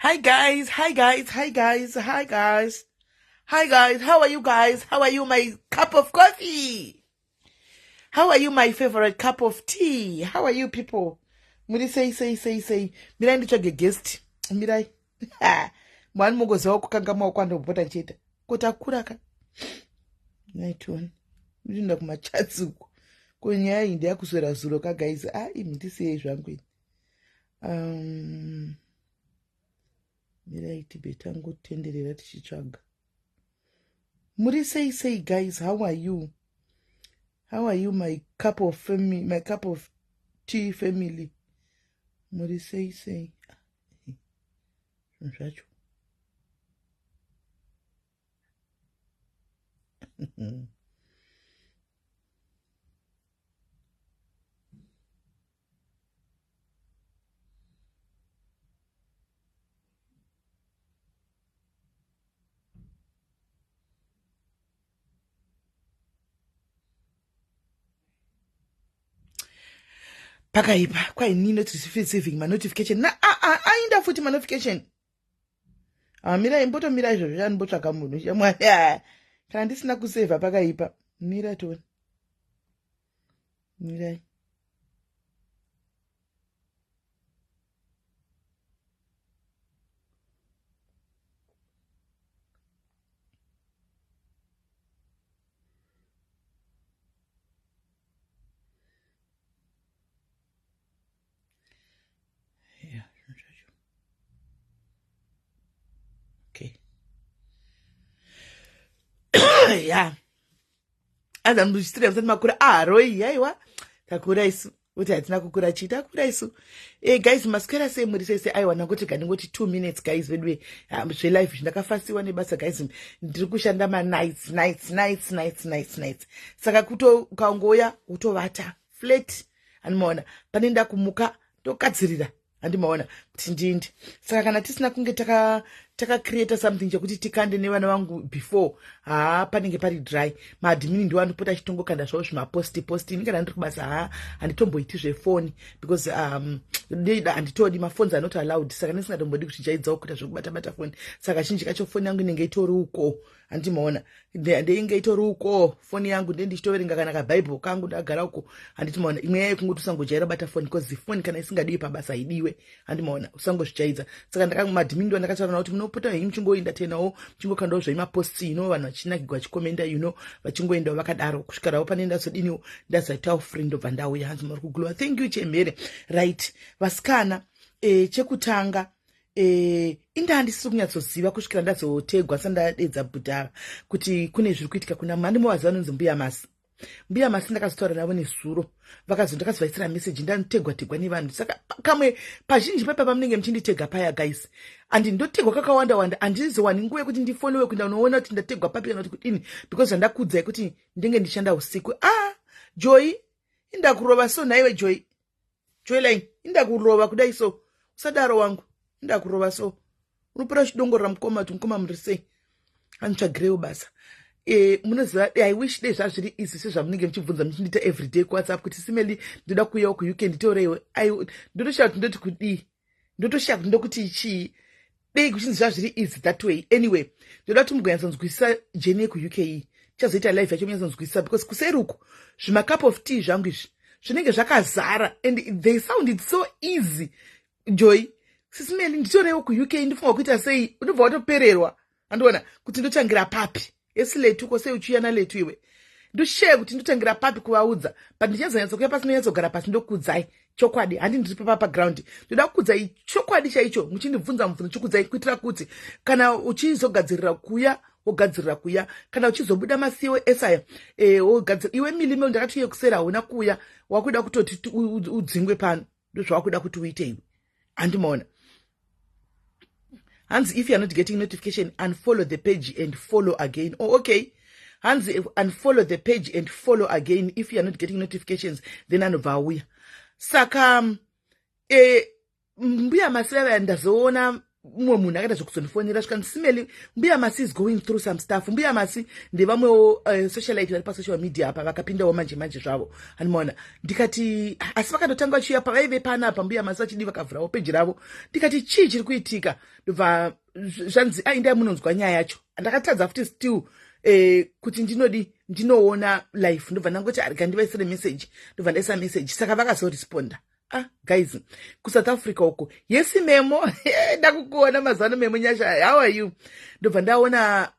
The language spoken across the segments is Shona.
Hi guys, hi guys, hi guys, hi guys. Hi guys, how are you guys? How are you my cup of coffee? How are you my favorite cup of tea? How are you people? Muri sei sei sei sei. Mirai nditsvage guest. Mirai. Mwani mugoziva kukanga maoko andobota ndichiita. Ko takura ka. Naitoni. Ndinoenda kumachats uko. Ko nyaya iyi ndeyakuswera zuro ka guys. Ah, imi ndisiyei zvangu ini. Mirai tibve tangotenderera tichitsvaga. Muri sei sei guys, how are you? How are you my cup of family, my cup of tea family? Muri sei sei? Zvinhu zvacho. Pakaipa kwaini not receiving manotification na ainda futi manotification. Mirai mbotomira izvozvo chanimbotsvaka munhu shamwari. Kana ndisina kusevha pakaipa. Mira tione. Mirai. Okay. Yeah. Anza muchitira musati makura. Ah, Roy, yaiwa. Takura isu. Kuti hatina kukura chii, takura isu. Guys, maswera sei muri sei sei? Aiwa, nangoti gandingoti 2 minutes guys vedu zvelife zvindakafasiwa nebasa guys. Ndiri kushanda ma nights, nights, nights, nights, nights, nights. Saka kuto ukangoya utovata flat. Andimaona pane ndakumuka ndogadzirira. Andimaona kuti ndindi. Saka kana tisina kunge taka create something chekuti tikande nevana vangu before, haa panenge pari dry. Maadmin ndiwo anopota achitongokanda zvavo zvimaposti posti. Ini kana ndiri kubasa haa handitomboiti zvefoni because handitodi maphones are not allowed. Saka ndisingatombodi kuti jaidzawo kuita zvekubata bata foni. Saka kazhinji kacho foni yangu inenge itori uko. Handimaona ndeinge itori uko foni yangu nde ndichitoverenga kana kabible kangu ndagara uko. Handiti maona imwe yayo kungoti usangojaira bata foni because foni kana isingadiwi pabasa haidiwe. Handimaona usangozvijaidza. Saka madhimi ndo ndakataura navo kuti munopota henyu muchingoenda tenawo muchingokandawo zvemaposts, you know, vanhu vachinakigwa vachikomenda, you know, vachingoendawo vakadaro kusvika ravo pane ndazodiniwo ndazoitawo free ndobva ndauya. Hanzi muri kuglowa. Thank you chemhere. Right, vasikana, chekutanga inda handisiri kunyatsoziva kusvikira ndazotegwa sandadedza bhudhara kuti kune zviri kuitika kuna handimovaziva vanonzi Mbuya Masi. Mbuya Masi ndakazotaura navo nezuro, ndakazovaisira message ndanotegwa tegwa nevanhu. Saka kamwe pazhinji paipa pamunenge muchinditega paya guys, andi ndotegwa kakawanda wanda, handizowani nguva yekuti ndifolowe kuenda unoona kuti ndategwa papi kana kuti kudini, because zvandakuudzai kuti ndinge ndichishanda usiku. Joy, indakurova so nhaiwe Joy. Joyline, indakurova kudai so. Usadaro wangu, indakurova so. Unopera uchidongorera mukoma kuti mukoma muri sei. Anitsvagirewo basa. Munoziva, I wish dei zvazviri easy sezvamunenge muchibvunza muchindiita everyday kuWhatsApp kuti Simeli ndoda kuuyawo kuUK nditoreiwe. Ndotoshaya kuti ndoti kudii. Ndotoshaya kuti ndokuti chii. Dei kuchinzi zvazviri easy that way. Anyway, ndoda kuti mugonyatsonzwisisa journey yekuUK iyi. Tichazoita live yacho munyatsonzwisisa because kuseri uku zvima cup of tea zvangu izvi zvinenge zvakazara and they sound it so easy. Joy, Sisimeli nditorewo kuUK ndifunga kuita sei, unobva watopererwa. Andiona kuti ndotangira papi. Esi letu ko sei uchiuya naletu iwe. Ndoshaya kuti ndotangira papi kuvaudza, but ndichazonyatsokuya pasi ndonyatsogara pasi ndokuudzai chokwadi. Handi ndiri papa paground, ndoda kukuudzai chokwadi chaicho muchindibvunza mubvunzo chikuudzai kuitira kuti kana uchizogadzirira kuya wogadzirira kuya, kana uchizobuda masiwo esaya wogadzira iwe milime ndakati uye kusera hauna kuya, wakuda kutoti udzingwe pano, ndozvawakuda kuti uite iwe. Handimaona hanzi if you are not getting notification unfollow the page and follow again. Oh, okay. Hanzi unfollow the page and follow again if you are not getting notifications, then anobva auya. Saka Mbuya Masi vaya ndazoona Mumwe munhu akaita zvekuzondifonera, svika ndisimeli, "Mbuya Masi is going through some stuff." Mbuya Masi ndevamwewo socialite vari pasocial media apa, vakapindawo manje manje zvavo, handimaona. Ndikati, asi vakatotanga vachiuya pavaive panapa Mbuya Masi vachidi, vakavhurawo peji ravo. Ndikati, "Chii chiri kuitika?" Ndobva zvanzi, "Aindai munonzwa nyaya yacho." Ndakatadza futi still kuti ndinodi ndinoona life. Ndobva ndangoti, "Arika ndivaisire message." Ndobva ndaisa message, saka vakazoresponda. Ah guys, kuSouth Africa uko, yesi Memo, ndakukuona mazuva ano. Memo Nyasha, how are you? Ndobva ndaona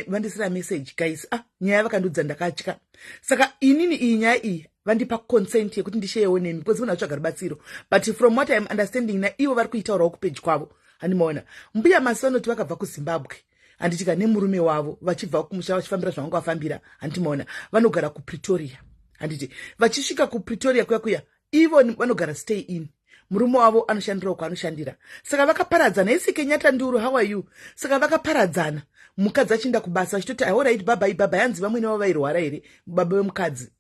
vandisira message, guys. Ah, nyaya vakandiudza, ndakatya. Saka inini iyi nyaya iyi vandipa consent yekuti ndisharewo nemi because munhu atsvaga rubatsiro, but from what I'm understanding, naivo vari kuitaurawo kupeji kwavo, handimaona. Mbuya Masi vanoti vakabva kuZimbabwe, handitika, nemurume wavo, vachibva kumusha vachifambira zvavanga vafambira, handimaona. Vanogara kuPretoria, handiti? Vachisvika kuPretoria kuya kuya, ivo vanogara stay in, murume wavo anoshandirawo kwaanoshandira. Saka vakaparadzana. Isi Kenyatta Nduru, how are you? Saka vakaparadzana, mukadzi achienda kubasa, achitoti, "Alright, bye bye." Hanzi vamwene vavo vairwara here, baba vemukadzi,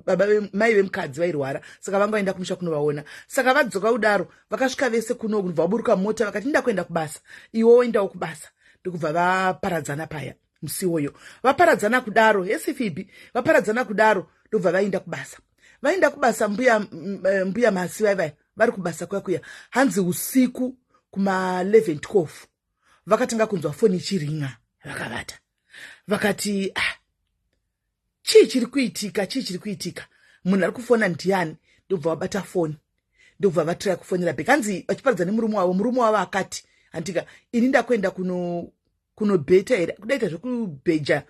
baba, mai vemukadzi vairwara, saka vanga vaenda kumusha kunovaona. Saka vadzoka kudaro, vakasvika vese kuno, kubva vaburuka mota, vakati, "Nda kuenda kubasa, iwe woendawo kubasa." Ndokubva vaparadzana paya musi iwoyo. Vaparadzana kudaro, hesi Fibi, vaparadzana kudaro, ndobva vaenda kubasa. Vaenda kubasa, mbuya Masi vaivaya vari kubasa kuya kuya. Hanzi usiku kuma11 12 vakatanga kunzwa foni ichiringa vakavata. Vakati, "Ah, chii chiri kuitika? Chii chiri kuitika? Munhu ari kufona ndiani?" Ndobva vabata foni, ndobva vatraya kufonera back. Hanzi vachiparidza nemurume wavo, murume wavo akati, "Handika ini ndakuenda kunobheta here, kudaita zvekubheja,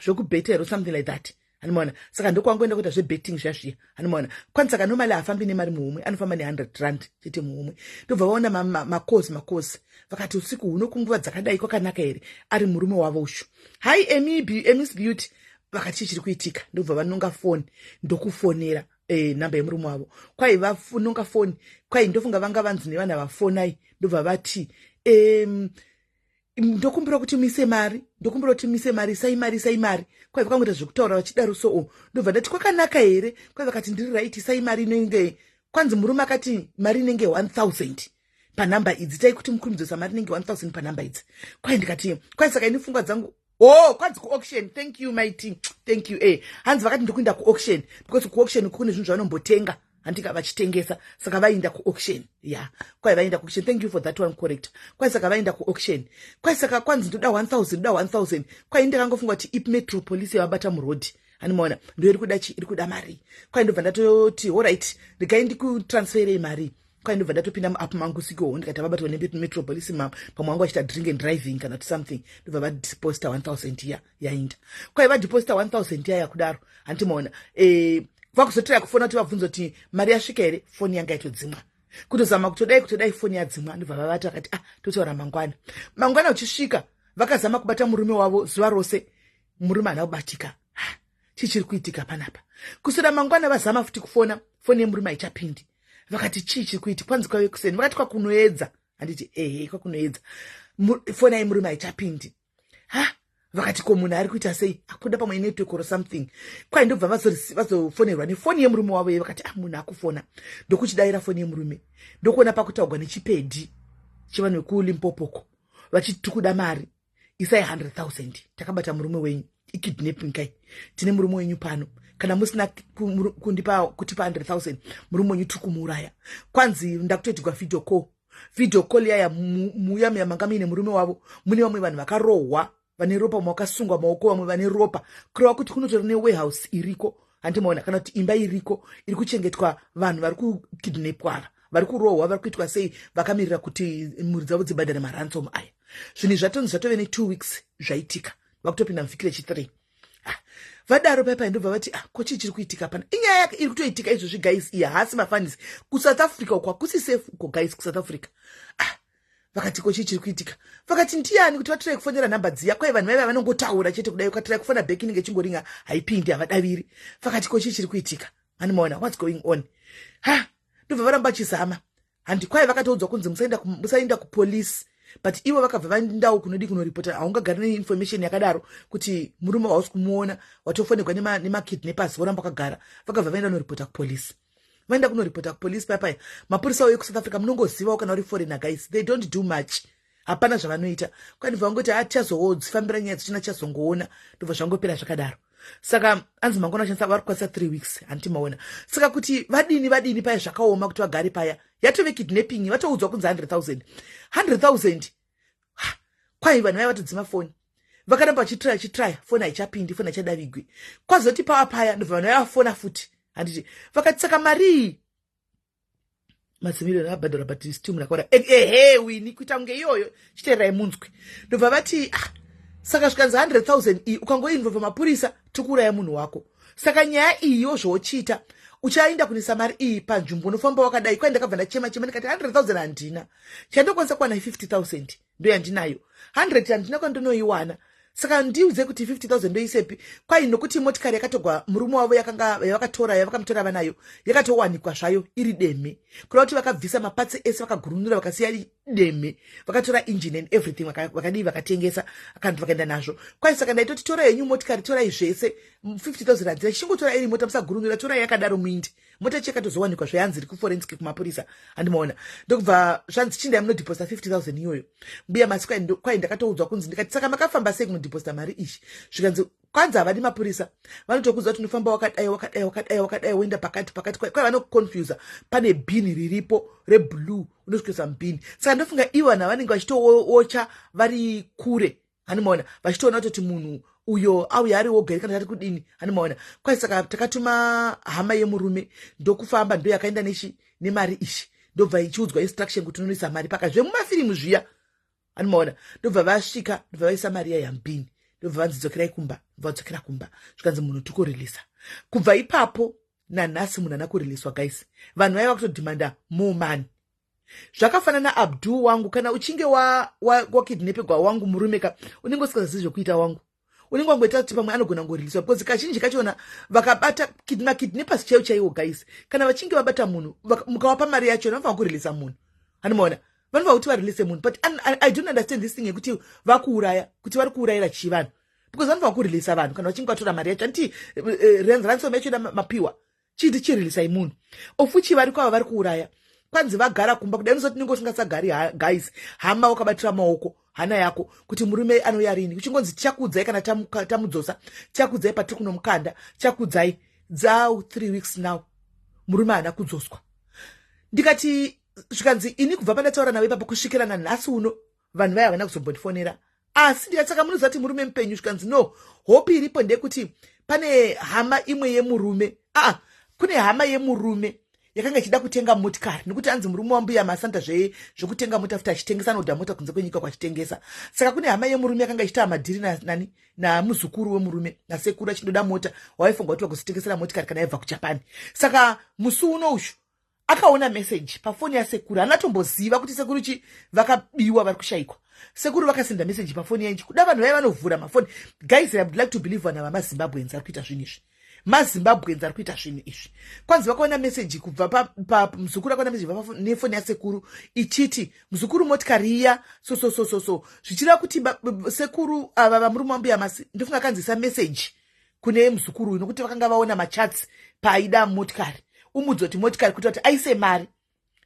zvekubheta here," something like that, handimaona. Saka ndokwangoenda kuita zvebetting zviya zviya, handimaona. Kwanzi saka normally hafambi nemari muhomwe, anofamba ne100 rand chete muhomwe. Ndobva vaona makozi makozi. Vakati, "Usiku huno kunguva dzakadai kwakanaka here?" Ari murume wavo ushu. Hai Emis Beauty. Vakati, "Chii chiri kuitika?" Ndobva vanonga foni, ndokufonera namba yemurume wavo. Kwai vanonga foni, kwai ndofunga vanga vanzi nevanhu vafonai. Ndobva vati, "Ndokumbira kuti muise mari, ndokumbira kuti muise mari, isai mari, isai mari." Kwai vakangoita zvekutaura vachidaro. So ndobva ndati, "Kwakanaka here?" Kwai vakati, "Ndiri right, isai mari inenge." Kwanzi murume akati mari inenge 1000 panhamba idzi, tai kuti mukurumidzosa mari inenge 1000 panhamba idzi. Kwai ndikati, kwai saka ini pfungwa dzangu, oh, kwanzi kuauction. Thank you, Mighty, thank you. Hanzi vakati, "Ndikuenda kuauction," because kuauction kune zvinhu zvavanombotenga, handika, vachitengesa. Saka vaenda kuauction ya. Kwai vaenda kuauction. Thank you for that one, correct. Kwai saka vaenda kuauction. Kwai saka kwanzi, "Ndoda 1000, ndoda 1000." Kwai ndakangofunga kuti imetro police yavabata murodhi, handimaona, ndo iri kuda chi, iri kuda mari. Kwai ndobva ndatoti, "Alright, regai ndikutransferei mari." Kwai ndobva ndatopinda muapp mangu sikoho, ndikati vabatwa nemetro police, pamwe wangu vachita drink and driving kana kuti something. Ndobva vadeposita 1000 iya, yainda. Kwai vadeposita 1000 iya yakudaro, handimaona. Vakuzotraya kufona kuti vabvunza kuti mari yasvika here, foni yanga itodzimwa. Kutozama kutodai kutodai, foni yadzimwa. Ndobva vavati, vakati, "Ah, totaura mangwana." Mangwana uchisvika, vakazama kubata murume wavo zuva rose, murume haana kubatika. Chii chiri kuitika panapa? Kuswera mangwana vazama futi kufona, foni yemurume haichapindi. Vakati, "Chii chiri kuitika?" Kwanzi kwave kuseni, vakati kwakunoedza, handiti? Ehe, kwakunoedza, foni yemurume haichapindi. Ha, vakati, "Ko munhu ari kuita sei? Akuda pamwe network or something." Kwai ndobva vazofonerwa nefoni yemurume wavo. Vakati, "Ah, munhu akufona." Ndokuchidayira foni yemurume, ndokuona pakutaurwa nechipedhi chevanhu vekuLimpopoko, vachiti, "Tikuda mari, isai 100 000, takabata murume wenyu." Ikidnapping kai. "Tine murume wenyu pano, kana musina kundipa, kutipa 100 000, murume wenyu tiri kumuuraya." Kwanzi ndakutoitirwa video call. Video call yaya, muya muya manga muine murume wavo, mune vamwe vanhu vakarohwa, vane ropa, vamwe vakasungwa maoko, vamwe vane ropa, kureva kuti kunotori newarehouse iriko, handimaona, kana kuti imba iriko iri kuchengetwa vanhu vari kukidnapwa ava, vari kurohwa, vari kuitwa sei, vakamirira kuti mhuri dzavo dzibhadhare maransom aya. Zvinhu zvatonzi zvatove ne2 weeks zvaitika, vakutopinda muvhiki rechi3. Ah, vadaro paipai, ndobva vati, "Ah, ko chii chiri kuitika pana?" Inyaya iri kutoitika izvozvi, guys, iyi haasi mafanisi. KuSouth Africa uko hakusi safe uko, guys, kuSouth Africa. Ah, vakati, "Ko chii chiri kuitika?" Vakati, "Ndiani?" Kuti vatirai kufonera nhamba dziya, kwai vanhu vaiva vanongotaura chete kudai. Ukatirai kufona back, inenge ichingoringa, haipindi, havadaviri. Vakati, "Ko chii chiri kuitika? Animaona, what's going on?" Ha, ndobva varamba vachizama, handi? Kwai vakatoudzwa kunzi musaenda kupolisi, but ivo vakabva vaendawo kunodi kunoripota. Haungagari neinformation yakadaro kuti murume hausi kumuona, watofonerwa nemakidnappers, voramba wakagara. Vakabva vaenda kunoripota kupolisi. Vaenda kunoripota kupolisi paipaya, mapurisa uye kuSouth Africa, munongozivawo kana uri foreigner, guys, they don't do much. Hapana zvavanoita. Kwanibva vangoti atichazodzifambira ah, nyaya dzichina chazongoona, ndobva zvangopera zvakadaro. Saka anzi mangwana vachanisa vari kukwanisa 3 weeks, handiti maona? Saka kuti vadini vadini paya, zvakaoma kuti vagare paya, yatove kidnapping. Vatoudzwa kunzi 100 000, 100 000. Kwai vanhu vaya vatodzima foni, vakaramba vachitraya chitraya, foni haichapindi, foni haichadavigwi. Kwazoti pava paya, ndobva vanhu vaya vafona futi, handiti? Vakati saka mari iyi mazimiriyoni abhadhara, but still munhu akaura. Ehe, wini kuita kunge iyoyo, chiteerai munzwi. Ndobva vati, ah, saka zvikanzi 100 000 iyi ukangoinvolva mapurisa, tikuuraya munhu wako. Saka nyaya iyiwo zvauchiita, uchaenda kunisa mari iyi panzvimbo, unofamba wakadai. Kwai ndakabva ndachema chema, ndikati 100 000 handina, chandokwanisa kuwana 50 000, ndo yandinayo. 100 handina kwandinoiwana, saka ndiudze kuti 50 000 ndoisepi? Kwai nokuti motikari yakatogwa murume wavo yakanga yavakatora, yavakamutora vanayo, yakatowanikwa zvayo iri deme, kureva kuti vakabvisa maparts ese, vakagurunura, vakasiya deme, vakatora engine and everything, vakadii, vakatengesa akanti vakaenda nazvo. Kwai saka ndaitoti torai henyu motikari, torai zvese, 50 000 handina, chichingotora iri mota, musagurunura, torai yakadaro muindi. Mota chekatozowanikwa zvayanzi iri kuforensic kumapurisa, handimaona? Ndokubva zvanzi chindai munodhiposita 50 000 iyoyo. Mbuya Masi, kwai ndakatoudzwa kunzi, ndikati saka makafamba sei kunodhiposita mari iyi? Zvikanzi kwanzi havadi mapurisa, vanotokudza kuti unofamba wakadai, wakadai, wakadai, wakadai, woenda pakati pakati. Kwai vanokuconfusa, pane bhini riripo reblue, unosvikoisa mubhini. Saka ndofunga ivo vanhu vanenge vachitoocha vari kure, handimaona? Vachitoona kutoti munhu uyo auya ari woga kana tati kudini, handimaona? Kwai saka takatuma hama yemurume, ndokufamba, ndo yakaenda nechi nemari ishi, ndobva ichiudzwa instruction kuti unonoisa mari paka zvemumafirimu zviya, handimaona? Ndobva vasvika, ndobva vaisa mari iya yambini, ndobva vanzi dzokerai kumba. Ndobva vadzokera kumba, zvikanzi munhu tikureleasa. Kubva ipapo nanhasi munhu ana kureleaswa. Guys, vanhu vaiva kutodhimanda more money. Zvakafanana Abdul wangu, kana uchinge wakidnapegwa wa wangu murume ka, unenge usikazivi zvekuita wangu, unenge wangoita kuti pamwe anogona ngoreleaswa, because kazhinji kachona vakabata makidnappers chaiwo chaiwo, guys, kana vachinge vabata munhu, mukavapa mari yacho, vanofanira kureleasa munhu, handimaona? Vanofanira kuti varelease munhu. But I don't understand this thing yekuti vakuuraya, kuti vari kuurayira chii vanhu, because vanofanira kureleasa vanhu kana vachinge vatora mari yacho. Anditi ransom yacho ida mapiwa chii? Chireleasai munhu ofuchi vari kwava vari kuuraya. Kwanzi vagara kumba kudai, unozoti ninge usingasagari, guys, hama wakabatira maoko hana yako kuti murume anouya rini, uchingonzi tichakuudzai kana tamudzosa, tichakuudzai patiri kunomukanda, tichakuudzai. Dzau 3 weeks now, murume haana kudzoswa. Ndikati zvikanzi ini kubva pandataura navo ipapo kusvikira nanhasi uno, vanhu vaya havana kuzombondifonera. Asi ndikati saka munoziva kuti murume mupenyu? Zvikanzi no, hope iripo ndeyekuti pane hama imwe yemurume, aa, kune hama yemurume yakanga ichida kutenga motikari, nekuti anzi murume wambuya Masanta zvekutenga mota futi achitengesa, anoda mota kunze kwenyika kwachitengesa. Saka kune hama yemurume yakanga ichiita madhiri nani, namuzukuru wemurume nasekuru, achindoda mota, waifunga kuti vagozotengesera motikari kana yaibva kuJapan. Saka musi uno ushu akaona meseji pafoni yasekuru, haana tomboziva kuti sekuru chi vakabiwa, vari kushayikwa. Sekuru vakasenda meseji pafoni yainji kuda vanhu vaiva vanovhura mafoni. Guys, I would like to believe vanhu ava maZimbabweans ari kuita zvinhu izvi, maZimbabweans ari kuita zvinhu izvi. Kwanzi vakaona meseji kubva pamuzukuru, akaona meseji nefoni yasekuru ichiti, "Muzukuru, motikari iya so so so so so," zvichireva kuti sekuru ava vamurume wambuya Masi, ndofunga kanzisa meseji kune muzukuru uyu, nokuti vakanga vaona machats paaida motikari, umudzi kuti motikari, kuita kuti aise mari,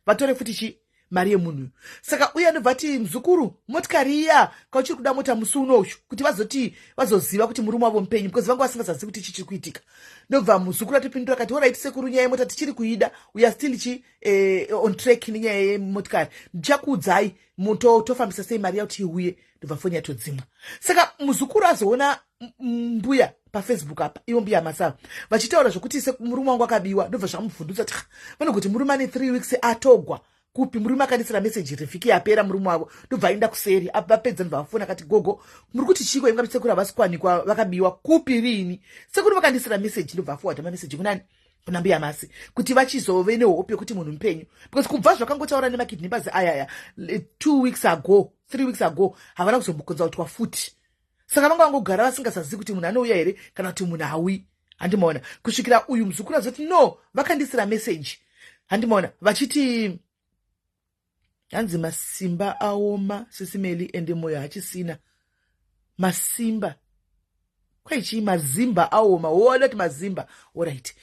vatore futi chi mari yemunhu uyu. Saka uye anobva ati, "Muzukuru, motikari iya, kauchiri kuda mota musi unoyu?" Kuti vazoti vazoziva kuti murume wavo mupenyu, because vanga vasingazazivi kuti chii chiri kuitika. Ndobva muzukuru atopindura akati, "Alright sekuru, nyaya yemota tichiri kuida, we are still chi on track nenyaya yemotikari, ndichakuudzai tofambisa sei mari yakuti iuye." Ndobva foni yatodzimwa. Saka muzukuru azoona mbuya paFacebook apa, ivo mbuya Masava vachitaura zvokuti murume wangu akabiwa, ndobva zvamubvundutsa kuti vanogoti murume ane 3 weeks atogwa kupi? Murume akandisira meseji revhiki yapera, murume wavo. Ndobva aenda kuseri, vapedza ndobva vafona akati, "Gogo, muri kuti chiko? Ingati sekuru havasi kuwanikwa, vakabiwa kupi, rini?" "Sekuru vakandisira meseji." Ndobva aforwarda mameseji kunani? Kuna mbuya Masi, kuti vachizove nehope yekuti munhu mupenyu, because kubva zvakangotaura nemakidnappers ayaya 2 weeks ago, 3 weeks ago, havana kuzombokonzautwa futi. Saka vanga vangogara vasingasazivi kuti munhu anouya here kana kuti munhu hauyi, handimaona? Kusvikira uyu muzukuru azoti, "No, vakandisira meseji," handimaona? Vachiti hanzi masimba aoma sisimeli, ende mwoyo hachisina masimba. Kwaichii? Mazimba aoma, woona kuti mazimba, alright.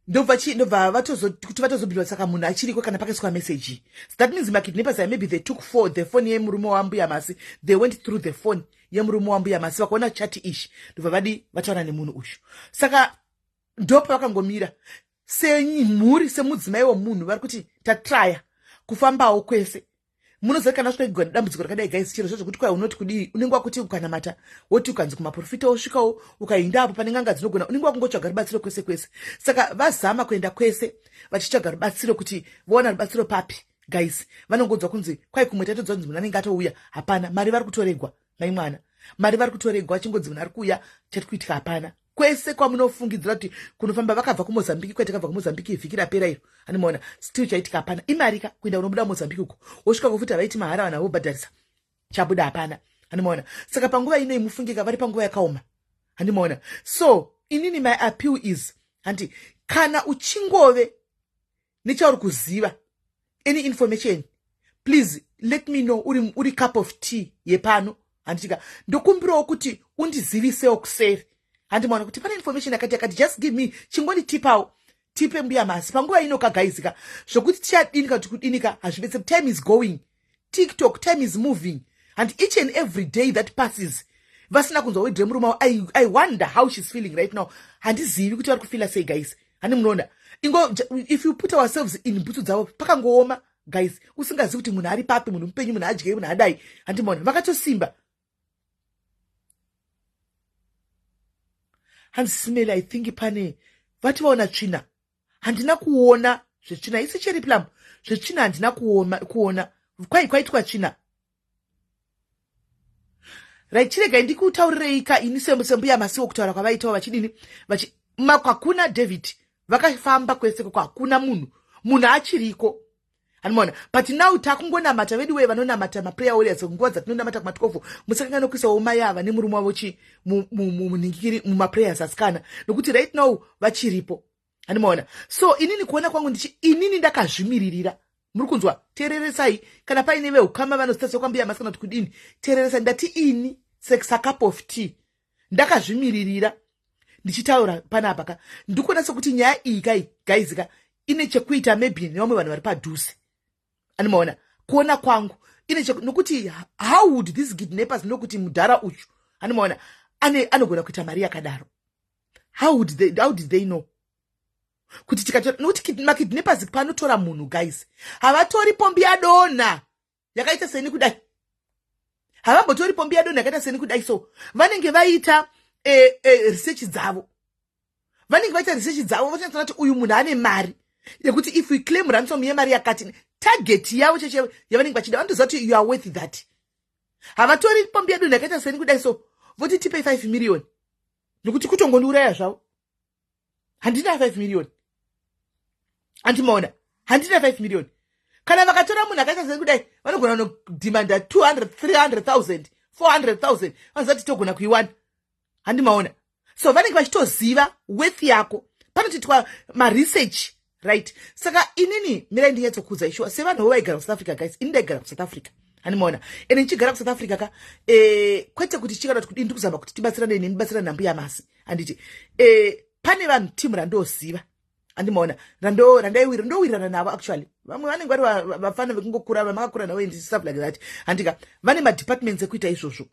Ndobva chi ndobva vatozo kuti vatozobhilwa. Saka munhu achiriko kana pakaiswa message. So that means makidnappers aya, maybe they took for the phone yemurume wambuya Masi. They went through the phone yemurume wambuya Masi, vakaona chat ishi, ndobva vadi vataura nemunhu uyu. Saka ndopavakangomira semhuri, semudzimai womunhu, vari kuti tatraya kufambawo kwese. Munoziva, kana wasvika dambudziko rakadai, guys, chiro zvezvokuti kwai unoti kudii, unenge wakuti ukanamata, woti ukanzi kumaprofita, wosvikawo, ukainda apo pane n'anga dzinogona, unenge wakungotsvaga rubatsiro kwese kwese. Saka vazama kuenda kwese vachitsvaga rubatsiro kuti voona rubatsiro papi. Guys, vanongonzwa kunzi kwai kumwe tatodzwa kunzi munhu anenge atouya. Hapana mari, vari kutoregwa. Mai mwana, mari vari kutoregwa, vachingonzi munhu ari kuuya. Chati kuitika hapana. Kwese kwamunofungidzira kuti kunofamba, vakabva kuMozambiki, kwete takabva kuMozambiki vhiki rapera iro, animaona, still chaitika hapana. Imarika kuenda unobuda Mozambiki uko, wosvika kofuti havaiti mahara, vanhu vobhadharisa, chabuda hapana, handimaona. Saka panguva inoi, mufungika, vari panguva yakaoma, handimaona. So inini my appeal is, handi, kana uchingove nechauri kuziva, any information, please let me know. Uri cup of tea yepano, handitika, ndokumbirawo kuti undizivisewo kuseri, handimaona, kuti pane information yakati yakati. Just give me, chingonditipawo, tipe mbuya Masi panguva ino. Kagaizika zvokuti tichadinika kuti kudinika hazvibetseri. Time is going, TikTok, time is moving, and each and every day that passes vasina kunzwa wedre murume wavo, I wonder how she's feeling right now. Handizivi kuti vari kufila sei, guys. Handi munoona, ingo if you put ourselves in bhutsu dzavo, pakangooma, guys. Usingazivi kuti munhu ari papi, munhu mupenyu, munhu adyei, munhu adai, handimaona, vakatosimba. Hanzi simeli, I think pane vati vaona tsvina. Handina kuona zvetsvina isi, cherry plum, zvetsvina handina kuona. Kwai kwaitwa tsvina, right? Chiregai ndikutaurirei ka ini sembuya Masiwo, kutaura kwavaitawo vachidini, vachi hakuna David, vakafamba kwese koko, hakuna munhu, munhu achiriko, handimaona. But now takungonamata vedu wee, vanonamata, maprayer warriors, nguva dzatinonamata kuma12, musakangana kuisawo mai ava nemurume wavo chi munhingikiri mumaprayers, asikana, nokuti right now vachiripo, handimaona. So inini kuona kwangu, ndichi inini ndakazvimiririra, muri kunzwa? Teereresai, kana paine veukama vanozita sekwambuya Masikana kuti kudini, teereresai. Ndati ini secup of tea ndakazvimiririra, ndichitaura panapa ka, ndikuona sekuti nyaya iyi kai, guys ka, ine chekuita maybe nevamwe vanhu vari padhuze, animaona. Kuona kwangu ine, nokuti how would these kidnappers nokuti mudhara uchu, animaona, ane anogona kuita mari yakadaro? How did they know kuti tikatora? Nokuti makidnappers panotora munhu, guys, havatori pombi yadonha yakaita seni kudai, havambotori pombi yadonha yakaita seni kudai. So vanenge vaita research dzavo, vanenge vaita research dzavo, vachinyatsona kuti uyu munhu ane mari yekuti if we claim ransom yemari yakati, target yavo cheche yavanenge vachida, vanotoziva kuti you are worth that. Havatori pombi yadonha yakaita seni kudai, so voti tipei 5 million, nokuti kutongondiuraya zvavo. Handina 5 million, handimaona, handina 5 million. Kana vakatora munhu akaita seni kudai, vanogona kunodhimanda 200, 300 000, 400 000, vanoziva kuti togona kuiwana, handimaona. So vanenge vachitoziva worth yako, panotoitwa maresearch, right? Saka inini mirai ndinyatsokudza ishuwa, sevanhu vo vaigara kuSouth Africa, guys, ini ndaigara kuSouth Africa, handimaona, ende ndichigara kuSouth Africa ka, kwete kuti chikana kuti kudini, ndikuzama kuti tibatsirane neni, ndibatsirane nambuya Masi, handiti? Pane vanhu, timu randoziva, handimaona, randaiwira, ndowirirana navo actually. Vamwe vanenge vari vafana vekungokura, vamakakura navo and stuff like that, handika? Vane madepartments ekuita izvozvo.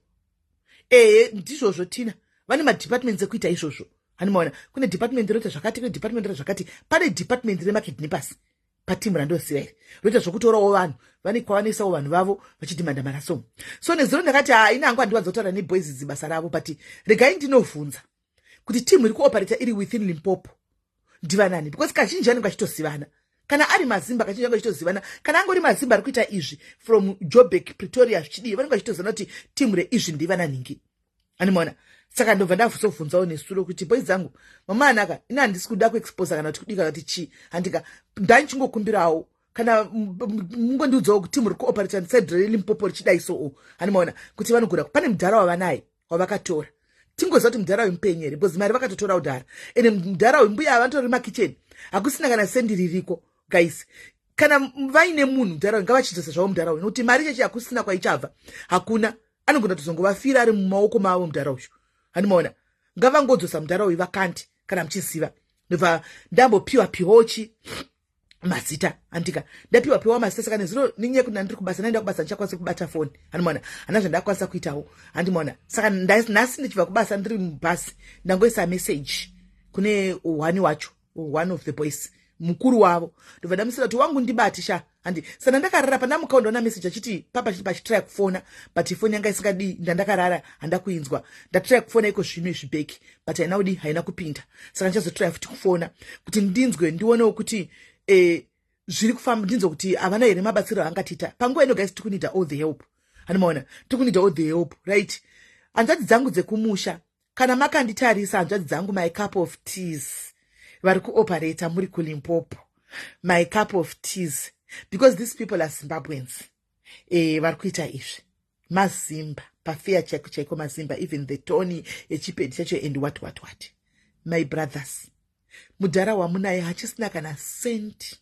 Ehe, ndizvozvo, tina, vane madepartments ekuita izvozvo, handimaona. Kune department rinoita zvakati, kune department rinoita zvakati. Pane department remakidnappers patimu randoziva iri, roita zvokutorawo vanhu, vane kwavanoisawo vanhu vavo vachidhimanda maransom. So nezuro ndakati, ha, ini hangu handiwanza kutaura neboys idzi, basa ravo, but regai ndinovhunza kuti timu iri kuoperata iri within Limpopo ndivanani, because kazhinji vanenge vachitozivana. Kana ari mazimba, kazhinji vanenge vachitozivana. Kana angori mazimba ari kuita izvi from Joburg, Pretoria, zvichidii, vanenge vachitozivana kuti timu reizvi ndivananhingi, animaona. Saka ndobva ndazobvunzawo nesuro kuti, boys dzangu, mama anaka, ini handisi kuda kuexposa kana kuti kudika kuti chii, handika, ndandichingokumbirawo kana mungondiudzawo kuti timu ri kuoperata side reLimpopo richidai soo, handimaona, kuti vanogona pane mudhara wavanaye wavakatora, tingoziva kuti mudhara uyu mupenyu here, because mari vakatotora kudhara, ende mudhara uyu, mbuya vanotori makicheni, hakusina kana sendi ririko. Guys, kana vaine munhu mudhara uyu, ngavachidzosa zvavo mudhara uyu, nokuti mari chechi hakusina kwaichabva, hakuna. Anogona kutozongovafira ari mumaoko mavo mudhara uyu, handimaona. Ngavangodzosa mudhara uyu vakanti, kana muchiziva. Ndobva ndambopiwa piwawo chi mazita, andika ndapiwa piwa mazita. Saka nezuro, nenyaya yekuti ndandiri kubasa, ndaenda kubasa ndichakwanisa kubata foni, handimaona, hana zvandakwanisa kuitawo, handimaona. Saka nhasi ndichibva kubasa, ndiri mubhasi, ndangoisa message kune one wacho, one of the boys, mukuru wavo. Ndobva ndamusira kuti, "Wangu, ndibati sha." Handi saka ndakarara. Pandamukawo, ndaona message achiti papa pachitry kufona, but foni yanga isingadii, ndandakarara, handa kuinzwa. Ndatry kufona iko zvino izvi back, but haina kudi, haina kupinda. Saka ndichazotry futi kufona kuti ndinzwe, ndionewo kuti zviri kufamba, ndinzwe kuti havana here mabatsiro angatiita panguva ino. Guys, tikuneeda all the help, handimaona, tikuneeda all the help, right? Hanzvadzi dzangu dzekumusha, kana makanditarisa, hanzvadzi dzangu, my cup of teas vari kuoperata muri kuLimpopo, my cup of teas, because these people are Zimbabweans, vari kuita izvi mazimba pafeya chaiko chaiko, mazimba, even the tone yechipedi chacho and what what what. My brothers, mudhara wamunaye hachisina kana senti.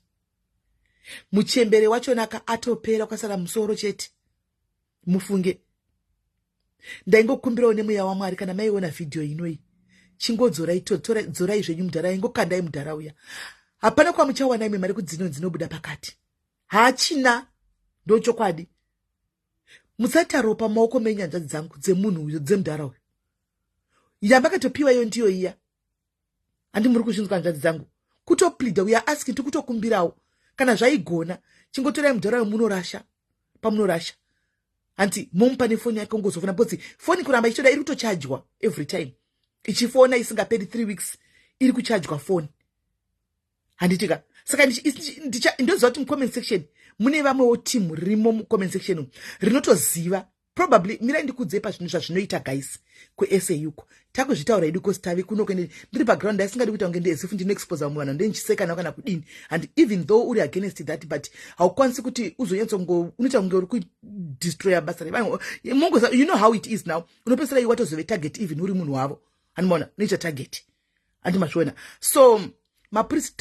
Muchembere wachonaka atopera, kwasara musoro chete. Mufunge, ndaingokumbirawo nemweya waMwari, kana maiona vhidhiyo inoi, chingodzorai, dzorai zvenyu mudhara, ingokandai mudhara uya. Hapana kwamuchawana imwe mari kudzino dzinobuda pakati, haachina, ndochokwadi. Musataropa maoko menyanzva dzangu dzemunhu uyo, dzemudhara uyo yamakatopiwa iyo, ndiyo iya. Handi muri kuzvinzwa, hanzvadzi dzangu? Kutopleada, we are asking, tikutokumbirawo, kana zvaigona, chingotorai mudhara uyo, munorasha pamunorasha, hanti momupa nefoni yake, ungozofona, because foni kuramba ichitoda, iri kutochajwa every time ichifona isingaperi 3 weeks, iri kuchajwa foni, handitika? Saka ndoziva kuti mucomment section mune vamwewo team ririmo mucomment section rinotoziva probably. Mirai ndikudzei pazvinhu zvazvinoita, guys. KuSA uko takuzvitaura idu kosi tave kuno kuende ndiri paground, ndaisingadi kuita kunge ndezifu ndinoexposa vamwe vanhu, ndendichisekana kana kudini. And even though uri against that, but haukwanisi kuti uzonyatsongo unoita kunge uri kudestroya basa revanhu. You know how it is now, unopedzisira iwe watozove target, even uri munhu wavo, handimaona, unoita target, handimazviona. So mapurisa,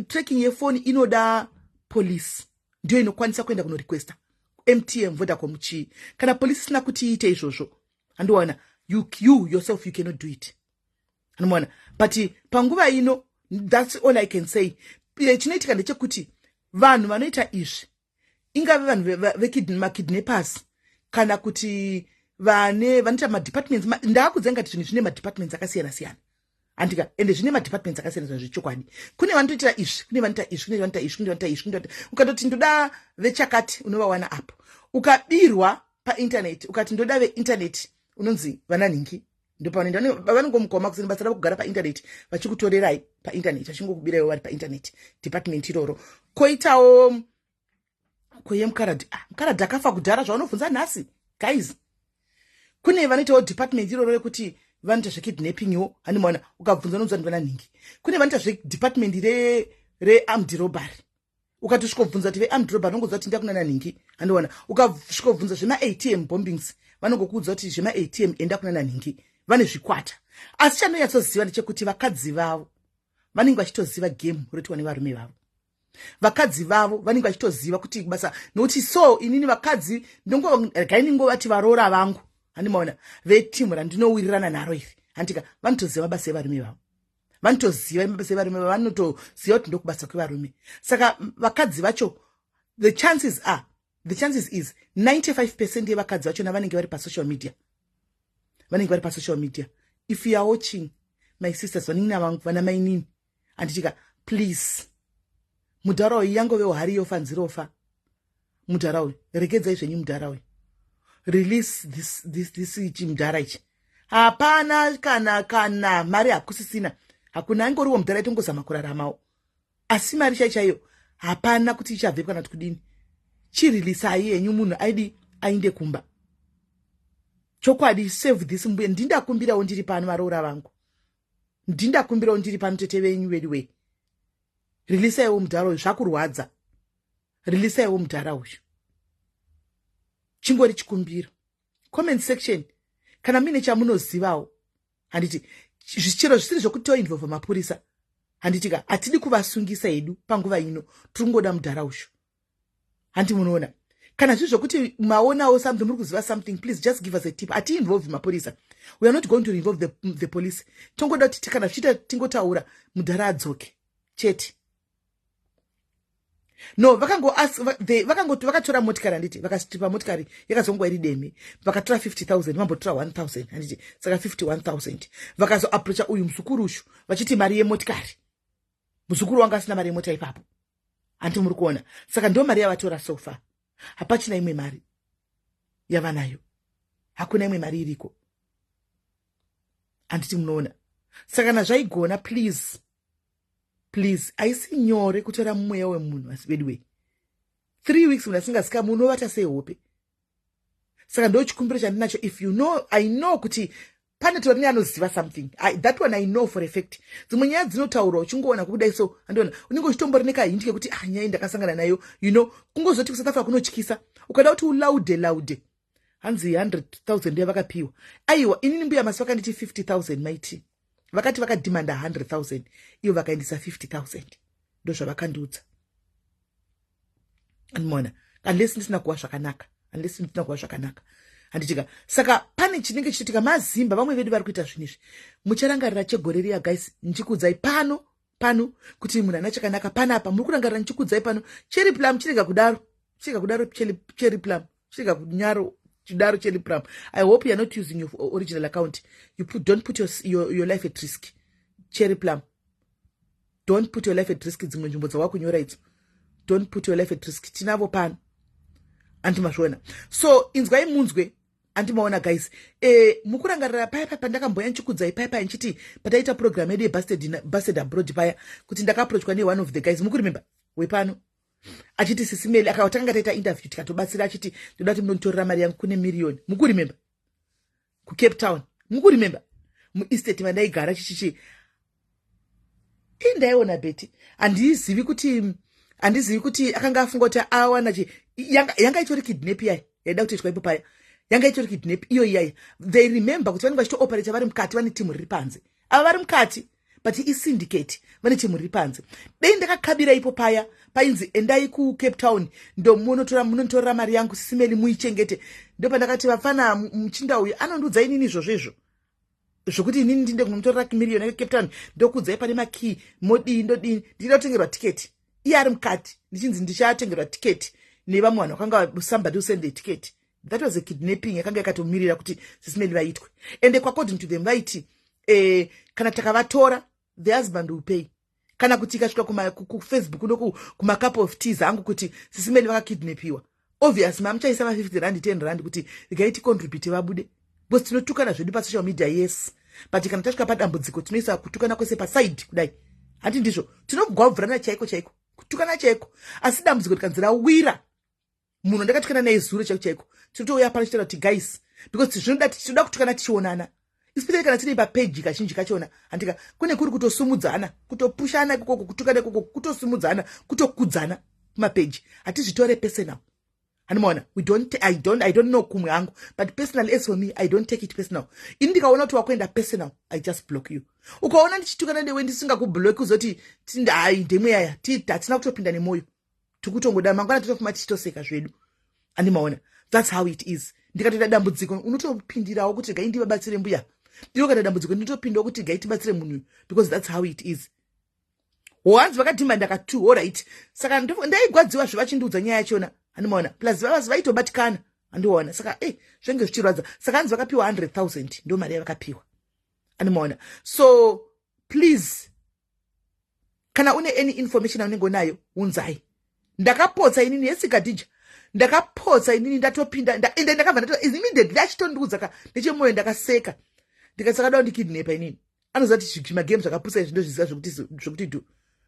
tracking yefoni inoda police, ndiyo inokwanisa kuenda kunorequesta MTN, Vodacom, chii. Kana polisi isina kuti iite izvozvo, handiwana, you yourself, you cannot do it, handimaona. But panguva ino, that's all I can say. Chinoitika ndechekuti vanhu vanoita izvi, ingave vanhu vemakidnappers kana kuti vane vanoita madepartments, ndaakudza ngati zvinhu zvine madepartments akasiyana siyana, handika? Ende zvine madepartments akasiyana siyana zvechokwadi. Kune vanotoitira izvi, kune vanoita izvi, kune vanoita izvi, kune vanoita izvi, kune vanoita. Ukatoti ndoda vechakati, unovawana apo. Ukabirwa painternet, ukati ndoda veinternet, unonzi vananhingi, ndopavanoenda, vanongomukoma kusini. Basa ravo kugara painternet vachikutorerai painternet, vachingokubiraiwo vari painternet department iroro. Koitawo koye mukaradhi, ah, mukaradhi akafa kudhara, zvaunobvunza nhasi, guys. Kune vanoitawo department iroro rekuti vanoita zvekidnappingwo, handimaona. Ukabvunza, unonzwa ndi vananhingi. Kune vanoita zvedepartment rearmed robbery, ukatosvikobvunza kuti vearmed robbery, vanongoziva kuti nda kuna nanhingi, handiona. Ukasvikobvunza zvemaATM bombings, vanongokuudza kuti zvemaATM enda kuna nanhingi, vane zvikwata. Asi chandonyatsoziva ndechekuti vakadzi vavo vanenge vachitoziva game roitwa nevarume vavo. Vakadzi vavo vanenge vachitoziva kuti basa, nokuti so inini vakadzi regai ndingovati varoora vangu, handimaona, vetimu randinowirirana naro iri, handika, vanotoziva mabasa evarume vavo, vanotoziva mabasa evarume vavo, vanotoziva kuti ndokubasa kwevarume. Saka vakadzi vacho, the chances is 95% yevakadzi vachona vanenge vari pasocial media, vanenge vari pasocial media. If you are watching, my sisters, vanin'ina vangu, vana mainini, handitika, please, mudhara uyu yangovewo hari yofa nzirofa. Mudhara uyu, regedzai zvenyu mudhara uyu, release this chimudhara ichi. Hapana kana mari hakusisina, hakuna, angoriwo mudhara itongozama kuraramawo, asi mari chai chaiyo hapana kuti ichabve kana kuti kudini. Chirilisai henyu munhu aidi ainde kumba chokwadi. Save this mbuya. Ndindakumbirawo ndiri pano, varoora vangu, ndindakumbirawo ndiri pano, tete venyu vedu wei, rilisaiwo mudhara uyu, zvakurwadza, rilisaiwo mudhara uyu. Chingori chikumbiro. Comment section, kana muine chamunozivawo, handiti, chero zvisiri zvokuti toinvolva mapurisa, handitika, hatidi kuvasungisa hedu panguva ino, tiri kungoda mudhara uyu, handi munoona. Kana zviri zvokuti maonawo something, muri kuziva something, please just give us a tip. Hatiinvolve mapurisa. We are not going to involve the police. Tongoda kuti kana zvichiita, tingotaura, mudhara adzoke chete. No, vakangoti vakatora motikari, handiti? Vakastripa motikari, yakazongwa iri deme. Vakatora 50 000, vambotora 1000, handiti? Saka 51 000. Vakazoapproacha uyu muzukuru ushu vachiti mari yemotikari. Muzukuru wanga asina mari yemota ipapo, handiti? Muri kuona? Saka ndo mari yavatora so far. Hapachina imwe mari yavanayo, hakuna imwe mari iriko, handiti? Munoona? Saka kana zvaigona, please, please. Haisi nyore kutora mweya wemunhu, asi bedway 3 weeks munhu asingazika, munovata sei hope? Saka ndo chikumbiro chandinacho. If you know, I know kuti pane tori anoziva something. That one I know for a fact. Dzimwe nyaya dzinotaurwa uchingoona kudai so, andiona unenge uchitombori nekahint kekuti, ah, nyaya ndakasangana nayo. Kungozoti kuSouth Africa kunotyisa. Ukada kuti ulaude laude, hanzi 100 000 yavakapiwa. Aiwa, inini mbuya masi vakanditi 50 000. Maiti vakati vakadhimanda 100 000, ivo vakaendesa 50 000. Ndo zvavakandiudza, andimona, unless ndisina kuva zvakanaka, unless ndisina kuva zvakanaka, handitika? Saka pane chinenge chichiitika. Mazimba vamwe vedu vari kuita zvinhu izvi. Mucharangarira chegore riya, guys, ndichikuudzai pano kuti munhu ana chakanaka panapa. Muri kurangarira ndichikuudzai pano? Cherry Plum, chirega kudaro, chirega kudaro. Cherry Plum, chirega kunyaro chidaro. Cherry Plum, I hope you are not using your original account. You put, don't put your life at risk. Cherry Plum, don't put your life at risk. Dzimwe nzvimbo dzawakunyora idzo, don't put your life at risk. Tinavo pano, andimazviona? So inzwai munzwe, andimaona, guys? Mukurangarira paya paya pandakamboya ndichikudzai paya paya ndichiti pataita program yedu yebusted abroad paya, kuti ndakaapproachwa neone of the guys, mukuremember, wepano, achiti, "Sisi Meli," akatanga taita interview, tikatobatsira, achiti, "Ndoda kuti munonditorera mari yangu, kune miriyoni." Mukuremember kuCape Town? Mukuremember muestate mandaigara? Chichichi indaiona beti. Handizivi kuti akanga afunga kuti awana chi. Yanga itori kidnap yai yaida kutoitwa ipo paya. Yanga itori kidnap iyo iyaya. They remember kuti vanenge vachitooperata vari mukati, vane timu riri panze. Ava vari mukati, but isyndicate, vane timu riri panze. Dei ndakakabira ipo paya painzi, "Endai kuCape Town, ndomunotora, munonditorera mari yangu, Sisi Meli, muichengete." Ndopandakati, "Vafana, muchinda uyu anondiudza inini izvozvo izvo zvokuti inini ndinde kunomutorera miriyoni yake Cape Town. Ndokuudzai pane makii, modii, ndodini." Ndida kutengerwa tiketi, iye ari mukati, ndichinzi ndichatengerwa tiketi nevamwe vanhu vakanga, somebody send a ticket. That was a kidnapping yakanga yakatomirira kuti Sisi Meli vaitwe. And according to them vaiti, kana takavatora, the husband will pay. Kana kuti ikasvika kuFacebook nokumacup of teas angu kuti Sisi Meli vakakidnapiwa, obvious mamuchaisa ma50 rand, 10 rand, kuti regai ticontribute vabude, because tinotukana zvedu pasocial media, yes, but kana tasvika padambudziko, tinoisa kutukana kwese paside kudai, handi ndizvo? Tinogwabvurana chaiko chaiko, kutukana chaiko, asi dambudziko rikanzi rawira munhu ndakatukana naye zuro chaiko chaiko, tinotouya pano chitaura kuti, "Guys," because zvinoda, tinoda kutukana tichionana, especially kana tiri papeji. Kazhinji kachona, handika, kune kuri kutosumudzana, kutopushana ikokoko, kutukana ikoko, kutosumudzana, kutokudzana kumapeji. Hatizvitore personal, handimaona? We don't I don't, I don't know kumwe hangu, but personally, as for me, I don't take it personal. Ini ndikaona kuti wakuenda personal, I just block you. Ukaona ndichitukana newe ndisingakublock, uzoti hai, ndemwe yaya, hatina kutopinda nemwoyo, tikutongoda mangwana totofuma tichitoseka zvedu, handimaona? That's how it is. Ndikatoita dambudziko, unotopindirawo kuti gai ndivabatsire mbuya. Ndinokaita dambudziko, ndinotopindawo kuti gai tibatsire munhu, because that's how it is. Hanzi vakadhimanda ka2. Alright, saka ndaigwadziwa zvevachindiudza nyaya yachona, handimaona? Plus vavasi vaitobatikana, handiona? Saka zvinge zvichirwadza. Saka hanzi vakapiwa 100 000, ndo mari yavakapiwa, handimaona? So please, kana une any information aunenge unayo, unzai. Ndakapotsa inini yesikadhija, ndakapotsa inini, ndatopinda ende ndakabva ndato immediately achitondiudza ka, nechemwoyo ndakaseka, ndikati, "Saka da ndikidnapa inini?" Anoziva kuti zvimagame zvakapusa izvi ndozviziva, zvokuti dhu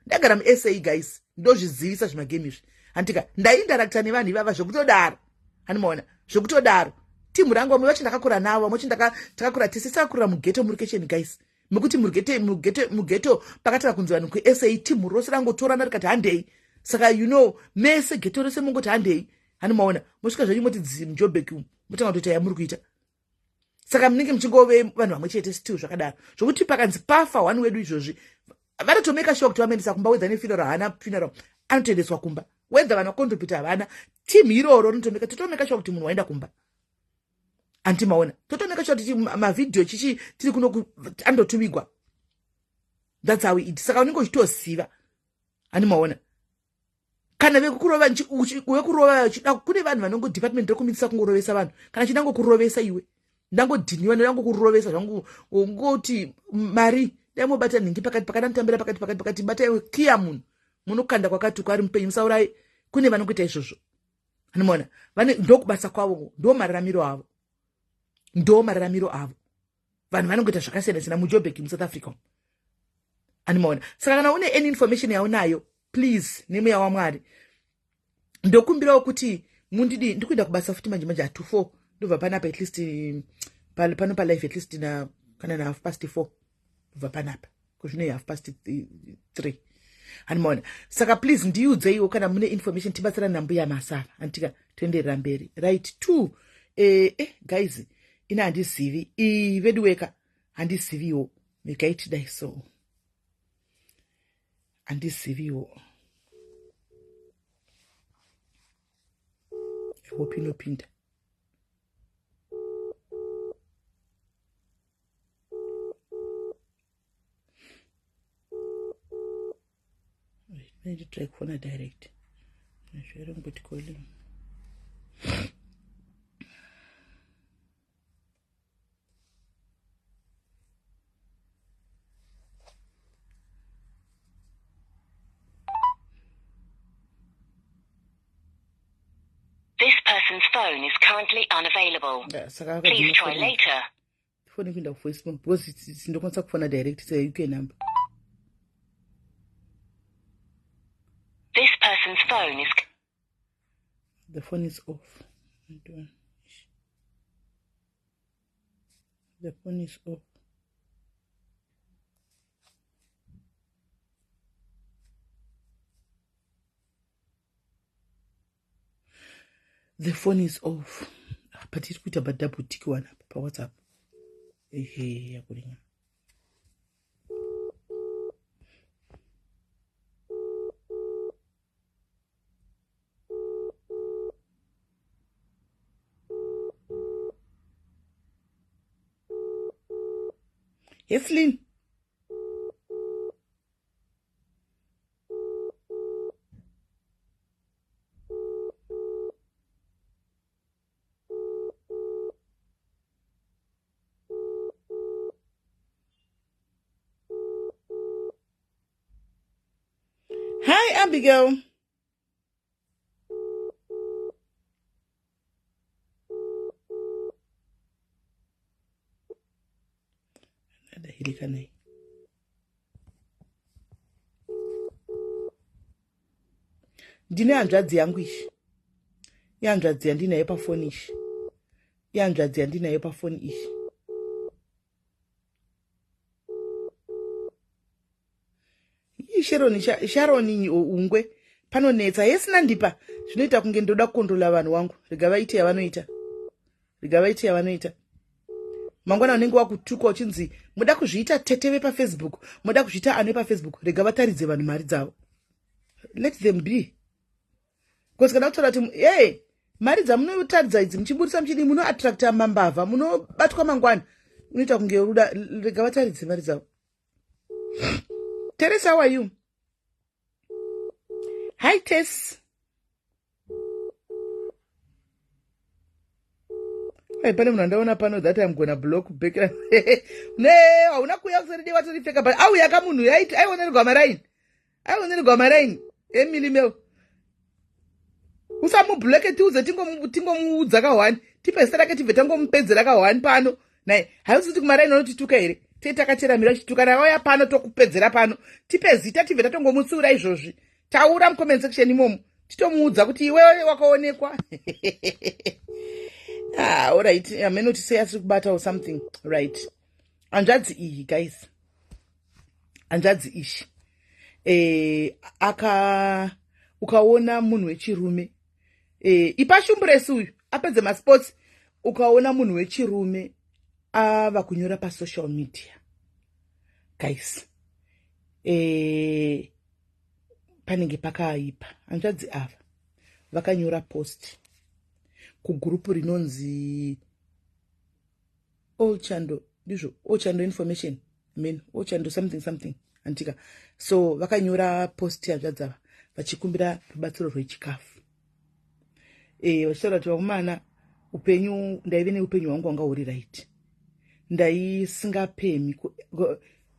ndagara muSA, guys, ndozvizivisa zvimagame izvi, handika? Ndainteracta nevanhu ivava zvekutodaro, handimaona? Zvekutodaro. Timu rangu, vamwe vacho ndakakura navo, vamwe vacho takakura tese, takakurira mughetto, murukesheni, guys, mekuti mughetto pakatava kunzi vanhu kuSA, timu rose rangotorana rikati, "Handei." Saka mese ghetto rese mungoti, "Handei," handimaona? Mosvika zvenyu, moti muJobek, motanga kutoita yamuri kuita. Saka munenge muchingove vanhu vamwe chete still zvakadaro, zvokuti pakanzi pafa one wedu izvozvi, vanotomeka sure kuti vamuendesa kumba, whether nefuneral, haana funeral, anotoendeswa kumba. Whether vanhu vacontributa havana, team iroro rinotomeka, totomeka sure kuti munhu waenda kumba. Anti maona, totomeka sure kuti mavhidhiyo chichi tiri kuno andotumigwa. That's how it. Saka unenge uchitoziva, ani maona, kana vekukurova, vekurova uchida, kune vanhu vanongo department rekumitisa kungorovesa vanhu. Kana chida ngokurovesa iwe, ndangodhiniwa, ndangokurovesa zvangu, ngoti mari dai mobata nhingi pakati pakati, anotambira pakati pakati pakati, bata iwe kiya munhu, munokanda kwakati uko ari mupenyu, musaurai. Kune vanongoita izvozvo, anomaona, vane ndokubasa kwavo, ndo mararamiro avo, ndo mararamiro avo. Vanhu vanongoita zvakasiyana siyana muJobek, muSouth Africa, animaona. Saka kana une any information yaunayo, please, nemweya waMwari, ndokumbirawo kuti mundidi. Ndikuenda kubasa futi manje manje, at 4 ndobva panapa, at least pano palife, at least na kana na 4:30 ndobva panapa, kuzvino 3:30, animaona. Saka please ndiudzeiwo kana mune information, tibatsirane nambuya Masava, antika toenderera mberi. Right, two, guys, ina handizivi vedu weka, handiziviwo. Regai tidai so, handiziviwo. I hope inopinda. Try kufona direct zvere ngoti calling. This person's phone is currently unavailable. Yeah, saka Please try later. Foni kuenda kuvoicemail because ndokwanisa kufona direct seUK number. This person's phone is The phone is off. The phone is off. The phone is off. But iri kuita badouble tick one apa paWhatsApp. Ehe, yakuringa. Heslin. Hi, Abigail. Adahilikanai. Ndine hanzvadzi yangu ishi, ihanzvadzi yandinayo pafoni ishi, ihanzvadzi yandinayo pafoni ishi. Sharon, Sharon Ungwe, panonetsa yesina ndipa zvinoita kunge ndoda kukontrola vanhu wangu. Rega vaite yavanoita, rega vaite yavanoita. Mangwana unenge wakutukwa uchinzi muda kuzviita tete vepaFacebook, muda kuzviita ano epafacebook. Rega vataridze vanhu mari dzavo, let them be, because kana kutaura kuti hey, mari dzamunotaridza idzi muchiburisa muchidii, munoattracta mambavha, munobatwa mangwana, unoita kunge ruda. Rega vataridze mari dzavo. Teresa, how are you? Hi, Tess. Ai, pane munhu andaona pano that I'm gonna block back. Ne, hauna kuuya kuserede watoripfeka, but auya ka munhu aionererwa maraini, aionererwa maraini. Emily Mel, usamubloke, tiudze, tingomuudza ka1, tipe zita rake, tibve tangomupedzera ka1 pano. Nai hausi kuti kumaraini unotituka here? Tei takateramira chituka navauya pano, tokupedzera pano. Tipe zita, tibve tatongomutsiura izvozvi. Taura mucomment section imomo, titomuudza kuti iwewe wakaonekwa. Ah, alright, amenoti sei asiri kubata or something. Right, hanzvadzi iyi, guys, hanzvadzi ishi, aka ukaona munhu wechirume, ipa shumburesi uyu apedze masports. Ukaona munhu wechirume ava kunyora pasocial media, guys, panenge pakaipa. Hanzvadzi ava Vakanyora post kugurupu rinonzi All Chando, ndizvo, All Chando Information, I mean, All Chando something something, antika. So vakanyora post yazvadzava vachikumbira rubatsiro rwechikafu, vachitaura kuti, "Vakomana, upenyu, ndaive neupenyu hwangu hwanga huri right, ndaisingapemi."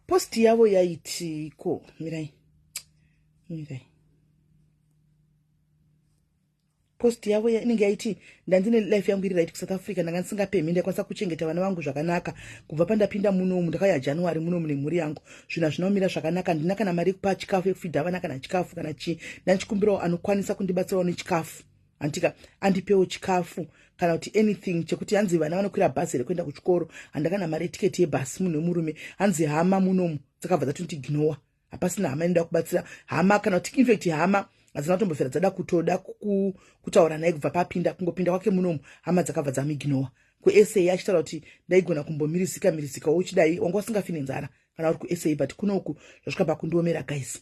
Post yavo yaitiko, mirai, mirai. Post yavo inenge yaiti, "Ndandine life yangu iri right kuSouth Africa, ndanga ndisingapemhi, ndaikwanisa kuchengeta vana vangu zvakanaka. Kubva pandapinda munomu, ndakauya January munomu nemhuri yangu, zvinhu hazvina kumira zvakanaka. Ndina kana mari yekupa chikafu, yekufidha vana, kana chikafu kana chii. Ndandichikumbirawo anokwanisa kundibatsirawo nechikafu, handitika, andipewo chikafu kana kuti anything chekuti." Hanzi, "Vana vanokwira bhazi here kuenda kuchikoro? Handakana mari yetiketi yebhasi, munhu wemurume." Hanzi, "Hama munomu dzakabva dzatondiignowa, hapasina hama inoda kubatsira hama, kana kuti in fact hama hadzina kutombofera dzada kutoda kutaura naye kubva papinda, kungopinda kwake munomu, hama dzakabva dzamuignowa." KuSA achitaura kuti, "Ndaigona kumbomirisika mirisikawo uchidai, wanga usingafi nenzara kana uri kuSA, but kunoku zvasvika pakundiomera, guys."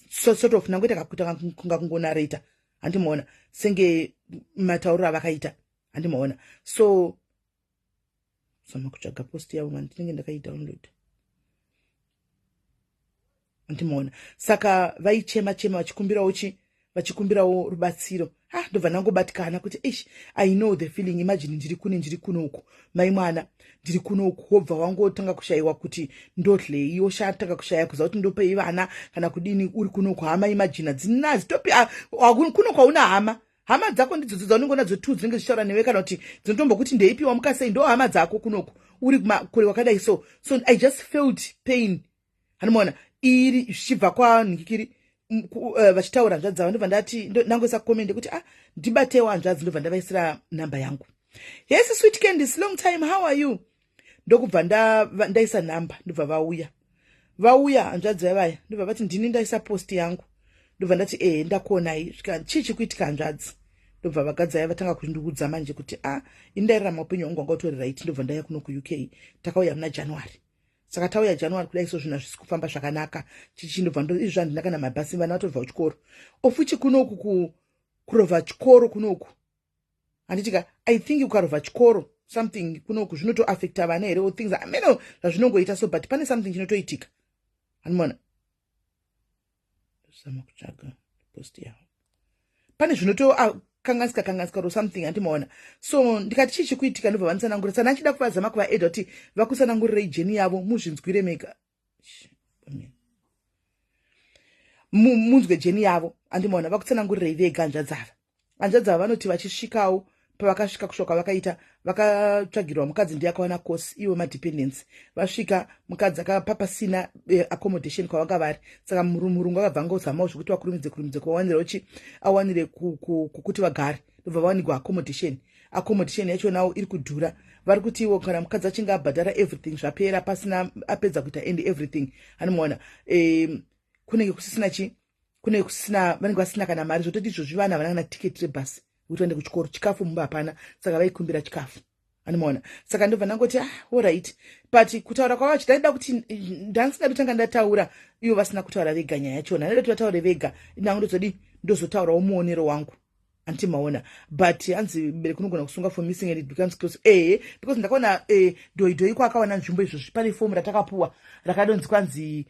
So, sort of nangoita kakuita kunga kungonareta, handimaona, senge matauriro avakaita, handimaona. So zama kutsvaga post yavo, mani, ndinenge ndakaidownload, handimaona. Saka vaichema chema vachikumbirawo chi vachikumbirawo rubatsiro. Ah, ndobva ndangobatikana kuti, ish, I know the feeling. Imagine ndiri kune, ndiri kuno uku, mai mwana, ndiri kuno uku, wobva wangotanga kushayiwa kuti ndodlei, woshatanga kushaya kuziva kuti ndopei vana kana kudini, uri kuno uku. Hama, imagine, dzinazi topi kuno kwauna hama. Hama dzako ndidzodzo dzaunenge unadzo tu, dzinenge dzichitaura newe kana kuti dzinotombokuti ndeipiwa mukasei, ndo hama dzako kunoku, uri kure kwakadai. So I just felt pain, handimaona, iri zvichibva kwanhikiri vachitaura hanzvadzi dzavo. Ndobva ndati ndangoisa comment yekuti, "Ah, ndibatewo hanzvadzi." Ndobva ndavaisira namba yangu. "Yes, sweet Candice, long time, how are you?" Ndokubva ndaisa nhamba, ndobva vauya, vauya hanzvadzi vavaya, ndobva vati, "Ndini ndaisa post yangu." Ndobva ndati, "Ehe, ndakuonai." Svika, "Chii chikuitika, hanzvadzi?" Ndobva vagadzaya vatanga kundiudza manje kuti, "A ah, ini ndairarama upenyu hwangu hwanga utori right, ndobva ndauya kuno kuUK. Takauya muna January, saka tauya January kudai, so zvinhu hazvisi kufamba zvakanaka chichi." Ndobva izvi, "Handina kana mabhasi, vana vatobva kuchikoro, ofuchi kunoku kurovha chikoro kunoku, handitika? I think ukarovha chikoro something kunoku zvinotoafecta vana here or things, ameno zvazvinongoita so, but pane something chinotoitika, hanimona." Zama kutsvaga post yavo, pane zvinotokanganisika kanganisika or something, handimaona. So ndikati, "Chii chikuitika?" Ndobva vanditsanangurira. Sana achida kuvazama kuvaedha kuti vakutsanangurirei journey yavo, muzvinzwire mega, munzwe journey yavo, handimaona, vakutsanangurirei vega hanzvadzi ava. Hanzvadzi ava vanoti vachisvikawo, pavakasvika, kusvika vakaita, vakatsvagirwa mukadzi, ndiye akawana course iwo madependence. Vasvika, mukadzi akapa pasina accommodation kwavanga vari, saka murungu akabva angozamawo zvekuti vakurumidze kurumidze kuvawanirawo chi awanire kukuti vagare. Ndobva vawanigwa accommodation. Accommodation yacho nawo iri kudhura. Vari kuti iwo kana mukadzi achinge abhadhara everything, zvapera, pasina apedza kuita and everything, anomaona, kunenge kusisina chi kunenge kusisina, vanenge vasina kana mari. Zvototi izvozvi vana havana kana tiketi rebhasi kuti vaende kuchikoro, chikafu mumba hapana, saka vaikumbira chikafu, anomaona. Saka ndobva ndangoti, "Ah, alright." But kutaura kwavo ndaida kuti ndandisingadi kutanga ndataura ivo vasina kutaura vega nyaya yachona. Ndaida kuti vataure vega, inangu ndozodi ndozotaurawo muonero wangu, antimaona. But hanzi bereki unogona kusunga for missing and it becomes close. Ehe, because ndakaona dhoidhoi kwaakawana nzvimbo izvozvi, pane fomu ratakapuwa rakadonzi kwanzi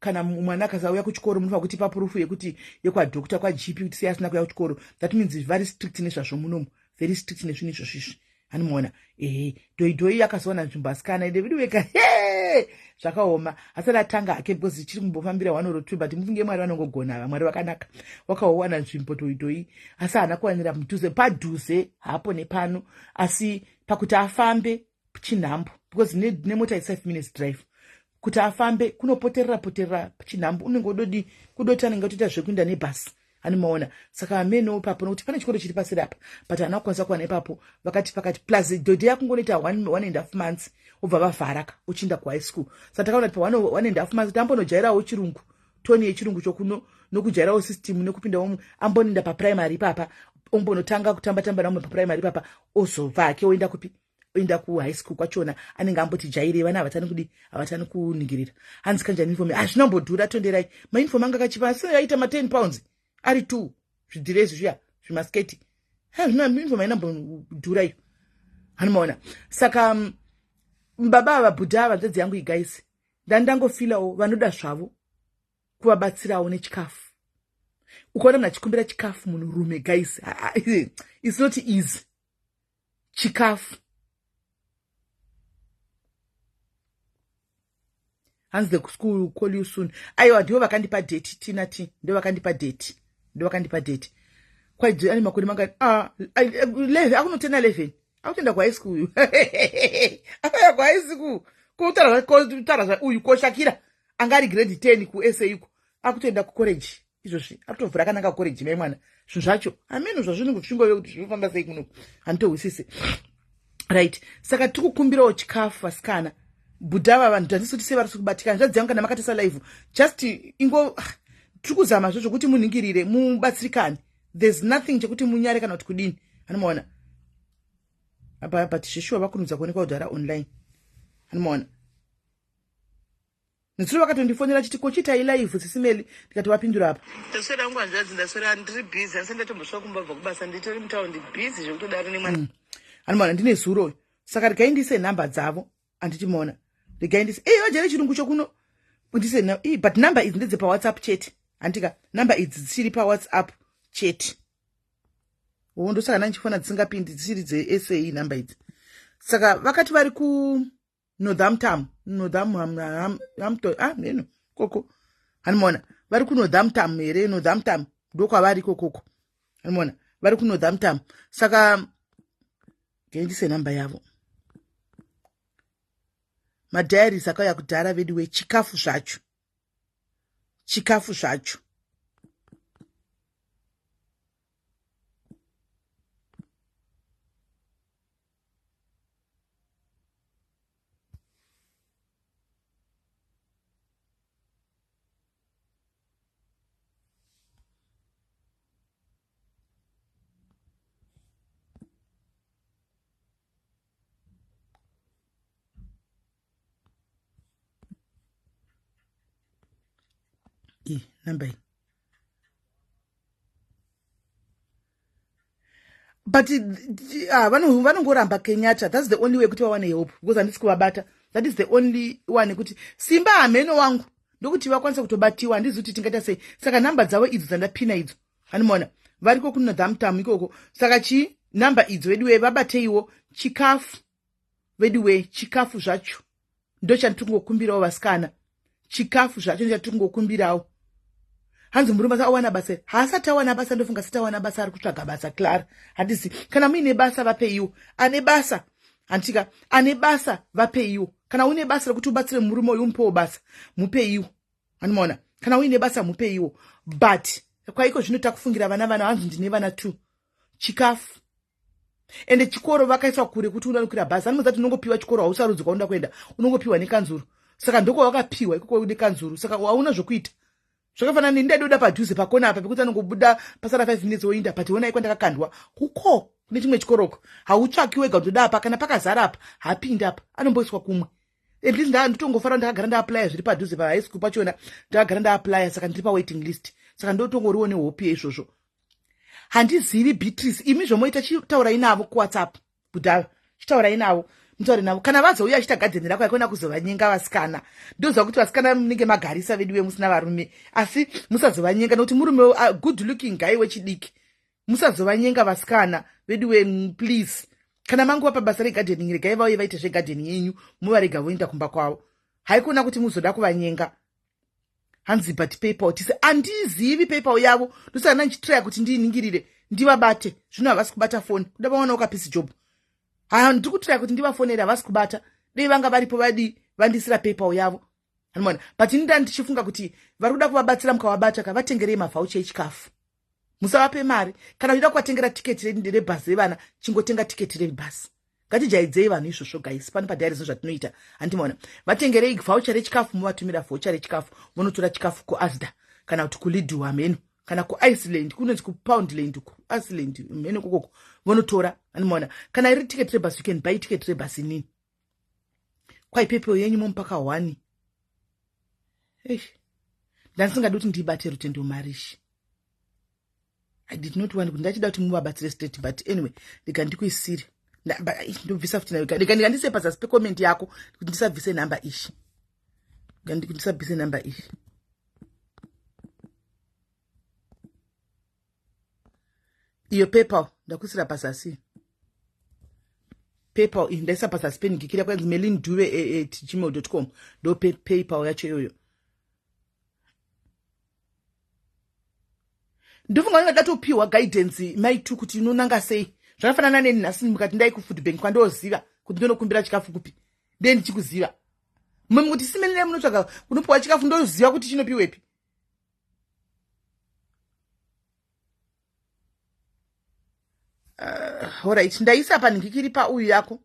kana mwana akasauya kuchikoro, munofanira kutipa proof yekuti yekwadhokta, kwaGP, kuti sei asina kuuya kuchikoro. That means very strict nezvazvo munomu, very strict nezvinhu izvozvizvi, anomuona. Ehe, dhoidhoi akazowana nzvimbo, asikana, ende vidiweka he, zvakaoma. Asati atanga hake because chiri kumbofambira one or two, but mufunge Mwari vanongogona ava, Mwari vakanaka. Wakaowana nzvimbo dhoidhoi, asi haana kuwanira mudhuze, padhuze hapo nepano, asi pakuti afambe chinhambo, because nemota is 5 minutes drive, kuti afambe kunopoterera poterera chinhambo, unenge udodi kudoti anenge atoita zvekuenda nebhasi, anomaona. Saka ameno ipapo, nokuti pane chikoro chiri paseri apa, but haana kukwanisa kuwana ipapo. Vakati pakati plus dhodhi yakungonoita one and half months, obva vavharaka uchiinda kuhigh school. Saka takaona kuti pa one and half months kuti ambonojairawo chirungu, toni yechirungu chokuno, nokujairawo system, nekupindawo, ambonoenda paprimary ipapa, ombonotanga kutamba tamba namwe paprimary ipapa, ozobva hake oenda kupi, oenda kuhigh school kwachona, anenge amboti jairei. Vana havatani kudi, havatani kuningirira. Hanzi, "Kanjani uniform?" Hazvinombodhura, tonderai, mauniform anga akachipa, asi aita ma10 pounds ari two, zvidhirezi zviya. Zvimasketi uniform ainambodhura iyo, hanomaona. Saka baba ava, bhudha ava, nzadzi yangu igaisi, ndandangofilawo vanoda zvavo kuvabatsirawo nechikafu. Ukaona munhu achikumbira chikafu, munhurume, guys, it's not easy. Chikafu, hanzi the school will call you soon. Aiwa, ndivo vakandipa date. Tina t ndo vakandipa date, ndo vakandipa date. Kwaidzi ane makore mangani? Ah, 11, akunotena 11, akutoenda kuhigh school, akauya kuhigh school. Kutaura uyu koshakira anga ari grade 10 kuSA iko, akutoenda kucollege izvozvi, akutovhura akananga kucollege. Mai mwana, zvinhu zvacho ameno zvazvinenge zvichingove kuti zvinofamba sei kuno, handitohwisisi. Right, saka tiri kukumbirawo chikafu, vasikana. Bhudha vanhu handisi kuti sei vari kubatikana. Zvadzi yangu, kana makatesa live, just ingo tiri kuzama zvo zvokuti munhingirire, mubatsirikane. There's nothing chekuti munyare kana kuti kudini, anomaona apa. But zveshuwa vakurumidza kuonekwa kudhara online, anomaona. Netsuro vakatondifonera chiti, "Kochiitai live, Sisi Melly?" Ndikati, "Vapindura apa." Ndaswera hangu hanzvadzi, ndaswera. Ndiri busy, handisati ndatombosvika kumba bva kubasa. Nditori mutaundi, busy zvekutodaro nemwana. Anomaona ndine zuro. Saka regai ndiise nhamba dzavo, handiti maona? Regai ndise ei vajere chirungu chokuno, ndise. But nhamba idzi ndedzepaWhatsApp chete, handika? Nhamba idzi dzichiri paWhatsApp chete. O, ndosaka ndandichifona dzisingapindi, dzisiri dzeSA nhamba idzi. Saka vakati vari ku Northampton, Northampton, ah, neno koko, hanimona vari kuNorthampton here? Northampton ndokwavari ikokoko, hanimona vari kuNorthampton. Saka ngendise nhamba yavo. Madiaries akauya kudhara vedu we. Chikafu zvacho, chikafu zvacho. I namba iyi, but vanongoramba Kenyatta. That's the only way kuti vawane help, because handisi kuvabata. That is the only one kuti simba hameno wangu ndokuti vakwanise kutobatiwa. Handizi kuti tingaita sei. Saka nhamba dzavo idzo dzandapina idzo, hanimona variko kuNorthampton ikoko. Saka chii, nhamba idzo veduwe, vabateiwo chikafu veduwe. Chikafu zvacho ndo chandiri kungokumbirawo, vasikana. Chikafu zvacho ndochatiri kungokumbirawo. Hanzi murume awana basa? Haasati awana basa, ndofunga asati awana basa, ari kutsvaga basa. Clara, handisi kana muine basa, vapeiwo. Ane basa, handitika? Ane basa, vapeiwo. Kana uine basa rekuti ubatsire murume uyu, umupewo basa, mupeiwo, anomaona. Kana uine basa, mupeiwo. But kwaiko zvino takufungira vana. Vana, hanzi ndine vana two. Chikafu, ende chikoro vakaiswa kure kuti unokwira bhazi. Anomuudza kuti unongopiwa chikoro, hausarudzi kwaunoda kuenda, unongopiwa nekanzuru. Saka ndokwawakapiwa ikoko nekanzuru, saka hauna zvokuita. Zvakafanana neni, ndaidoda padhuze pakona apa pekuti anongobuda pasara 5 minutes woinda, but onai kwandakakandwa kuko kune chimwe chikoroko. Hautsvaki wega, ndoda apa. Kana pakazara apa, hapindi apa, anomboiswa kumwe. At least nditongofara ndakagara ndaapplya zviri padhuze pahigh school pachona. Ndakagara ndaapplya, saka ndiri pawaiting list, saka ndotongoriwo nehope yeizvozvo. Handizivi Beatrice, imi zvomoita, chitaurai navo kuWhatsApp. Budhava, chitaurai navo, mutaure navo. Kana vazouya achiita gadheni rako, aikona kuzovanyenga vasikana. Ndoziva kuti vasikana munenge magarisa vedu vemusina varume, asi musazovanyenga nokuti murume good looking guy wechidiki. Musazovanyenga vasikana vedu we, please. Kana manguva pabasa regardening, regai vauye vaite zvegardening yenyu, muvarega voenda kumba kwavo. Haikona kuti muzoda kuvanyenga. Hanzi but PayPal tise, handizivi PayPal yavo, ndosaka ndandichitraya kuti ndiiningirire ndivabate. Zvino havasi kubata foni, kuda vawana kapisi job. Ha, ndiri kutraya kuti ndivafonere, havasi kubata. Dei vanga varipo, vadii vandisira PayPal yavo, anoona. But ini nda ndichifunga kuti vari kuda kuvabatsira, mukavabata ka, vatengerei mavoucher echikafu, musavape mari. Kana uchida kuvatengera tiketi rebhazi revana, chingotenga tiketi rebhazi. Ngatijaidzei vanhu izvozvo, guys. Pano padiary zvatinoita, handimaona? Vatengerei voucher rechikafu, muvatumira voucher rechikafu, vonotora chikafu kuAsda kana kuti kuLidl, hameno, kana kuIceland, kunonzi kuPoundland, kuIceland, mheno kokoko vonotora, handimaona? Kana iri ticket rebus, you can buy ticket rebus. Inini kwaipepewo yenyu momupaka one. Eish, ndandisingadi kuti ndibate Rutendo Marishi. I did not want kuti ndachida kuti muvabatsire straight, but anyway ndika ndikuisire ndobvisa futi nayo, ndika ndikandise pazasi pecomment yako kuti ndisabvise nhamba ishi, ndisabvise nhamba ishi. Iyo PayPal ndakuisira pazasi, PayPal iyi ndaisa pazasi penigikira kwanzi Melin Duve at gmail com, ndo PayPal yacho iyoyo. Ndofunga ndingada topiwa guidance maitu kuti inonanga sei. Zvakafanana neni nhasi mukati ndai kufood bank kwandoziva kuti ndonokumbira chikafu kupi, ndee ndichikuziva mumwe kuti simenei munotsvaga kunopiwa chikafu, ndoziva kuti chinopiwepi. Alright, ndaisa panhikikiri pauyu yako.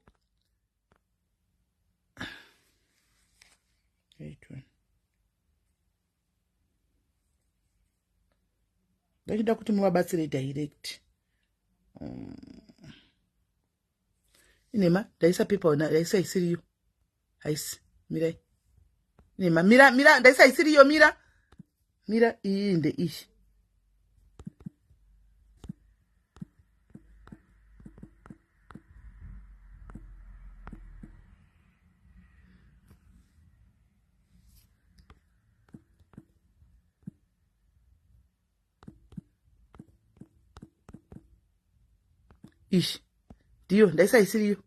Ndachida kuti muvabatsire direct. Inema ndaisa pepa, ndaisa isiriyo, haisi. Mirai, inema, mira, mira, ndaisa isiriyo, mira, mira, iyi ndeiyi. Ishi ndiyo ndaisa isiriyo.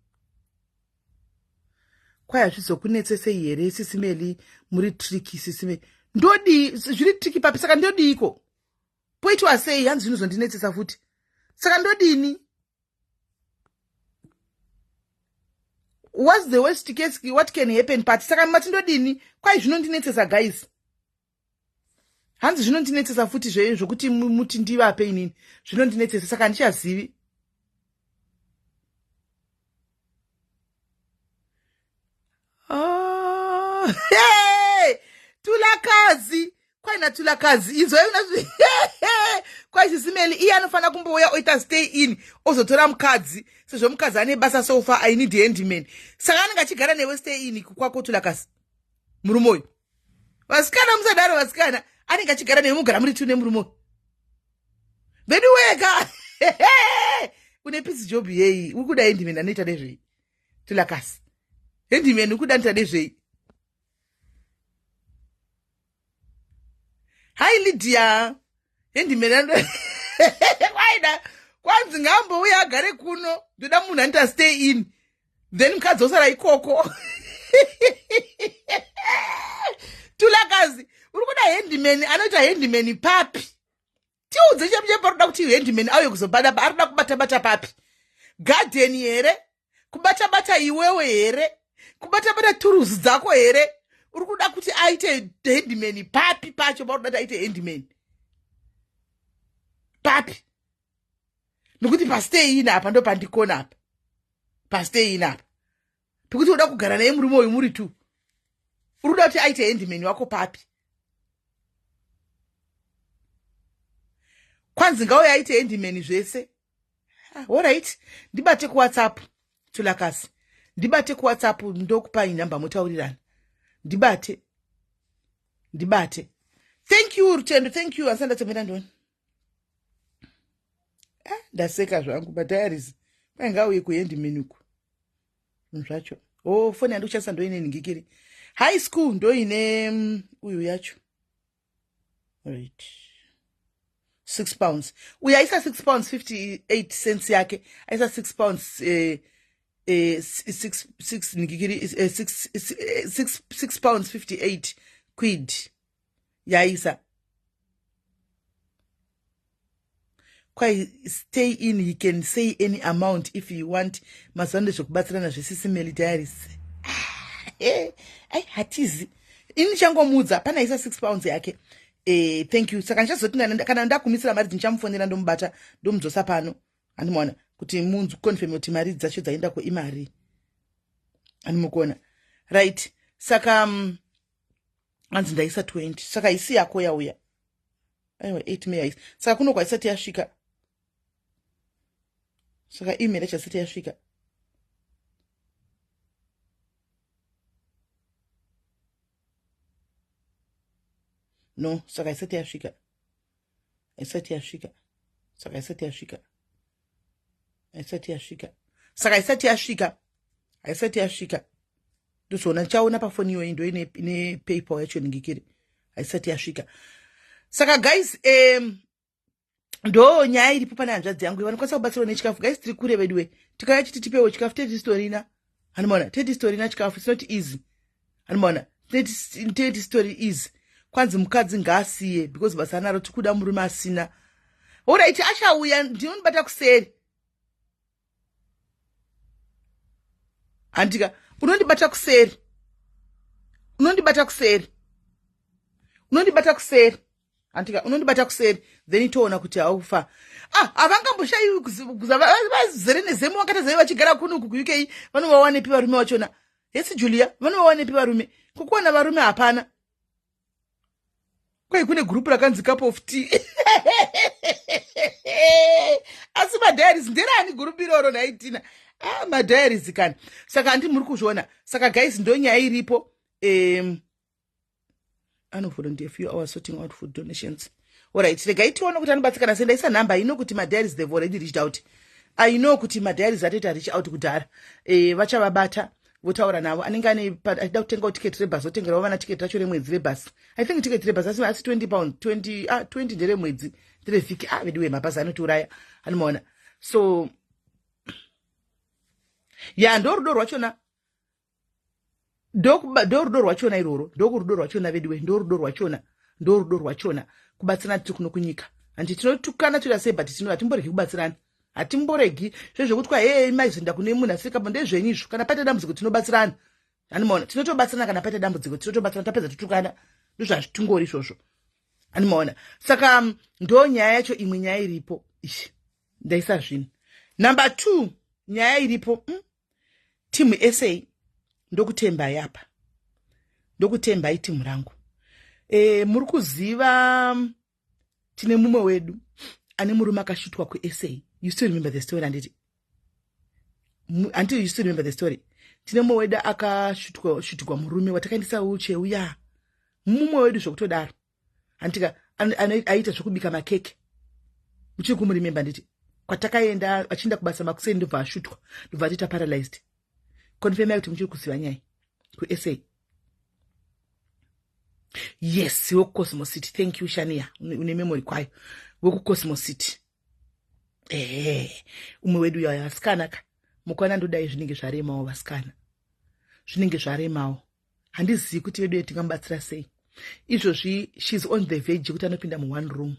Kwai hazvizokunetsesei here sisimeli? Muri triki sisimeli. Ndodii? Zviri triki papi? Saka ndodiiko? Poitwa sei? Hanzi zvinozondinetsesa futi, saka ndodini? What's the worst case? What can happen pati? Saka mati ndodini? Kwai zvinondinetsesa guys, hanzi zvinondinetsesa futi zvokuti muti ndivape inini, zvinondinetsesa, saka handichazivi. Oh, hey! Tulakazi kwaina tulakazi inzwai kwai sisimeli iye anofanira kumbouya oita stay in, ozotora mukadzi sezvo mukadzi ane basa. So far I need handyman, saka anenge achigara newe stay in kwako tulakazi. Murume uyu, vasikana musadaro vasikana, anenge achigara newe, mugara muri two nemurume uyu. Vedu wega une piece job yeyi? Uri kuda handyman anoita nezvei tulakasi? Handyman uri kuda anoita nezvei? Hai Lydia, handyman kwaida kwanzi ngaambouya agare kuno, ndoda munhu anoita stay in, then mukadzi osara ikoko. Tulakazi, uri kuda handyman anoita handyman papi? Tiudze chepo arikuda kuti handyman auye kuzobata, arikuda kubata-bata papi? Gadheni here? Kubata-bata iwewe here? Kubata-bata turuzi dzako here? Uri kuda kuti aite handyman papi pacho? Pauri kuda kuti aite handyman papi? Nokuti pastay in apa ndo pandikona apa, pastay in apa pekuti uda kugara naye murume uyu muri two, uri kuda kuti aite handyman wako papi? Kwanzi ngauye aite handyman zvese. Alright, ndibate kuWhatsApp tulakasi, ndibate kuWhatsApp, ndokupai nhamba motaurirana. Ndibate, ndibate. Thank you Rutendo, thank you. Asanda tsomera ndione. Ah, ndaseka zvangu madiaries. Kwai ngauye kuhandyman uku zvinhu zvacho. O oh, foni yandikushandisa ndoine ningikiri high school, ndoine uyu yacho. Right, £6, uyu aisa 6 pounds 58 cents yake, aisa 6 pounds 6 6 ningikiri 6 6 6 pounds 58 quid yaisa. Kwai stay in, he can say any amount if you want. Mazuva ano zvekubatsirana zvesisimeli diaries, ai hatizi. Ini ndichangomuudza pana isa 6 pounds yake. Thank you. Saka ndichazoti kana ndakumisira mari, ndichamufonera, ndomubata, ndomudzosa pano, handimaona kuti munzi confirm kuti mari dzacho dzaendako imari, handimukuona. Right, saka hanzi ndaisa 20, saka isi yako yauya. Aiwa, 8 May haisi, saka kuno kwaisati yasvika, saka email yacho asati yasvika. No, saka isati yasvika, isati yasvika. Saka isati yasvika, haisati yasvika. Saka isati yasvika, haisati yasvika. Ndozoona, ndichaona pafoni iyoyi, ndo ine PayPal yacho ningikiri, haisati yasvika. Saka guys, ndo nyaya iripo pane hanzvadzi yangu vanokwanisa kubatsirwa nechikafu. Guys, tiri kure veduwe. Tikauya chiti tipewo chikafu, tetitorina, handimaona, tetitorina chikafu. It's not easy, handimaona, tetistory easy. Kwanzi mukadzi ngaasiye because basa anaro, tikuda murume asina. Alright, achauya, ndinonibata kuseri. Handika, unondibata kuseri, unondibata kuseri, unondibata kuseri. Handika, unondibata kuseri, then toona kuti haufa. Ah, havangamboshayiwi vazere nezemo vakatazai vachigara kunuku kuUK. Vanovawanepi varume vachona? Hesi Julia, vanovawanepi varume? Kukuwana varume hapana. Kwai kune gurupu rakanzi Cup of Tea, asi madiaries nderani gurupu iroro nhaitina? Ah, madiaries kani. Saka handi muri kuzviona. Saka guys, ndo nyaya iripo. Anovolunteer few hours sorting out food donations. Alright, regai tione kuti anobatsikana sei. Ndaisa nhamba ino kuti madiaries, they've already reached out. I know kuti madiaries atoita reach out kudhara. Vachavabata, votaura navo. Anenge ane achida kutengawo tiketi rebhasi, otengerawo vana tiketi racho remwedzi rebhasi. I think tiketi rebhasi asi £20, 20, ah, 20 nderemwedzi, nderevhiki. Ah, veduwe, mabhazi anotiuraya, anomaona. So ya, ndo rudo rwachona, ndo rudo rwachona irworwo, ndokurudo rwachona veduwe, ndo rudo rwachona, ndo rudo rwachona, kubatsirana tiri kuno kunyika. Handi tinotukana toita sei, but tino hatimboregi kubatsirana, hatimboregi zvezvekuti kwa hei maizoenda kune munhu asiri kapo, ndezvenyu izvo. Kana paita dambudziko tinobatsirana, handimaona, tinotobatsirana. Kana paita dambudziko tinotobatsirana, tapedza totukana, ndozvazvitingori izvozvo, handimaona. Saka ndo nyaya yacho. Imwe nyaya iripo ishi, ndaisa zvinhu. Number two, nyaya iripo, timu SA, ndokutembai apa, ndokutembai timu rangu. Muri kuziva tine mumwe wedu ane murume akashutwa kuSA. You still remember the story, handiti? Until you still remember the story, tine mumwe wedu akashutirwa murume watakaendesa wheelchair uya, mumwe wedu zvokutodaro, handitika? Aita zvekubika makeke. Muchiri kumuremember, handiti? Kwatakaenda achienda kubasa makuseni, ndobva ashutwa, ndobva atoita paralyzed. Confirmai kuti muchiri kuziva nyaya kuSA. Yes, wekuCosmo City. Thank you, Shania, une memory kwayo. WekuCosmo City, ehe, umwe wedu yayo. Vasikana ka, mukwana ndodai, zvinenge zvaremawo vasikana, zvinenge zvaremawo. Handizivi kuti vedu tingamubatsira sei izvozvi. She's on the verge yekuti anopinda muone room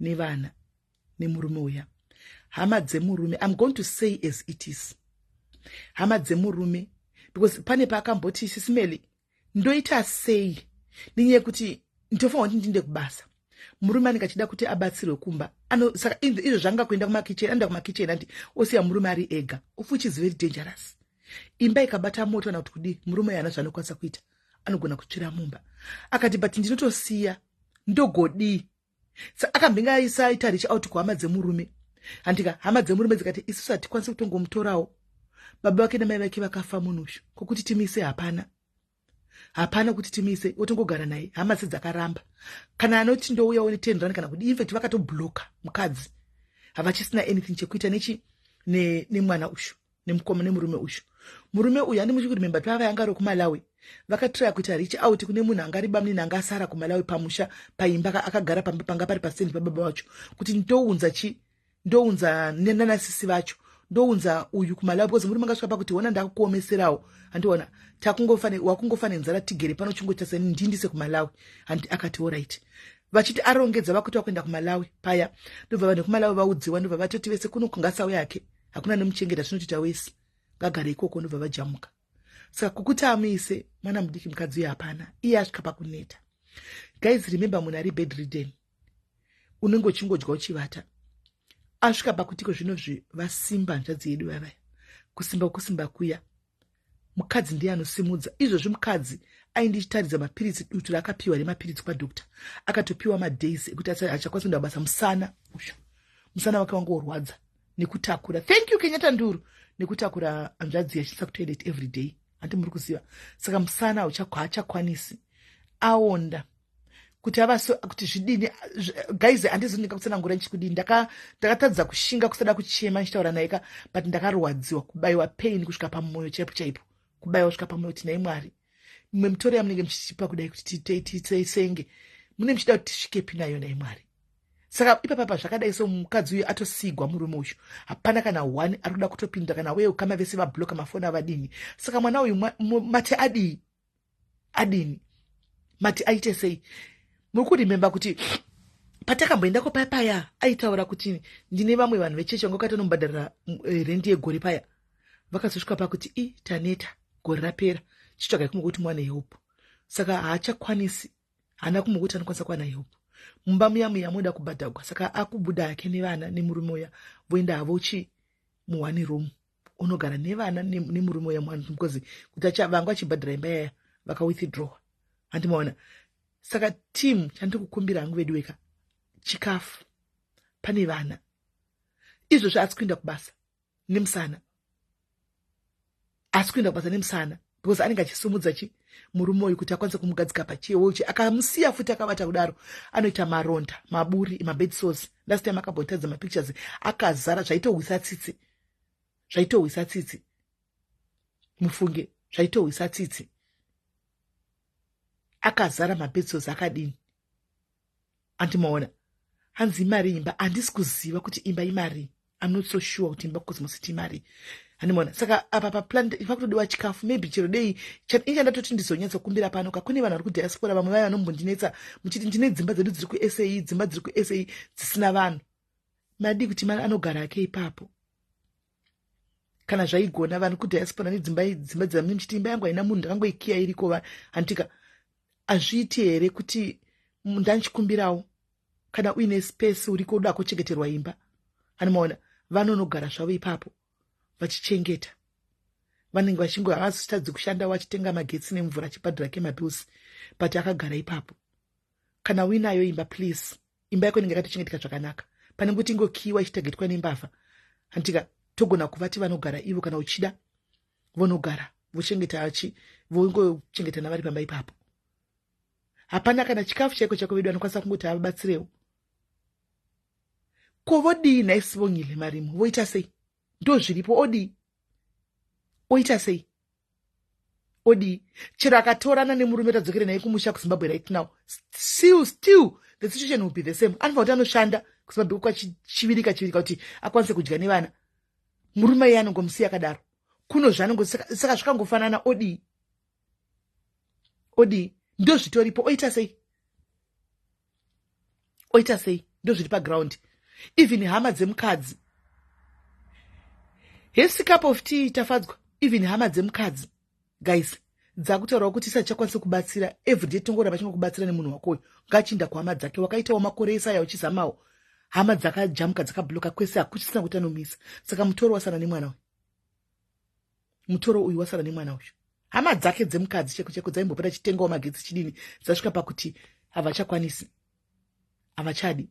nevana nemurume uya. Hama dzemurume, I'm going to say as it is, hama dzemurume, because pane paakamboti, "Sisimeli, ndoita sei nenyaya yekuti ndofanira kuti ndinde kubasa, murume anenge achida kuti abatsirwe kumba?" Saka izvo zvanga kuenda kumakicheni, anoenda kumakicheni andi osiya murume ari ega, of which is very dangerous. Imba ikabata moto kana kuti kudii, murume haana zvaanokwanisa kuita, anogona kutsvira mumba. Akati, "But ndinotosiya, ndogodii?" Sa akambenge aisaita reach out kuhama dzemurume, handika? Hama dzemurume dzikati, "Isusu hatikwanisi kutongomutorawo, baba vake namai vake vakafa. Munhu uyu kwokuti timise hapana, hapana kuti timise, otongogara naye." Hama sedzakaramba, kana anoti ndouyawo ne10 rand kana kuti, infact vakatobloka mukadzi, havachisina anything chekuita nechi nemwana uyu, nemukoma, nemurume uyu. Murume uyu, handi muchi kuremember pava yanga ari kuMalawi? Vakatraya kuita reach out kune munhu anga ari bamunini anga asara kuMalawi pamusha paimba, akagara pamba panga pari pasendi pababa vacho, kuti ndounza chi, ndounza nanasisi vacho, ndounza uyu kuMalawi, because murume angasvika pakuti, "Ona, ndakuomeserawo, handiona wakungofa nenzara, tigere pano, chingoita seni ndindise kuMalawi." Handi akati, "Alright." Vachiti arongedza, vakuti vakuenda kuMalawi paya, ndobva vanhu vekuMalawi vaudziwa, ndobva vatoti vese kuno kungasauya yake, hakuna nemuchengeta, zvinotoita wese ngagare ikoko. Ndobva vajamuka. Saka kukuti amuise mwana mudiki, mukadzi uyo hapana, iye asvika pakuneta. Guys, remember, munhu ari bedridden, unenge uchingodya uchivata. Asvika pakutiko zvinozvi vasimba hanzvadzi yedu vavaya, kusimba kusimba kuya, mukadzi ndiye anosimudza izvozvi. Mukadzi aindichitaridza mapiritsi, dutu raakapiwa remapiritsi kwadoctor, akatopiwa madays ekuti achakwanisa kuenda kubasa. Musana uyu, musana wake wanga worwadza nekutakura. Thank you, Kenyatta Nduru. Nekutakura hanzvadzi yachiisa kutoilet every day, handi muri kuziva? Saka musana haachakwanisi, aonda. Kuti avaso kuti zvidini, guys, handizi ndingakutsanangura ndichikudini. Ndakatadza kushinga kusada kuchema ndichitaura naye ka, but ndakarwadziwa, kubayiwa pain kusvika pamwoyo chaipo chaipo, kubayiwa kusvika pamwoyo, kuti nai Mwari, mimwe mitoro yamunenge muchitipa kudai kuti tisenge, mune muchida kuti tisvikepi nayo, nai Mwari? Saka ipapapa zvakadai so, mukadzi uyu atosigwa murume uyu, hapana kana one ari kuda kutopinda, kana uye ukama vese vabloka mafoni avadini. Saka mwana uyu mati adii? Adini? Mati aite sei? Muri kuremember kuti patakamboendako paya paya, aitaura kuti ndine vamwe vanhu vechechi vanga vakatonomubhadharira rendi yegore paya. Vakazosvika pakuti i taneta, gore rapera, chitsvagai kumwe kuti muwane help. Saka haachakwanisi, haana kumwe kuti anokwanisa kuwana help. Mumba muya muya munoda kubhadhagwa, saka akubuda hake nevana nemurume uya, voenda havo chi muone room, unogara nevana nemurume uya muone, because kuti vanga vachibhadhara imba yaya vakawithdrawa, handimaona. Saka team, chandiri kukumbira hangu vedu weka, chikafu, pane vana. Izvozvo asi kuenda kubasa nemusana, asi kuenda kubasa nemusana, because anenge achisumudza chi murume uyu kuti akwanise kumugadzika pachiwochi. Akamusiya futi akavata kudaro, anoita maronda, maburi, mabed sores. Last time akambotadza mapictures akazara, zvaitohwisa tsitsi, zvaitohwisa tsitsi, mufunge, zvaitohwisa tsitsi, akazara mabed sores akadini. Andimaona hanzi imari imba, handisi kuziva kuti imba imari. I'm not so sure kuti imba kuCosmo City imari, handimaona. Saka apa paplan pakutodiwa chikafu, maybe chero dei inchandatoti ndizonyatsokumbira pano ka. Kune vanhu vari kudiaspora, vamwe vaya vanombondinetsa muchiti ndine dzimba dzedu dziri kuSA, dzimba dziri kuSA dzisina vanhu. Madii kuti mari anogara ake ipapo kana zvaigona? Vanhu kudiaspora nedzimba, dzimba dzamune muchiti imba yangu haina munhu, ndakangoikiya iriko, handitika? Hazviiti here kuti ndanchikumbirawo, kana uine space uriko, uda kuchengeterwa imba, anomaona, vanonogara zvavo ipapo vachichengeta. Vanenge vachingo havazotadzi kushanda, vachitenga magetsi nemvura, achibhadhara kemabills, but akagara ipapo. Kana uinayo imba, please, imba yako inenge yakatochengeteka zvakanaka pane kuti ingokiwa ichitagetwa nembavha, handitika? Togona kuvati vanogara ivo, kana uchida vonogara vochengeta achi vongochengetana vari pamba ipapo. Hapana kana chikafu chaiko chako vedu anokwanisa kungoti avabatsirewo. Ko vodii nhai Sibongile Marimo? Voita sei? Ndo zviripo, odii? Oita sei? Odii? Chero akatorana nemurume, tadzokere naye kumusha kuZimbabwe right now, still the situation will be the same. Anofanira kuti anoshanda kuZimbabwe kwachivirika chivirika kuti akwanise kudya nevana. Murume iye anongomusiya akadaro kuno zvanongo, saka zvakangofanana. Odii? Odii? Ndo zvitoripo, oita sei? Oita sei? Ndo zviri paground. Even hama dzemukadzi, hesi cup of tea tafadzwa, even hama dzemukadzi, guys, dzakutaurawo kuti isatichakwanisa kubatsira. Everyday tongoramba chingokubatsira nemunhu wakoyo, ngachiinda kuhama dzake. Wakaitawo makore esaya uchizamawo, hama dzakajamuka, dzakabloka kwese, hakuchisina kuti anomisa. Saka mutoro wasara nemwana uyu, mutoro uyu wasara nemwana uyu. Hama dzake dzemukadzi cheko cheko dzaimbopota chitengawo magetsi chidini, dzasvika pakuti havachakwanisi, havachadi.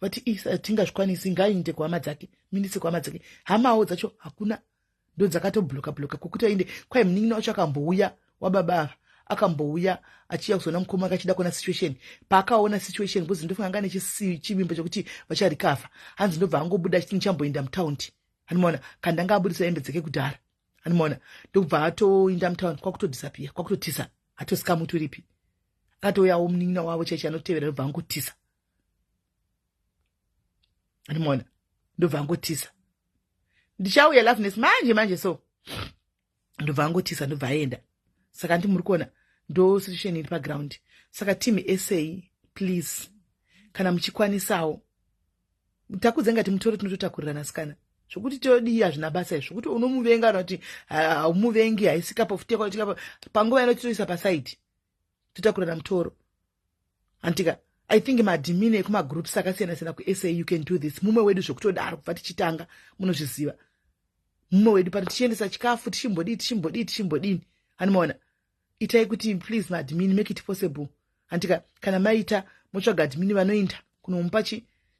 Vati tingazvikwanisi, ngainde kuhama dzake, mindise kuhama dzake. Hamawo dzacho hakuna, ndo dzakatobloka bloka kwokuti ainde. Kwai munin'ina wacho akambouya, wababa ava, akambouya achiya kuzoona mukoma wake, achida kuona situation. Paakaona situation, because ndofunga anga nechivimbo chekuti vacharecover, hanzi ndobva angobuda achiti ndichamboenda mutaundi, anomaona, kana ndanga abudisa hembe dzake kudhara, anomaona, ndokubva atoinda mutaundi, kwakutodisappear, kwakutotisa, hatosika muti uripi. Akatouyawo munin'ina wavo chaicho anotevera, ndobva angotisa, anomaona, ndobva angotisa. Ndichauya, Loveness, manje manje. So ndobva angotisa, ndobva aenda. Saka ndi muri kuona ndo situation iri paground. Saka team SA, please, kana muchikwanisawo, takudze ngati mutoro tinototakurirana sikana. Zvokuti todii hazvina basa izvo, zvokuti unomuvenga kana kuti haumuvengi, haisi cup of tea panguva ino, titoisa paside, totakurana mutoro, handitika? I think maadmin ekumagroups akasiyana siyana kuSA, you can do this. Mumwe wedu zvekutodaro kubva tichitanga, munozviziva, mumwe wedu pano tichiendesa chikafu, tichimbodii, tichimbodii, tichimbodini, hanimaona. Itai kuti, please, maadmin, make it possible, handika? Kana maita, motsvaga admin vanoenda kunomupa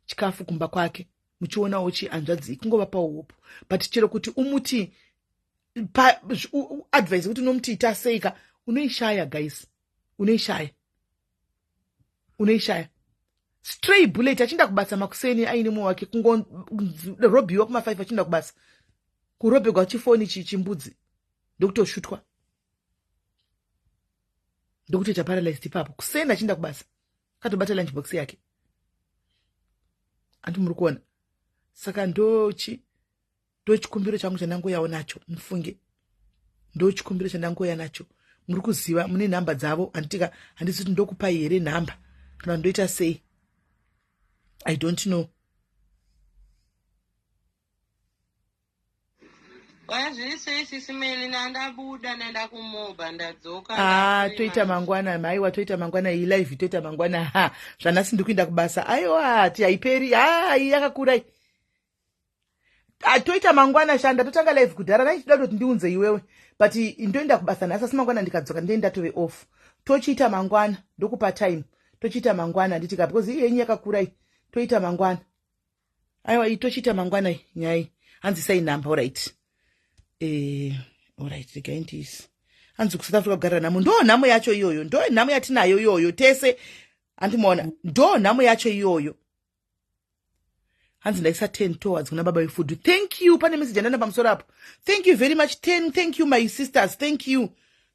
chikafu kumba kwake, muchionawo chihanzvadzi kungovapawo hope. But chero kuti umuti advice kuti unomuti ita seika, unoishaya, guys, unoishaya. Unoishaya. Stray bullet achienda kubasa makuseni aine mumwe wake, kungorobhiwa kuma5 achienda kubasa, kurobhegwa chifoni chimbudzi, ndokutoshutwa, ndokutoita paralyzed ipapo kuseni achienda kubasa, akatobata lunch box yake. Anti muri kuona? Saka ndochi ndochikumbiro changu chandangoyawo nacho, mufunge. Ndochikumbiro chandangoya nacho. Muri kuziva mune nhamba dzavo, handitika? Handisi kuti ndokupai here nhamba kana ndoita sei, I don't know. Zviri sei sisi Meli? Nandabuda, ndaenda kumoba, ndadzoka. Ah, toita mangwana maiwa, toita mangwana iyi live, toita mangwana. Ha, zvanhasi ndiri kuenda kubasa. Aiwa, ti haiperi. Ha, iyi yakakura iyi. Ah, toita mangwana. Shanda, totanga live kudhara, naichida kutoti ndiunze iwewe, but ndoenda kubasa nhasi, asi mangwana ndikadzoka ndee ndatove off. Tochiita mangwana, ndokupa time, tochiita mangwana, handitika? Because iyi yenyu yakakura iyi, toita mangwana. Aiwa, iyi tochiita mangwana iyi nyai. Hanzi sei nhamba? Alright, alright, regai ndiise. Hanzi kuSouth Africa kugarira nhamo. Ndo nhamo yacho iyoyo, ndo nhamo yatinayo iyoyo tese, handimaona? Ndo nhamo yacho iyoyo. Hanzi ndaisa 10 towards kuna baba vefood. Thank you. Pane message yandana pamusoro apo. Thank you very much. 10, thank you my sisters, thank you,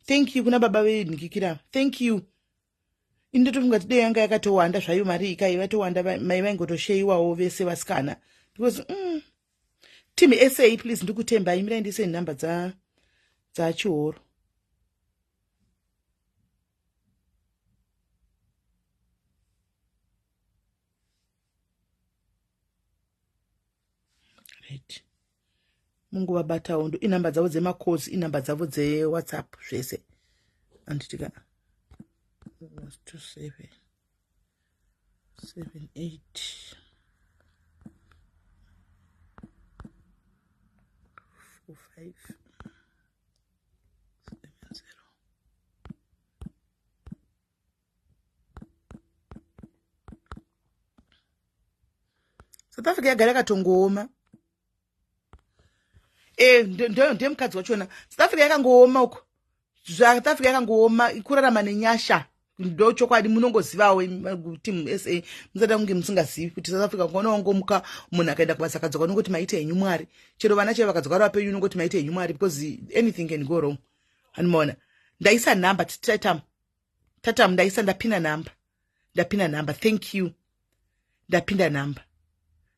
thank you kuna baba venhikikira, thank you. Ini ndotofunga kuti dei yanga yakatowanda zvayo mari ikai vatowanda, mai vaingotosheyiwawo vese vasikana, because team SA, please, ndikutemba. Imirai ndise nhamba dzaChihoro. Right, mungovabatawo. Ndo inhamba dzavo dzemacalls, inhamba dzavo dzeWhatsApp, zvese, anditika? 27 7 8 4 5 7 0. South Africa yagara yakatongooma. E, ndemukadzi wachona. South Africa yakangooma uko. South Africa yakangooma, kurarama nenyasha, ndo chokwadi. Munongozivawo team SA, musada kunge musingazivi kuti South Africa ukaona wangomuka, munhu akaenda kubasa akadzoka, unongoti maita henyu Mwari. Chero vana chaivo vakadzoka vari vapenyu, unongoti maita henyu Mwari, because anything can go wrong. Anomaona ndaisa nhamba tatam tatam, ndaisa, ndapina nhamba, ndapina nhamba. Thank you, ndapinda nhamba,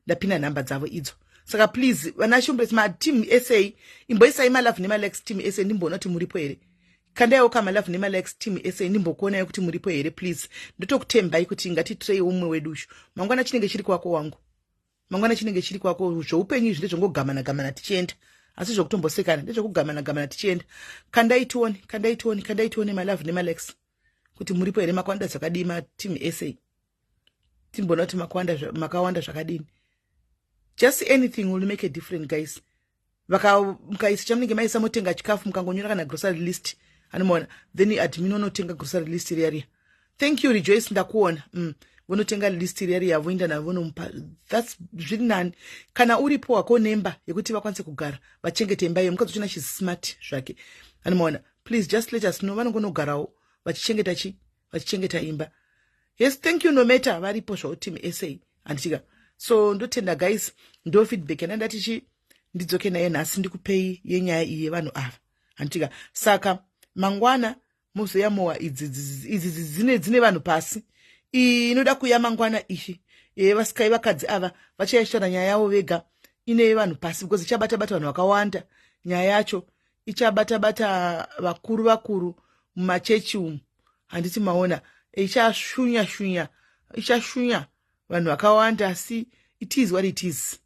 ndapinda nhamba dzavo idzo. Saka please, vana Shumbres, mateam SA, imboisai malove nemalikes, team SA, ndimboona kuti muripo here. Kandaiwo kamalove nemalikes, team SA, ndimbokuonai kuti muripo here, please. Ndotokutembai kuti ngatitirei umwe wedu ushu. Mangwana chinenge chiri kwako wangu, mangwana chinenge chiri kwako. Zveupenyu izvi ndezvongogamana gamana tichienda, asi zvokutombosekana ndezvekugamana gamana tichienda. Kandai tione, kandai tione, kandai tione malove nemalikes kuti muripo here. Makawanda zvakadii mateam SA? Timboona kuti makawanda zvakadini. Just anything will make a difference, guys. Mukaisa chamunenge maisa, motenga chikafu, mukangonyora kana grocery list, anomaona? Then admin unotenga grocery list riya riya. Thank you, Rejoice, ndakuona. Vonotenga list riya riya, voenda navo, vonomupa. That's zviri nani kana uripo wako nemba yekuti vakwanise kugara vachengete imba iyo. Mukadzi uchina chismart zvake, anomaona? Please just let us know. Vanongonogarawo vachichengeta chi vachichengeta imba. Yes, thank you. No matter varipo zvavo team SA, handitika? So ndotenda guys, ndo feedback yandandati chi ndidzoke naye nhasi, ndikupei yenyaya iyi yevanhu ava, handitika? Saka mangwana muzoyamowa idzi idzi dzine vanhu pasi. Iyi inoda kuya mangwana iyi yevasikai vakadzi ava vachaishora nyaya yavo vega. Ine vanhu pasi because ichabata bata vanhu vakawanda. Nyaya yacho ichabata bata vakuru vakuru mumachechi umu, handiti maona? Ichashunya shunya, ichashunya vanhu vakawanda, asi it is what it is.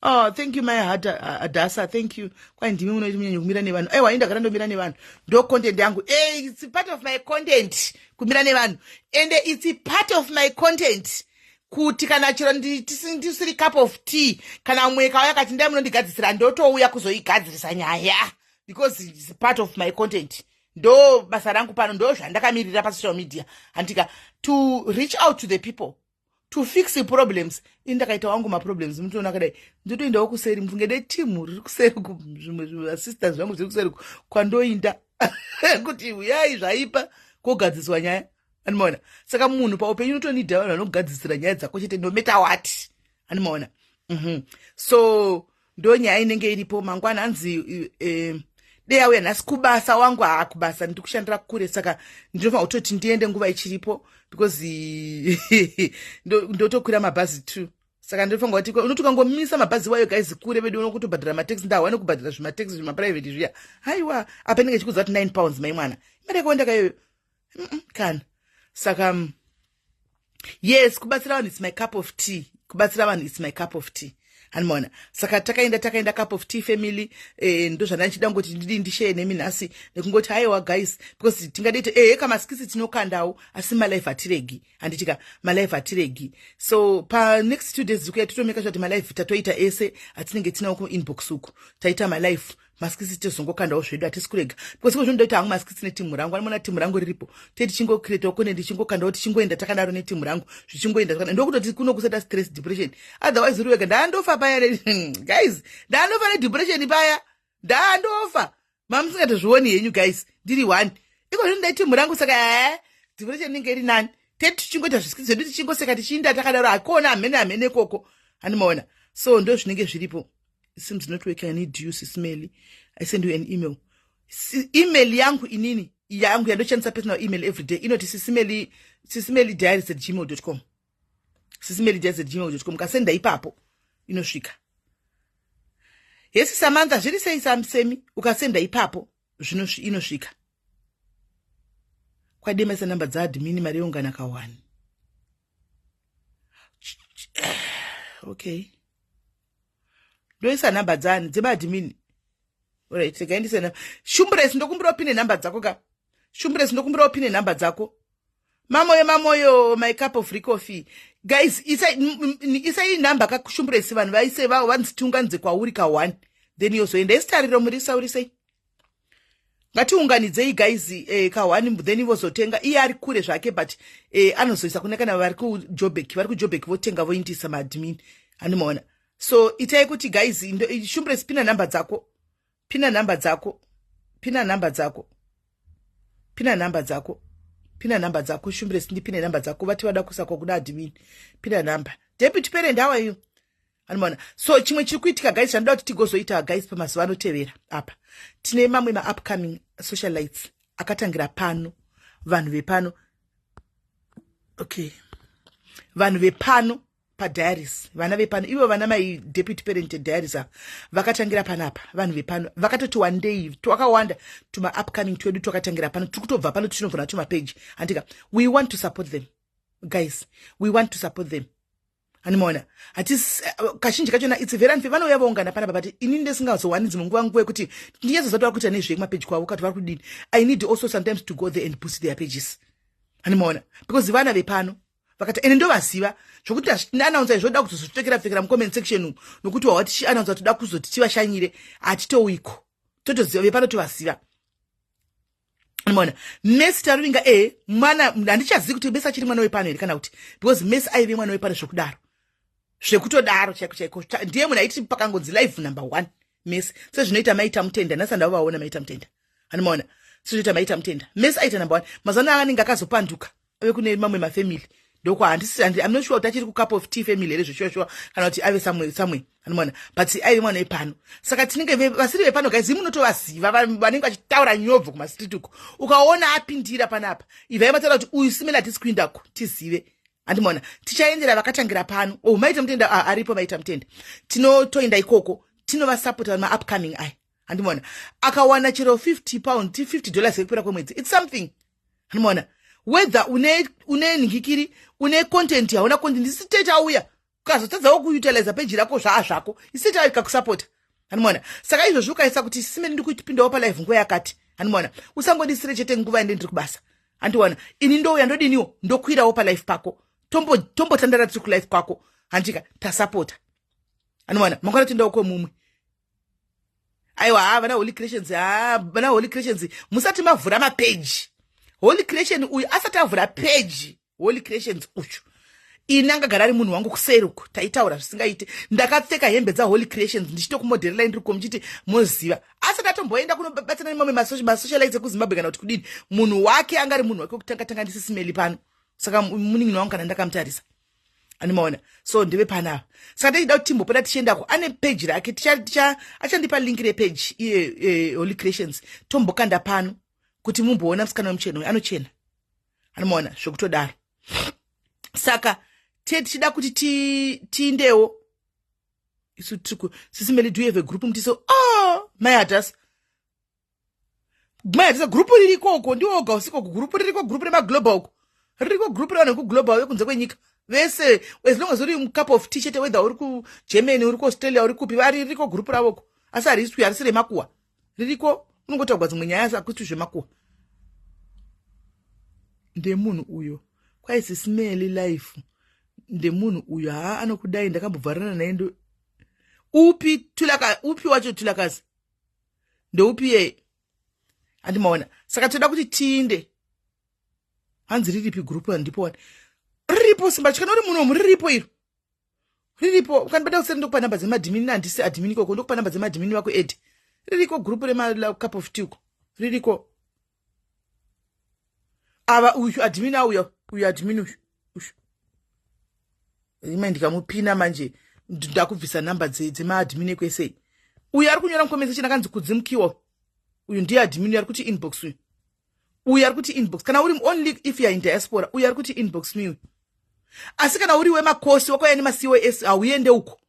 Oh, thank you, my Adasa, thank you. Kwai ndimi munoiti munyanya kumira nevanhu. Aiwa, indagara ndomira nevanhu, ndo content yangu. Hey, it's part of my content kumira nevanhu, and it's part of my content kuti kana chero ndisiri cup of tea, kana mumwe kauya kati ndai munondigadzisira, ndotouya kuzoigadzirisa nyaya, because it's part of my content. Ndo basa rangu pano, ndo zvandakamirira pasocial media, handika? To reach out to the people, to fix the problems. Ini ndakaita wangu maproblems, mutoona akadai, ndotoendawo kuseri. Mufunge netimu riri kuseri, zvimwe zvasisters zvangu zviri kuseri kwandoinda kuti uyai zvaipa. Kogadziswa nyaya, animaona? Saka munhu paupenyu unotonidha vanhu vanogadzisira nyaya dzako chete, no matter what, animaona? So ndo nyaya inenge iripo. Mangwana hanzi dei auya nhasi kubasa. Wangu, haa, kubasa ndiri kushandira kure, saka ndinofanira kutoti ndiende nguva ichiripo because ndotokwira mabhazi 2. Saka ndinofanira kuti unoti ukangomisa mabhazi wayo, guys, kure vedu, unokutobhadhara mataxi. Ndawane kubhadhara zvimataxi, zvimaprivate zviya. Haiwa, apa inenge ichikudza kuti £9, mai mwana, imari yakawanda kayoyo. Kana saka yes, kubatsira vanhu, it's my cup of tea. Kubatsira vanhu, it's my cup of tea, handimaona? Saka takaenda Cup of Tea family. Ndo zvandandichida ngoti ndidi ndishare nemi nhasi, nekungoti haiwa guys, because tingaditi ehe, kamaskits tinokandawo, asi malive hatiregi, handitika? Malive hatiregi. So panext 2 days zikuya totomeka sure kuti malive tatoita ese atinenge tinawo kuinbox uku, taita malive. Maskits tozongokandawo zvedu, hatisi kurega, because iko zvinodoita hangu maskits netimu rangu. Anoona timu rangu riripo, te tichingocreatawo content, tichingokandawo, tichingoenda takadaro netimu rangu, zvichingoenda zvakadaro. Ndokutoti kuno kusaita stress, depression. Otherwise uri wega, ndaandofa paya, guys, ndaandofa nedepression paya, ndaandofa. Mamusingatozvioni henyu, guys, ndiri one. Iko zvino ndai timu rangu, saka e depression inenge iri nani. Te tichingoita zviskits zvedu, tichingoseka, tichiinda takadaro. Hakona hamene hamene ikoko, handimaona? So ndo zvinenge zviripo. It seems not working. I need you, Sis Melly. I send you an email. Email yangu inini yangu yandoshandisa, personal email every day, inoti sismely sismelydiaries@gmail.com, sismelydiaries@gmail.com. Kasenda ipapo inosvika. Hesi Samantha, zviri sei semi? Ukasenda ipapo inosvika. Kwademaisa namba dzaadmin, mari youngana ka1. Okay, ndoisa nhamba dzani? Dzemaadmin. Alright, regai ndise. Shumbures, ndokumbira upine nhamba dzako ka. Shumbures, ndokumbira upine nhamba dzako. Mamoyo, mamoyo, my cup of coffee. Guys, isai nhamba kaShumburesi, vanhu vaise vanzi tiunganidze kwauri ka1, then yozoenda isitariro. Murisa uri sei? Ngatiunganidzei, guys, ka1, then vozotenga. Iye ari kure zvake, but anozoisa kune kana vari kuJobek, vari kuJobek votenga, voindisa maadmin, handimaona? So itai kuti, guys, Shumbures, pina nhamba dzako, pina nhamba dzako, pina nhamba dzako, pina nhamba dzako, pina nhamba dzako. Shumbures, ndipine nhamba dzako. Vati vada kusakwa kuna admin, pina nhamba. Deputy parent, how are you? Anomaona? So chimwe chiri kuitika, guys, chandoda kuti tigozoita, guys, pamazuva anotevera apa, tine mamwe maupcoming socialites akatangira pano, vanhu vepano. Okay, vanhu vepano padiaries, vana vepano ivo, vana mai deputy parent diaries ava vakatangira panapa. Vanhu vepano vakatoti wandei, twakawanda tuma-upcoming twedu twakatangira pano, tiri kutobva pano tichinovhura tumapeji, handika? We want to support them, guys, we want to support them, handimaona? Hatisi kazhinji kachona it's very unfair. Vanouya vaungana panapa, but inini ndisingazowani dzimwe nguva yekuti ndinyatsozati vari kuita nezvei kumapeji kwavo, kati vari kudini. I need also sometimes to go there and boost their pages, handimaona? Because vana vepano vakati ende ndovaziva zvokuti announce zvoda kuzozvipfekera pfekera mucomment section umu, nokuti wawa tichiannounce toda kuzoti tivashanyire, hatitowiko. Totoziva vepano, tovaziva, maona? Messi Taruvinga, e mwana, handichazivi kuti Messi achiri mwana wepano here kana kuti, because Messi aive mwana wepano zvekudaro, zvekutodaro chaiko chaiko. Ndiye munhu aiti pakangonzi live, number one Messi. Sezvinoita Maita Mutenda nhasi, handavaona Maita Mutenda, handimaona? Sezvinoita Maita Mutenda, Messi aita number one. Mazuva ano anenge akazopanduka, ave kune mamwe mafamily, ndokwa handisi, I'm not sure kuti achiri kuCup of Tea family here zveshuwa kana kuti ave somewhere somewhere, anomaona? But aive mwana wepano. Saka tinenge vasiri vepano, guys, imunotovaziva, vanenge vachitaura nyobvo kumastreet uko. Ukaona apindira panapa, ivai mataura kuti uyu simela, hatisi kuindako, tizive, handimaona? Tichaendera vakatangira pano. Oh, Maita Mutenda aripo. Maita Mutenda, tinotoenda ikoko, tinovasapota maupcoming aya, handimaona? Akawana chero £50, $50 yekupera kwemwedzi, it's something, handimaona? Whether une nhingikiri, une content, hauna content, isi tauya ukazotadzawo kuutiliza peji rako, zvaa zvako, isi tauya ikakusapota, handimaona? Saka izvozvi ukaisa kuti simeni, ndiri kupindawo palive nguva yakati, handimaona? Usangodisire chete nguva yande ndiri kubasa, handiwana? Ini ndouya, ndodiniwo, ndokwirawo palive pako, tombotandara tiri kulive kwako, handika? Tasapota, handimaona? Mangwana toendawo kwemumwe. Aiwa, ha, vana Holy Creations, ha, vana Holy Creations, musati mavhura mapeji. Holy Creation uyu asati avhura peji, Holy Creations uyu. Ini angagara ari munhu wangu kuseri uku, taitaura zvisingaite. Ndakapfeka hembe dzaHoly Creations ndichitokumodhererai ndiri komuchiti moziva. Asati atomboenda kunobatsana nemamwe masocialites ekuZimbabwe kana kuti kudini, munhu wake anga ari munhu wake wekutanga tanga ndisisimeli pano. Saka munin'ina wangu kana ndakamutarisa, animaona. So ndeve panapa. Saka tichida kuti timbopota tichiendako, ane peji rake, achandipa link repeji iye, Holy Creations, tombokanda pano kuti mumboona musikana wemucheno uyu anochena, anomaona zvekutodaro. Saka tie tichida kuti tiindewo isu tiriku. Sisimeli, do you have a group? Mutiso, oh, mai Hadasa, mai Hadasa, gurupu ririko uko, ndiwoga usiko. Gurupu ririko, gurupu remaglobal uko ririko, gurupu revanhu vekuglobal vekunze kwenyika vese. As long as uri cup of tea chete, whether uri kuGermany, uri kuAustralia, uri kupi, vari ririko gurupu ravoko, asi hariswi, harisi remakuhwa. Ririko, unongotaurwa dzimwe nyaya, asi hakuitwi zvemakuhwa. Ndemunhu uyo kwaisi Smely life, ndemunhu uyo. Haa, anokudai, ndakambobvarana naye. Ndo upi tulaka, upi wacho tulakazi, ndeupi yeye? Handimaona. Saka toda kuti tiinde. Hanzi riripi gurupu? Handipo wani. Riripo, simba chikana uri munomu, riripo iro, riripo. Ukandibata kuseri, ndokupa namba dzemadhimini. Handisi admin ikoko, ndokupa namba dzemadhimini vako edi. Ririko gurupu remacup of tea uko, ririko. Ava uyu admin auya, uyu admin uyu, uyu ime ndikamupina manje, ndakubvisa namba dzemaadmin ekwesei. Uyu ari kunyora mucomment section akanzi Kudzimukiwa, uyu ndiye admin ari kuti inbox. Uyu, uyu ari kuti inbox kana uri, only if you are in diaspora. Uyu ari kuti inbox me uyu. Asi kana uri wemakosi, wakauya nemaCOS, hauende uko.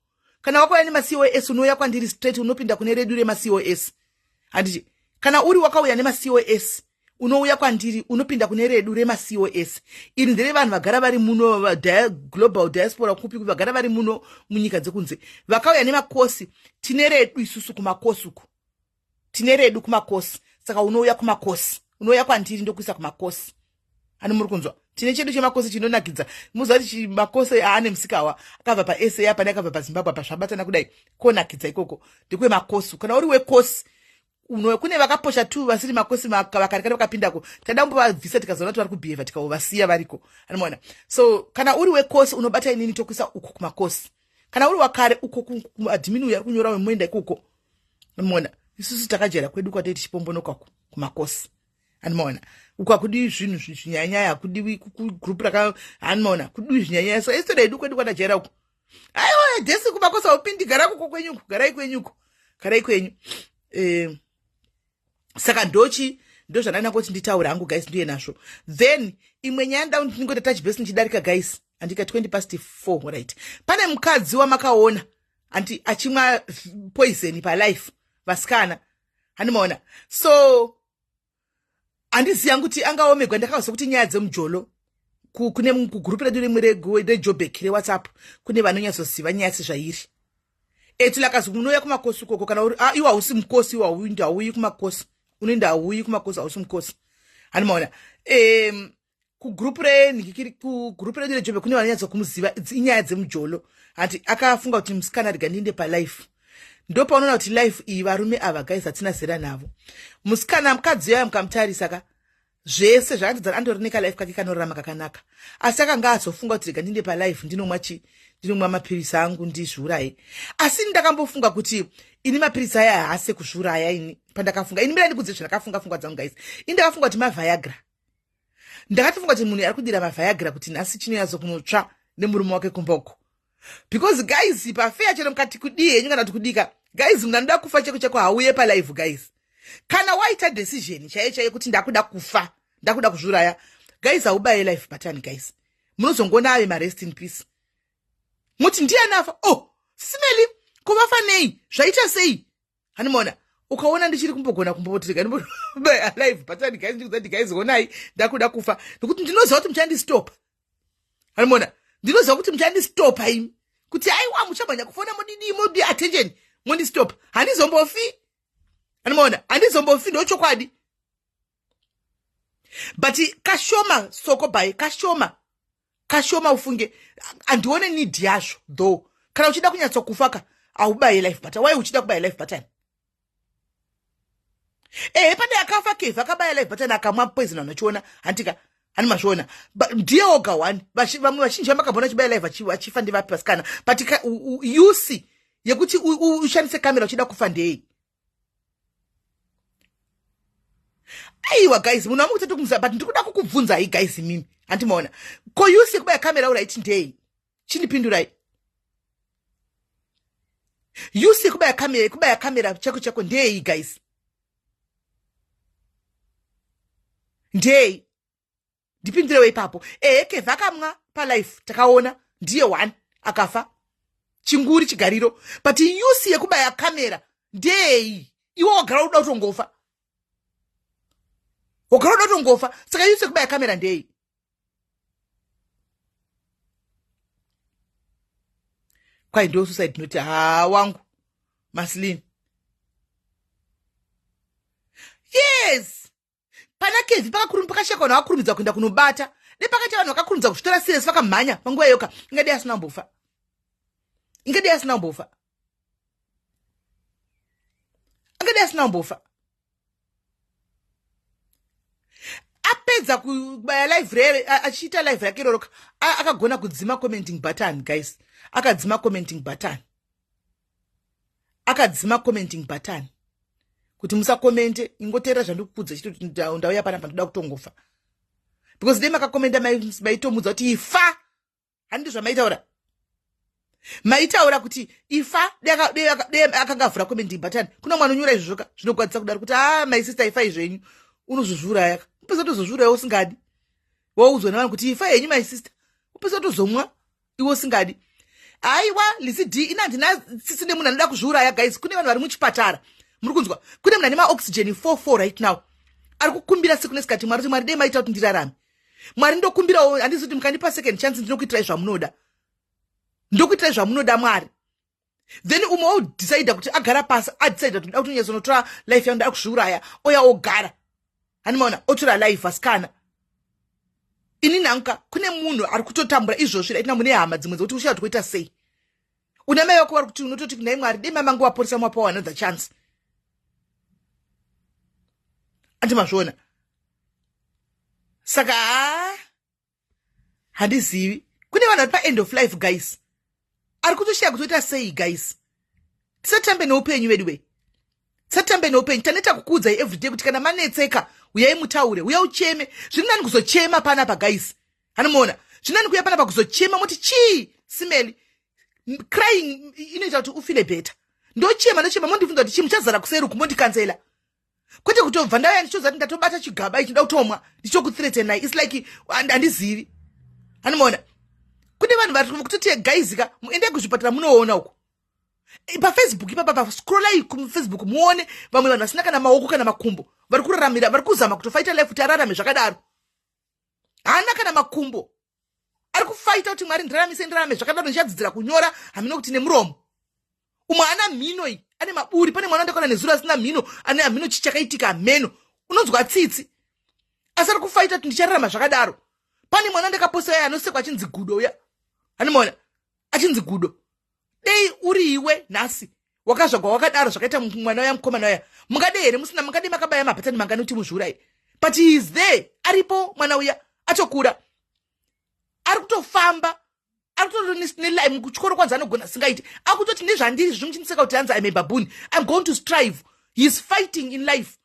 Kana wakauya nemaCOS, unouya kwandiri straight, unopinda kune redu remaCOS, handiti? Kana uri wakauya nemaCOS, unouya kwandiri, unopinda kune redu remaCOS. Iri nderevanhu vagara vari muno, global diaspora, kupi vagara vari muno munyika dzekunze vakauya nemakosi. Tine redu isusu kumakosi uku, tine redu kumakosi. Saka unouya kumakosi, unouya kwandiri, ndokuisa kumakosi. Ani muri kunzwa? Tine chedu chemakosi chinonakidza. Muziva kuti makosi aane musikawa akabva paSA apa neakabva paZimbabwe apa, zvabatana kudai, konakidza ikoko. Ndekwemakosi. Kana uri wekosi, kune vakaposha tu vasiri makosi vakarekana vakapindako, tada kumbovabvisa, tikazoona kuti vari kubhehevha, tikaovasiya variko, anomaona. So kana uri wekosi, unobata inini, tokuisa uko kumakosi. Kana uri wakare, uko kuadmin uyu ari kunyora, wemoenda ikoko, anomaona. Isusu takajaira kwedu kwatei tichipombonoka kumakosi, anomaona. Uko hakudiwi zvinhu zvinyanyaya, hakudiwi group raka, anomaona, kudiwi zvinyanyaya. So isu redu kwedu kwatajaira uko. Aiwa, dhesi kumakosi haupindi, gara kuko kwenyuko, garai kwenyuko, garai kwenyu. Saka ndochi ndo zvandanda kuti nditaure hangu guys, ndiye nazvo. Then imwe nyaya ndau ndingoita touch base ndichidarika guys, andika 4:20, right? Pane mukadzi wamakaona anti achimwa poison palife, vasikana, handimaona. So handiziva kuti angaomegwa. Ndakazwa kuti nyaya dzemujolo kune kugurupu redu rimwe reJobek reWhatsApp, kune vanonyatsoziva nyaya sezvairi. Etulakazi, unouya kumakosi ukoko kana uri, ah, iwe hausi mukosi, iwe hauindi, hauyi kumakosi, unoenda, hauyi kumakosi, hausi mukosi, handimaona. Kugurupu renhikiri, kugurupu redu reJobek, kune vanonyatso kumuziva. Inyaya dzemujolo handi. Akafunga kuti musikana, rega ndiinde palife. Ndopaunoona kuti life iyi, varume ava guys, hatina zera navo. Musikana, mukadzi uyayo, mukamutarisa ka, zvese zvakatidzana, andori nekalife kake kanorarama kakanaka, asi akanga azofunga kuti rega ndiinde palife, ndinomwa chi, ndinomwa mapirisi angu, ndizviuraye. Asi ndakambofunga kuti ini mapirisi aya haasi kuzviuraya. Ini pandakafunga, ini mira ndikudze zvandakafunga, fungwa dzangu guys. Ini ndakafunga kuti maViagra. Ndakatofunga kuti munhu ari kudira maViagra kuti nhasi chinoyazo kunotsva nemurume wake kumba uko, because guys, pafeya chero mukati kudii henyu kana kuti kudika guys, munhu anoda kufa cheko cheko hauye palive guys. Kana waita decision chaiyo chaiyo kuti ndakuda kufa, ndakuda kuzviuraya guys, haubaye live button guys. Munozongoona ave marest in peace, muti ndiani afa? Oh, simeli, ko vafa nei? Zvaita sei? Handimaona. Ukaona ndichiri kumbogona kumbotirega live button guys, ndikuzati guys, honai, ndakuda kufa, nekuti ndinoziva kuti muchandistopa. Handimaona, ndinoziva kuti muchandistopa imi, kuti aiwa, muchamhanya kufona, modidi, modi attention, mondistopa. Handizombofi, handimaona, handizombofi, ndochokwadi. But kashoma soko bai, kashoma kashoma ufunge, handione need yazvo though. Kana uchida kunyatsokufa ka, haubaye live button. Why uchida kubaya live button? Ehe, pane akafa kevha akabaya live button, akamwa poison, vanhu vachiona, handika? Hani mazviona, ndiye oga one. Vamwe vazhinji vamakambona chibaya live vachifa ndevapi vasikana? But use yekuti ushandise kamera uchida kufa ndei? Aiwa guys, munhu wamukutati kumuziva, but ndikuda kukubvunzai guys imimi, handimaona ko use yekubaya kamera uraiti ndei? Chindipindurai. Use yekubaya kamera, yekubaya kamera chako chako ndei guys? Ndei? Ndipindirewo ipapo. Ehe, Kevha akamwa palife, takaona ndiye one akafa chinguri chigariro, but use yekubaya kamera ndei? Iwe wagara uda kutongofa, wagara uda kutongofa, saka use yekubaya kamera ndei? Kwai ndo suicide note. Ha, wangu Maslin, yes, pana Kevi pakasheka vanhu vakakurumidza kuenda kunobata. Nepakaita vanhu vakakurumidza kuzvitora serious, vakamhanya panguva iyoka, ingadei asina kumbofa, ingadei asina kumbofa, ingadei asina kumbofa. Apedza kubaya live rere, achiita live rake iroro, akagona kudzima commenting button guys, akadzima commenting button, akadzima commenting button kuti musakomente, ingoteerera zvandikukudza chiti ndauya panapa, ndoda kutongofa, because dai makakomenda maitomudza kuti ifa. Handiti zvamaitaura? Maitaura kuti ifa. Dai akanga avhura commenting button, kuna mwana onyora izvozvoka zvinogwadzisa kudaro kuti a ah, my sister, ifai zvenyu, unozozviuraya ka. Upesa tozozviuraya usingadi, waudzwa nevanhu kuti ifa henyu my sister, upesa tozomwa iwe usingadi. Aiwa, Lisi D, ina handina tsitsi nemunhu anoda kuzviuraya guys. Kune vanhu vari muchipatara, muri kunzwa? Kune munhu ane maoxygen 44 right now, ari kukumbira siku nesikati Mwari kuti Mwari dei maita kuti ndirarame. Mwari, ndokumbirawo, handizi kuti mukandipa second chance ndinokuitirai zvamunoda, ndokuitirai zvamunoda Mwari. Then umwe odecida kuti agara pasi, adecida kuti ndoda kuti life yangu, ndoda kuzviuraya, oya ogara, hanimaona, otora life. Asikana, ini nanka kune munhu ari kutotambura izvozvi right now. Mune hama dzimwe dzekuti ushaya kuti kuita sei. Una mai vako vari kuti unototi nhai Mwari, dei mai mangu vaporesa, mapawa another chance. Andi mazviona? Saka haa, handizivi, kune vanhu vari paend of life guys, ari kutoshaya kutoita sei guys. Tisatambe neupenyu vedu wei, tisatambe neupenyu. Taneta kukuudzai everyday kuti kana manetseka uyai mutaure, uya ucheme. Zviri nani kuzochema panapa guys, hanomuona? Zviri nani kuuya panapa kuzochema moti chii simeli. Crying inoita kuti ufile better. Ndochema, ndochema, mondibvunza kuti chii, muchazara kuseri uku mondikanzela, kwete kutobva ndauya ndichoziva kuti ndatobata chigaba ichi, ndoda kutomwa, ndichokuthreatenai. Its like handizivi, hanomaona? Kune vanhu vari kutoti guys ka, endai kuzvipatara munoona uko paFacebook ipapa, pascrollai kuFacebook muone vamwe vanhu vasina kana maoko kana makumbo, vari kuraramira, vari kuzama kutofaita life kuti ararame zvakadaro. Haana kana makumbo, ari kufaita kuti Mwari ndiramise, ndirarame zvakadaro, ndichadzidzira kunyora hamino kuti nemuromo. Umwe haana mhino iyi, ane maburi. Pane mwana ndakaona nezuro asina mhino, ane hamino chi chakaitika hameno, unonzwa tsitsi, asi ari kufaita kuti ndichararama zvakadaro. Pane mwana ndakaposa uya anosekwa achinzi gudo uya, anomaona achinzi gudo. Dei uri iwe nhasi wakazvagwa wakadaro zvakaita mwana uya, mukomana uya, mungadei here musina, mungadei makabaya mabhatani mangani kuti muzviurayi? But he is there, aripo mwana uya, atokura, ari kutofamba, ari kutotonelime kuchikoro kwanzi anogona singaiti, akutoti nezvandiri zvimuchiniseka kuti hanzi, "I'm a baboon, I'm going to strive." He is fighting in life.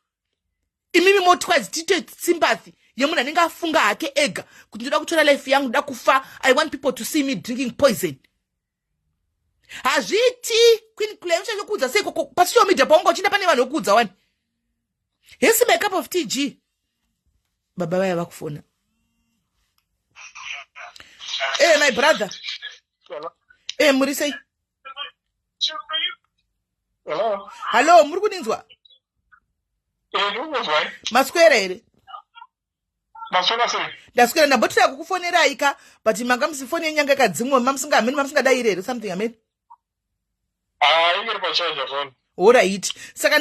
Imimi motwice tiite sympathy yemunhu anenge afunga hake ega kuti ndoda kutora life yangu, ndoda kufa, I want people to see me drinking poison. Hazviiti. Queen Clay, uchachokuudza sei pasocial media paunga uchienda pane vanhu vekuudza wani? Hesi my cup of tg. Baba vaya vakufona. Eh, my brother. Eh, muri sei? Hello. Hallo, muri kundinzwa? Eh, ndikuzwai. Maswera here? Maswera sei? Ndaswera. Ndambotira kukufonerai ka, but manga musi foni yenyanga yakadzimwa, mamusinga hameni, mamusingadairi here, something hameni. Ah, ingiri pacharger phone. Horaiti, saka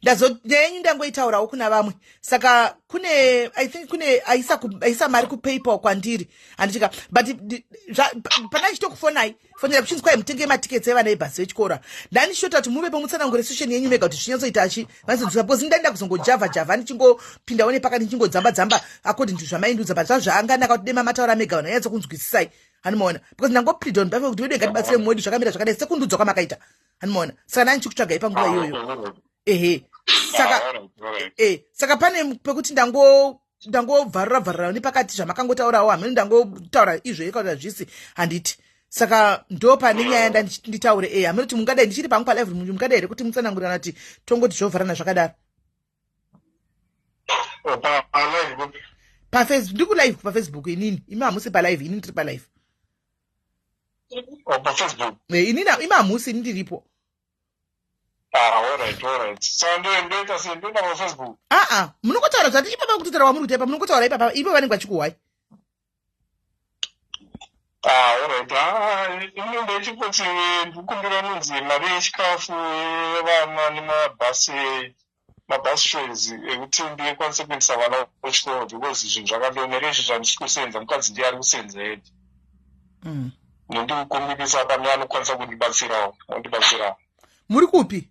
ndazo nyaya yenyu ndangoitaurawo kuna vamwe. Saka kune, I think kune aisa, aisa mari kuPayPal kwandiri, handitika? But pana ndichitokufonai fonera kuchinzi kwai mutenge matickets evana ebhasi vechikora. Ndandichitota kuti muvepo mutsanangure session yenyu mega kuti zvinyatsoita achi vanzonzwisa, because ndaenda kuzongojavha javha ndichingopindawo nepakati, ndichingodzamba dzamba according to zvamaindiudza. But zvazvaanganaka kuti dema mataura mega, vanhu vanyatsokunzwisisai, hanimaona? Because ndangoplead on behalf kuti vedu ngatibatsire mumwe wedu, zvakamira zvakadai sekundudzwa kwamakaita, hanimaona? Saka ndani chikutsvagai panguva iyoyo, ehe. Saka saka pane pekuti ndangobvarura bvarura nepakati zvamakangotaurawo, hamene ndangotaura izvo ikaura zvisi, handiti? Saka ndo pane nyaya nditaure. Hamene kuti mungadai ndichiri pangu palive, mungadai here kuti mutsanangurana kuti tongoti zvovharana zvakadaro? PaFacebook, ndiri kulive paFacebook inini. Imi hamusi palive, ini ndiri palive. PaFacebook? Inini, imi hamusi, ini ndiripo. Ah, alright, alright. Saka ndoita sei? Ndoenda paFacebook? Aa, munongotaura zvati ipapa, kutotaura kwamuri kuita ipa, munongotaura ipapa, ivo vanenge vachikuhwai. Ah, alright. Ah, ini ndechikuti ndikumbira nonzi mari yechikafu yevana nemabhasi, mabus fares ekuti ndikwanise kuendesa vana kuchikoro, because zvinhu zvakandiomera izvi zvandisi kusenza. Mukadzi ndiye ari kusenza edi. Nendikukumbirisa pane anokwanisa kundibatsirawo, ondibatsirawo. Muri kupi?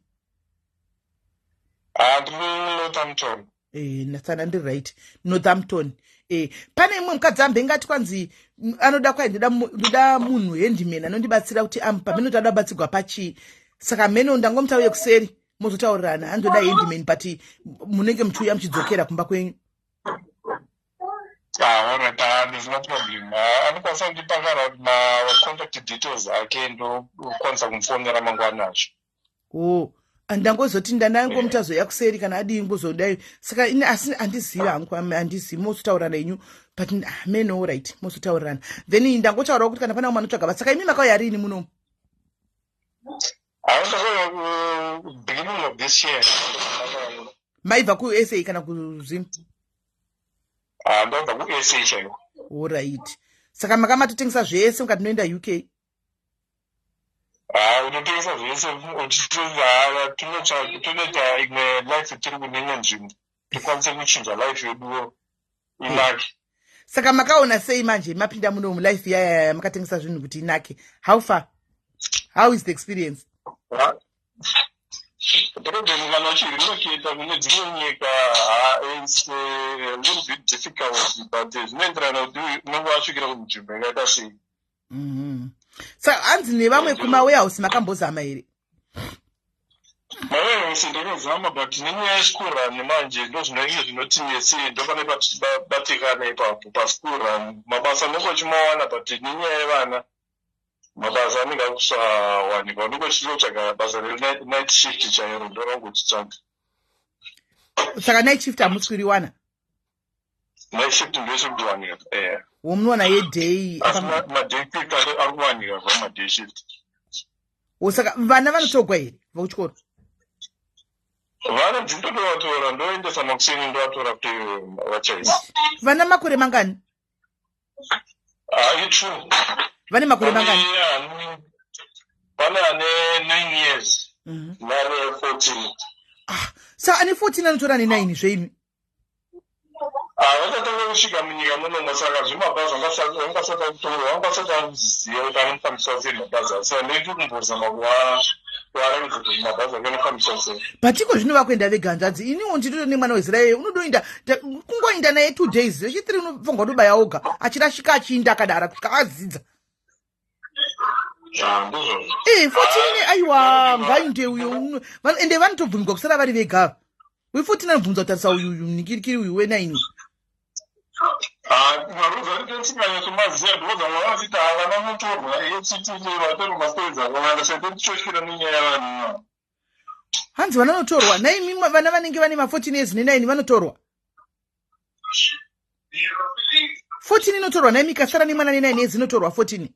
Ah, ndiri Northampton. Sana ndiri right, Northampton. Pane imwe mukadzi ambengati kwanzi anoda kwai ndoda munhu handyman anondibatsira kuti pamene kuti ada kubatsirwa pachii. Saka meno ndangomutauye kuseri mozotaurirana. Andoda handyman, but munenge muchiuya muchidzokera kumba kwenyu. Ah, alright, ah, there's no problem. Ah, anokwanisa kundipa kana ma-contact details ake, ndokwanisa kumufonera mangwana acho. O, ndangozoti ndandangomutazoya kuseri kana adii ngozodai. Saka ini asi handizivi hangu, handizivi, mozotaurana inyu, but meno right, mozotaurirana. Then ndangotaurawo kuti kana pane vamwe vanotsvaga basa. Saka imi makauya rini munomu? Ah, ndakauya beginning of this year. Maibva kuSA kana kuZim? Ah, ndabva kuSA chaiko. Alright, saka makamatotengesa zvese mukati noenda UK? Ah, unotengesa zvese uchiti tonoita imwe life tiri kune imwe nzvimbo, tikwanise kuchinja life yeduwo inake. Saka makaona sei manje mapinda muno mulife yaya makatengesa zvinhu kuti inake? How far, how is the experience? Problem kana uchirelocata kune dzimwe nyika, it's a little bit difficult, but zvinoenderana kuti unenge wasvikira kunzvimbo yakaita sei. Saka hanzi nevamwe kumawarehouse makambozama here? Mawarehouse ndakazama, but nenyaya yeschool run manje ndo zvinenge zvinotinetsei, ndopane patibatikana ipapo paschool run. Mabasa unenge uchimawana, but nenyaya yevana mabasa anenge akusawanikwa. Unenge uchitotsvaga basa renight shift chairo, ndorangochitsvaga. Saka night shift hamusi kuriwana? Night shift ndosiri kuwanika. Womunowana yeday? Asi maday shift ari kuwanika zva, maday shift. O, saka vana vanotogwa here vakuchikoro? Vana ndindotovatora, ndoendesa makuseni, ndovatora kuti vachaisa. Vana makore mangani? Itu. Vane makore mangani? Pane ane 9 years neane 14. Ah, saka ane 14 anotora ne9 zveimi? Vachatanga kusvika munyika munomo, saka zvemabhazi vangasati akutora, vangasati akuziva kuti anofambiswa sei mabhazi. Asi ndoiti kumbozama kuvaratidza kuti mabhazi ake anofambiswa sei. But iko zvino vakuenda vega, hanzvadzi. Iniwo nditoto nemwana wezera iyoyo, unodoinda kungoinda naye 2 days, wechithree unofanirwa kutobaya oga, achirashika, achiinda akadara kusvika adzidza. Ah, ndizvozvo. 14, aiwa, ngainde uyo. Ende vanotobvumirwa kusara vari vega. We14 anobvunza kutarisa uyu uyu nikirikiri uyu we9. Marules ari tisinganyasomaziva, because vamwe vanotiti havana mutorwa echiti vatorwa, mastories akawanda, saka tichotyira nenyaya yavanhu. Hanzi vana vanotorwa naimi, vana vanenge vane ma14 years ne9 vanotorwa. 14 inotorwa naimi, kasara nemwana ne9 years inotorwa 14.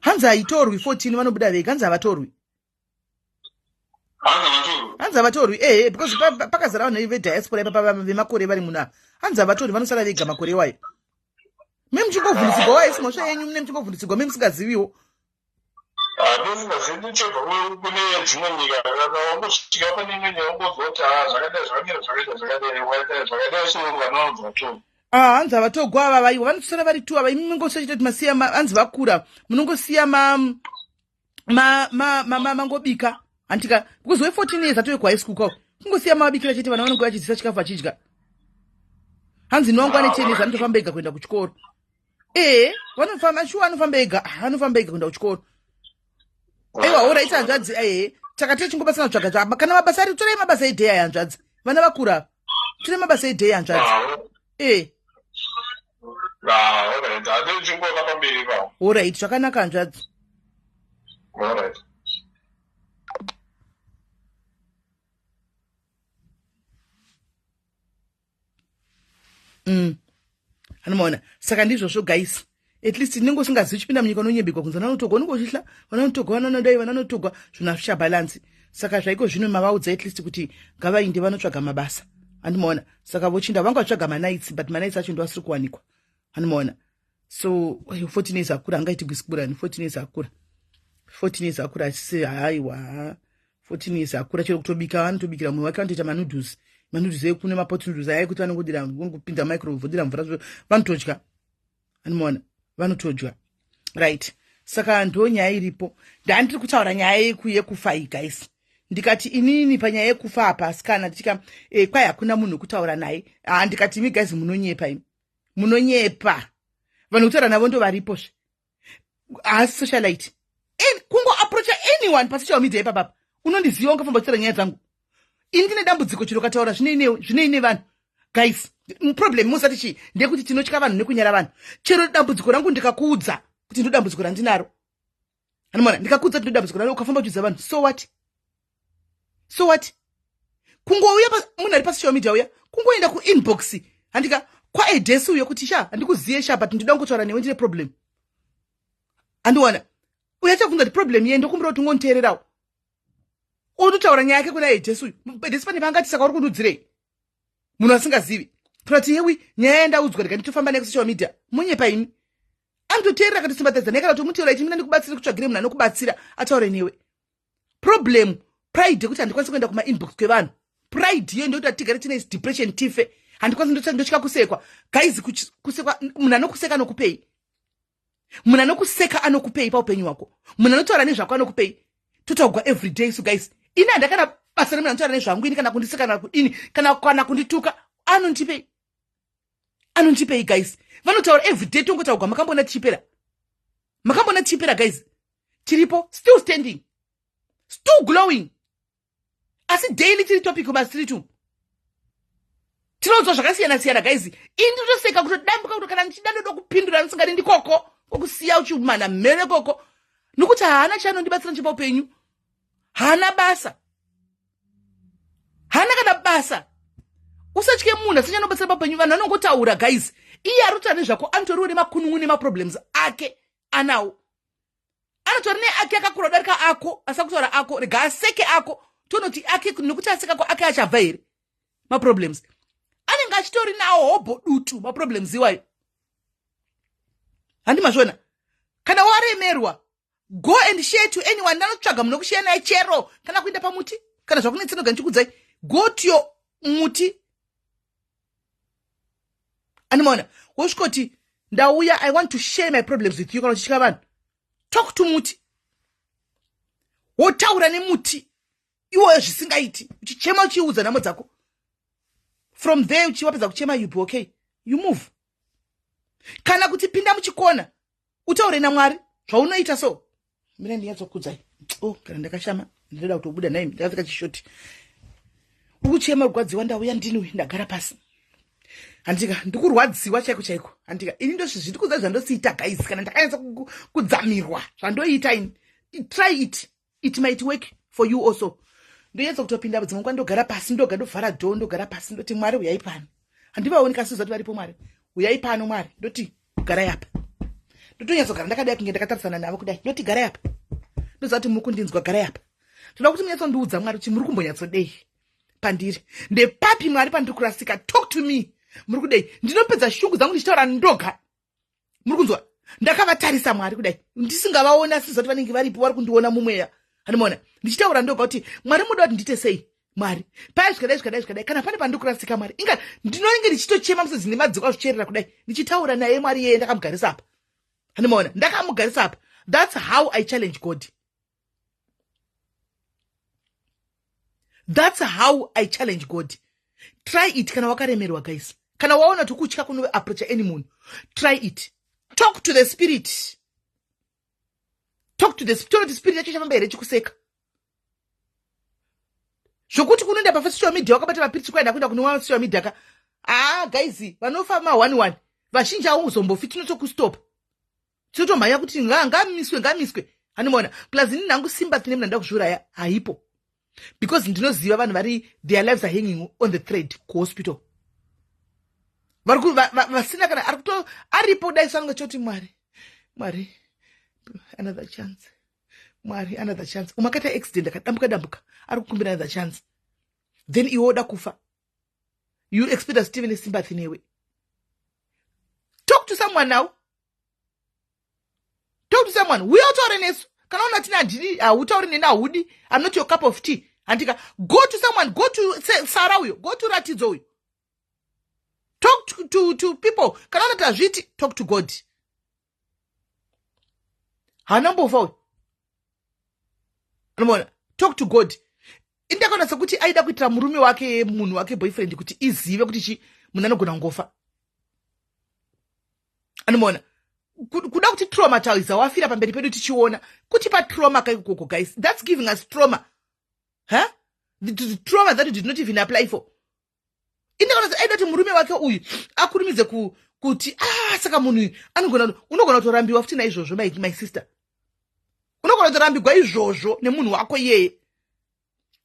Hanzi haitorwi 14, vanobuda vega. Hanzi havatorwi. Hanzi havatorwi. Hanzi havatorwi, ehe, because pakazara vanhu vediaspora ipapa vemakore vari muno apa. Hanzi havatorwi, vanosara vega makore iwayo. Me muchingovhunditsigwa wayo, isi mhosva yenyu, mune muchingovhunditsigwa me musingaziviwo. Handisingazivi, ndichobva kune dzimwe nyika, kana wangosvika pane imwe nyika wongonzwa kuti ha, zvakadai zvakamira, zvakaita zvakadai, zvakadai zvakadai, so vana vanobva vatorwa. Ah, hanzi havatogwa ava, vaiwa vanotosara vari tu ava. Imi mungosachita kuti masiya, hanzi vakura munongosiya ma ma ma ma ma mangobika, handika? Because we 14 years atove kuhigh school kwao, kungosiya mavabikira chete. Vana vanonge vachidzisa chikafu vachidya. Hanzi nwangu ane 10 years anotofamba ega kuenda kuchikoro. Ee, vanofamba shuwa, anofamba ega. Ah, anofamba ega kuenda kuchikoro. Aiwa, alright hanzvadzi. Ehe, saka tichingobatsana kutsvaga tsvaga kana mabasa ari. Torai mabasa eday aya, hanzvadzi. Vana vakura, torai mabasa eday, hanzvadzi. Ee. Ah, alright, hati uchingoona pamberi ipapo. Alright, zvakanaka hanzvadzi. Alright. Anomaona, saka ndizvozvo guys. At least tinenge usingazivi, uchipinda munyika unonyebekwa kunzi vana vanotogwa, unenge uchihla vana vanotogwa, vana vanodai, vana vanotogwa, zvinhu hazvichabhalansi. Saka zvaiko zvino mavaudza at least kuti ngavainde vanotsvaga mabasa, andimaona? Saka vochinda vanga vatsvaga manights, but manights acho ndo asiri kuwanikwa, andimaona? So 14 years akura, angaiti kusikurani 14 years akura, 14 years akura, asisi haiwa, 14 years akura, chero kutobika anotobikira mumwe wake, anotoita manoodles, manoodles ekune mapot noodles aya ekuti vanongodira, kupinda microwave, vodira mvura, vanotodya, anomaona? Vanotodya, right? Saka ndo nyaya iripo. Ndandiri kutaura nyaya yekufa iyi guys. Ndikati inini panyaya yekufa apa, asikana, tichika kwai hakuna munhu wekutaura naye. Ah, ndikati imi guys munonyepa, imi munonyepa. Vanhu kutaura navo ndo varipozve. Haasi socialite, kungoapproacha anyone pasocial media ipapapa, unondiziva, ungafamba uchitaura nyaya dzangu. Ini ndine dambudziko, chiro kataura zvinei nevanhu guys? Problem musati chii, ndeyekuti tinotya vanhu nekunyara vanhu. Chero dambudziko rangu ndikakuudza kuti ndo dambudziko randinaro, anomona? Ndikakuudza kuti ndo dambudziko randinaro, ukafamba uchiudza vanhu, so what? So what? Kungouya munhu ari pasocial media uya, kungoenda kuinbox, handika, kwaedhesi uyo kuti sha, handikuziye sha, but ndinoda kungotaura newe, ndine problem, andiwana? Uyo achabvunza kuti problem ye, ndokumbira kuti ungoniteererawo. Ototaura nyaya yake kuna edhesi uyu. Edhesi pane paangati saka uri kundudzirei munhu asingazivi? Kana kuti yewi nyaya yandaudzwa, ndika nditofamba naye kusocial media. Munyepa imi. Anototeerera, akatosimbatadza naye, kana kuti mutaura iti mina ndikubatsire, kutsvagire munhu anokubatsira ataure newe. Problem pride yekuti handikwanisi kuenda kumainbox kwevanhu. Pride iyo ndokuti tigare tine depression tife. Handikwanisi, ndotya kusekwa guys. Kusekwa, munhu anokuseka anokupei? Munhu anokuseka anokupei paupenyu hwako? Munhu anotaura nezvako anokupei? Totaugwa everyday. So guys, ini handakana basa remunhu anotaura nezvangu ini, kana kundiseka, kana kudini, kana kundituka, anondipei? Anondipei guys? Vanotaura everyday, tongotaugwa. Makambona tichipera? Makambona tichipera guys? Tiripo, still standing, still glowing, asi daily tiri topic kumastreet umu, tinonzwa zvakasiyana siyana guys. Ini ndotoseka kutodambuka kuto, kana ndichida ndoda kupindura, ndisingadi ndikoko kokusiya uchimana mhere koko, nokuti haana chaanondibatsira ndichipa upenyu. Haana basa, haana kana basa. Usatye munhu asina chanobatsira paupenyu. Vanhu vanongotaura guys. Iye ari kutaura nezvako anotoriwo nemakunun'u nemaproblems ake anawo, anotori neake akakura kudarika ako, asa kutaura ako. Rega aseke ako, tonoti ake, nekuti aseka ako ake achabva here maproblems anenge achitori nawo? Hobho dutu maproblems iwayo, handi mazvona? Kana waremerwa, go and share to anyone. Ndanotsvaga munhu wekushiya naye, chero kana kuenda pamuti. Kana zvakunetsenoga, ndichikudzai, go to your muti, andimaona? Wosvikoti ndauya, I want to share my problems with you. Kana uchitya vanhu, talk to muti, wotaura nemuti iwoyo zvisingaiti, uchichema, uchiudza nhamo dzako. From there, uchiwapedza kuchema, you be okay, you move. Kana kuti pinda muchikona, utaure naMwari zvaunoita. So mina ndinyatsokudzai. Oh, kana ndakashama, ndinoda kutobuda nai, ndakapfeka chishoti. Ukuchema, kurwadziwa, ndauya, ndini ndagara pasi, handika? Ndikurwadziwa chaiko chaiko, handika? Ini ndozvindikudza zvandosiita guys. Kana ndakanyatsa kudzamirwa, zvandoita ini, try it, it might work for you also. Ndonyatsa kutopinda dzimwe nguva, ndogara pasi, ndoga ndovhara door, ndogara pasi, ndoti Mwari uyai pano. Handivaoni kasi zati varipo. Mwari uyai pano, Mwari, ndoti garai apa. Ndotonyatsa kugara ndakadai, kunge ndakatarisana navo kudai. Ndoti garai apa, ndoziva kuti muri kundinzwa, garai apa. Toda kuti munyatsondiudza, Mwari, kuti muri kumbonyatsodei pandiri. Ndepapi, Mwari, pandiri kurasika? Talk to me. Muri kudei? Ndinopedza shungu dzangu ndichitaura ndoga. Muri kunzwa? Ndakavatarisa Mwari kudai, ndisingavaona, sizati vanenge varipo, vari kundiona mumweya. Handimaona ndichitaura ndoga kuti, "Mwari, muda kuti ndiite sei, Mwari?" Paya zvikadai, zvikadai, zvikadai. Kana pane pandiri kurasika, Mwari, inga ndinonge ndichitochema, musodzi nemadziko azvicherera kudai, ndichitaura naye Mwari yeye ndakamugarisa apa. Handimaona ndakamugarisa apa. That's how I challenge God. That's how I challenge God. Try it kana wakaremerwa, guys. Kana waona kuti kutya kunoapproacha any munhu, try it. Talk to the spirit. Talk to the spirit. Spirit yacho chafamba here chikuseka zvokuti kunoenda pasocial media wakabata mapiritsi, kwaenda kuenda kune social media ka. Haa guys, vanofa ma1 1 vazhinji auzombofi. Tinotokustopa, tinotomhanya kuti ngamiswe, ngamiswe. Handimaona. Plus ini nhangu sympathy nemunhu anoda kuzviuraya haipo, because ndinoziva vanhu vari, their lives are hanging on the thread kuhospital, vari vasina kana ari kuto aripo. Dai sanonge choti, "Mwari, Mwari, another chance. Mwari, another chance." Umwe akaita accident, akadambuka dambuka, ari kukumbira another chance. Then iwe woda kufa, you expect us tive nesympathy newe? Talk to someone now. Talk to someone. Uya utaure nesu. Kana una tine handidi, hautauri neni, haudi, I'm not your cup of tea, handika. Go to someone. Go to Sara uyo, go to Ratidzo uyo. Talk to people. Kana unati hazviiti, talk to God. Haana mbofa uyu, anomaona. Talk to God. Indakaona sekuti aida kuitira murume wake, munhu wake, boyfriend, kuti izive kuti chi munhu anogona kungofa. Anomaona, kuda kuti traumatize, wafira pamberi pedu tichiona, kutipa trauma kaikokoko. Guys, that's giving us trauma, huh? The trauma that you did not even apply for. Indakaona aida kuti murume wake uyu akurumidze kuti, ah, saka munhu uyu anogona, unogona kutorambiwa futi naizvozvo. My sister, unogona kutorambigwa izvozvo nemunhu wako iyeye,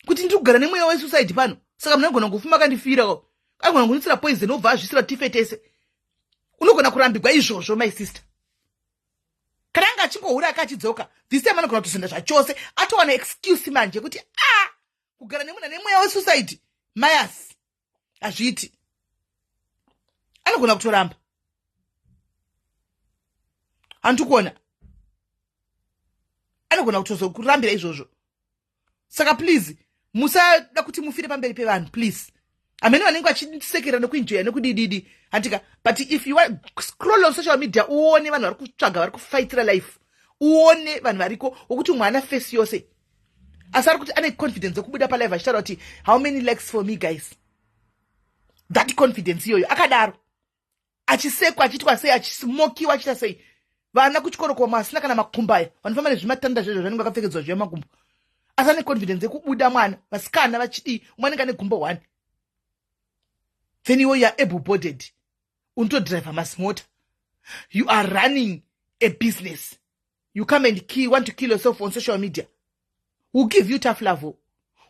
kuti ndiri kugara nemweya wesuicide pano, saka munhu anogona kufuma akandifira, anogona kunitsira poison, obva azvisira, tife tese. Unogona kurambigwa izvozvo, my sister. Kana anga achingohura akachidzoka, this time anogona kutosenda zvachose, atowana excuse manje kuti, a kugara nemunhu ane mweya wesuicide, mayas, hazviiti. Anogona kutoramba. Handikuona anogona kutozokurambira izvozvo. Saka please, musada kuti mufire pamberi pevanhu, please. Hamene vanenge vachisekera nekuenjoya nekudididi, handika. But if you want, scroll on social media, uone vanhu vari kutsvaga, vari kufaitira life. Uone vanhu variko wokuti mwana face yose, asi ari kuti ane confidence yekubuda palive achitaura kuti, "How many likes for me, guys?" That confidence iyoyo, akadaro achisekwa, achiitwa sei, achismokiwa, achiita sei. Vana kuchikoro koma asina kana makumbaya, vanofamba nezvimatanda zvezvo zvanenge vakapfekedzwa zviya makumbo, asi ane confidence yekubuda. Mwana vasikana vachidii, umwe anenge ane gumbo one. Then iwe, you are able bodied, unotodriva masimota, you are running a business, you come and want to kill yourself on social media. We'll give you tough love.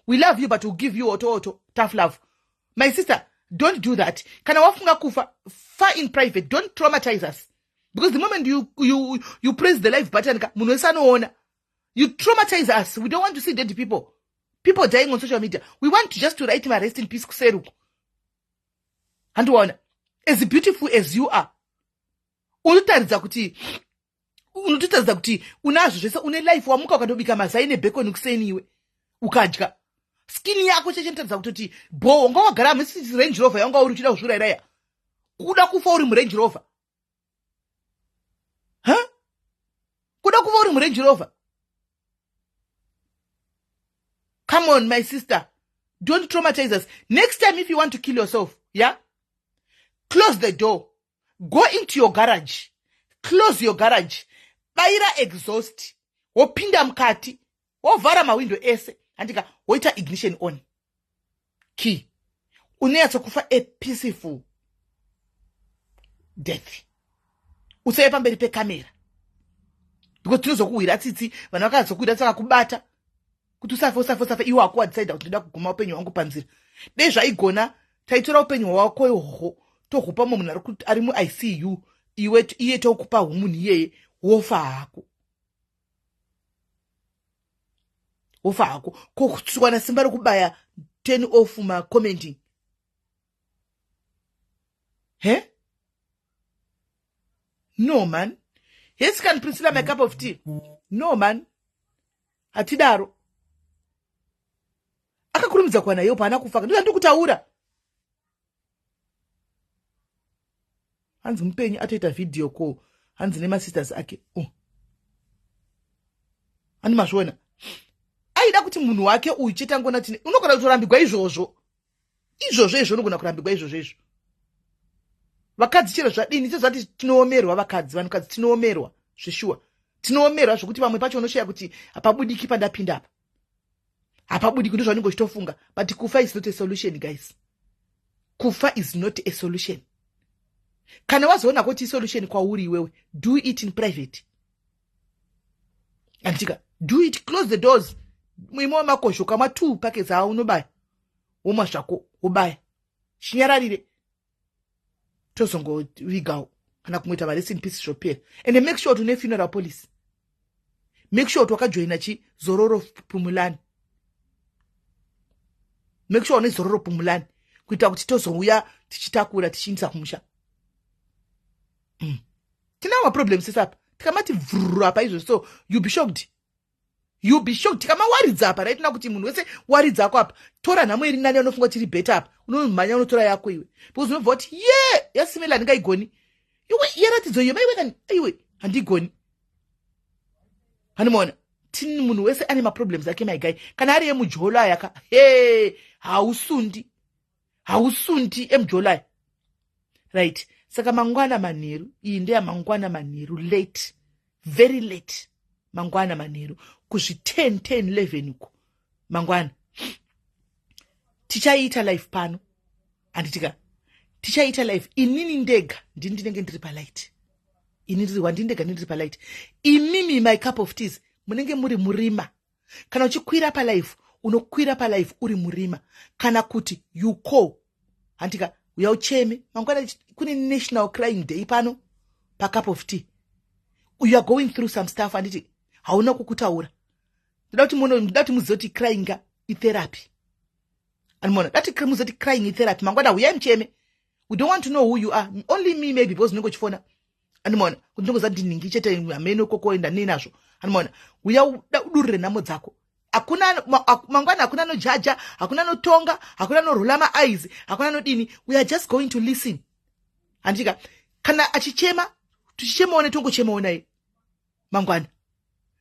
We love you, but we'll give you auto auto tough love. My sister, don't do that. Kana wafunga kufa, fa in private. Don't traumatize us, because the moment you press the live button ka, munhu wese anoona. You traumatize us. We don't want to see dead people, people dying on social media. We want to just to write my rest in peace kuseri uko. Handiwaona, as beautiful as you are, unotaridza kuti, unototaridza kuti unazvo zvese, une life. Wamuka, ukatobika mazai nebacon kuseni, iwe ukadya, skin yako chechinotaridza kutoti bo wanga wagara musi Range Rover yanga uri uchida kuzviurayiraya, kuda kufa uri muRange Rover, ha, kuda kufa uri muRange Rover. Come on, my sister, don't traumatize us. Next time, if you want to kill yourself, yeah, close the door, go into your garage, close your garage, bayira exhaust, wopinda mukati, wovhara mawindo ese, handika, woita ignition on key. Unonyatsokufa a peaceful death. Usave pamberi pekamera, because tinozokuhwira tsitsi. Vanhu vakazokuhwira tsaka kubata kuti usafe, usafe, usafe. Iwe wako wadecida kuti ndoda kuguma upenyu hwangu panzira. Dei zvaigona, taitora upenyu hwako ihwohwo, tohupa mumwe munhu ari muICU. Iwe iye tokupa humunhu iyeye, wofa hako. Wofa hako. Ko kutswana simba rekubaya turn off macommenting. He? No man. Yes can Priscilla my cup of tea. No man. Hatidaro. Akakurumidza kuwana help haana kufa. Ndozvandiri kutaura. Hanzi mupenyu atoita video call. Hanzi nemasisters ake. Oh. Handi mazviona. Aida kuti munhu wake uyu chete angona tine unogona kutorambigwa izvozvo. Izvozvo izvo unogona kurambigwa izvozvo izvo. Vakadzi chero zvadini sezvati tinoomerwa vakadzi, vanhukadzi tinoomerwa zveshuwa. Tinoomerwa zvekuti vamwe pacho unoshaya kuti hapabudiki pandapinda apa. Hapabudiki ndozvaunenge uchitofunga. But kufa is not a solution guys. Kufa is not a solution. Kana wazoona kuti isolution kwauri iwewe, do it in private. Anditika, do it, close the doors. Muimo wemakozho kamwa 2 packets awo unobaya. Womwa zvako, wobaya. Chinyararire. Tozongovigawo kana kungoita marest in peace zvopera. And make sure kuti une funeral policy. Make sure kuti wakajoina chi Zororo Pumulani. Make sure une Zororo Pumulani kuita kuti tozouya tichitakura tichiindisa kumusha. Tinawo maproblems sese apa. Tikamati vruru apa izvo so you be shocked. You be shocked. Tikamawaridza apa right now kuti munhu wese waridza ako apa. Tora nhamo iri nani unofunga kuti iri better apa. Unomhanya unotora yako iwe. Because unobva kuti ye yasimela handingaigoni. Iwe yeratidzo iyo maiwe kani iwe handigoni. Handimaona. Tini munhu wese ane maproblems ake my guy. Kana ari emujolo aya ka. Hey, hausundi. Hausundi emujolo aya. Right. Saka mangwana manheru, iyi ndeya mangwana manheru late. Very late. Mangwana manheru kuzvi 10 10 11 uko. Mangwana. Tichaita live pano. Handitika. Tichaita live inini ndega ndini ndinenge ndiri pa light. Ini ndiri wandini ndega ndiri pa light. Imimi my cup of teas munenge muri murima. Kana uchikwira pa live unokwira pa live uri murima kana kuti you call. Handika uya ucheme mangwana kune national crying day pano pa cup of tea. You are going through some stuff handiti hauna kukutaura. Ndoda kuti muno ndoda kuti muzive kuti crying i therapy. Anmona dati muzive kuti crying i therapy. Mangwana huyai mucheme. We don't want to know who you are. Only me maybe because ndinenge uchifona. Anmona kuti ndingoziva kuti ndinhingi chete hameno koko enda ninazvo. Anmona uya udurire nhamo dzako. Hakuna mangwana hakuna anojaja, hakuna anotonga, hakuna anorola maeyes, hakuna anodini. We are just going to listen. Handika kana achichema tichichemawo netongochemawo naye mangwana.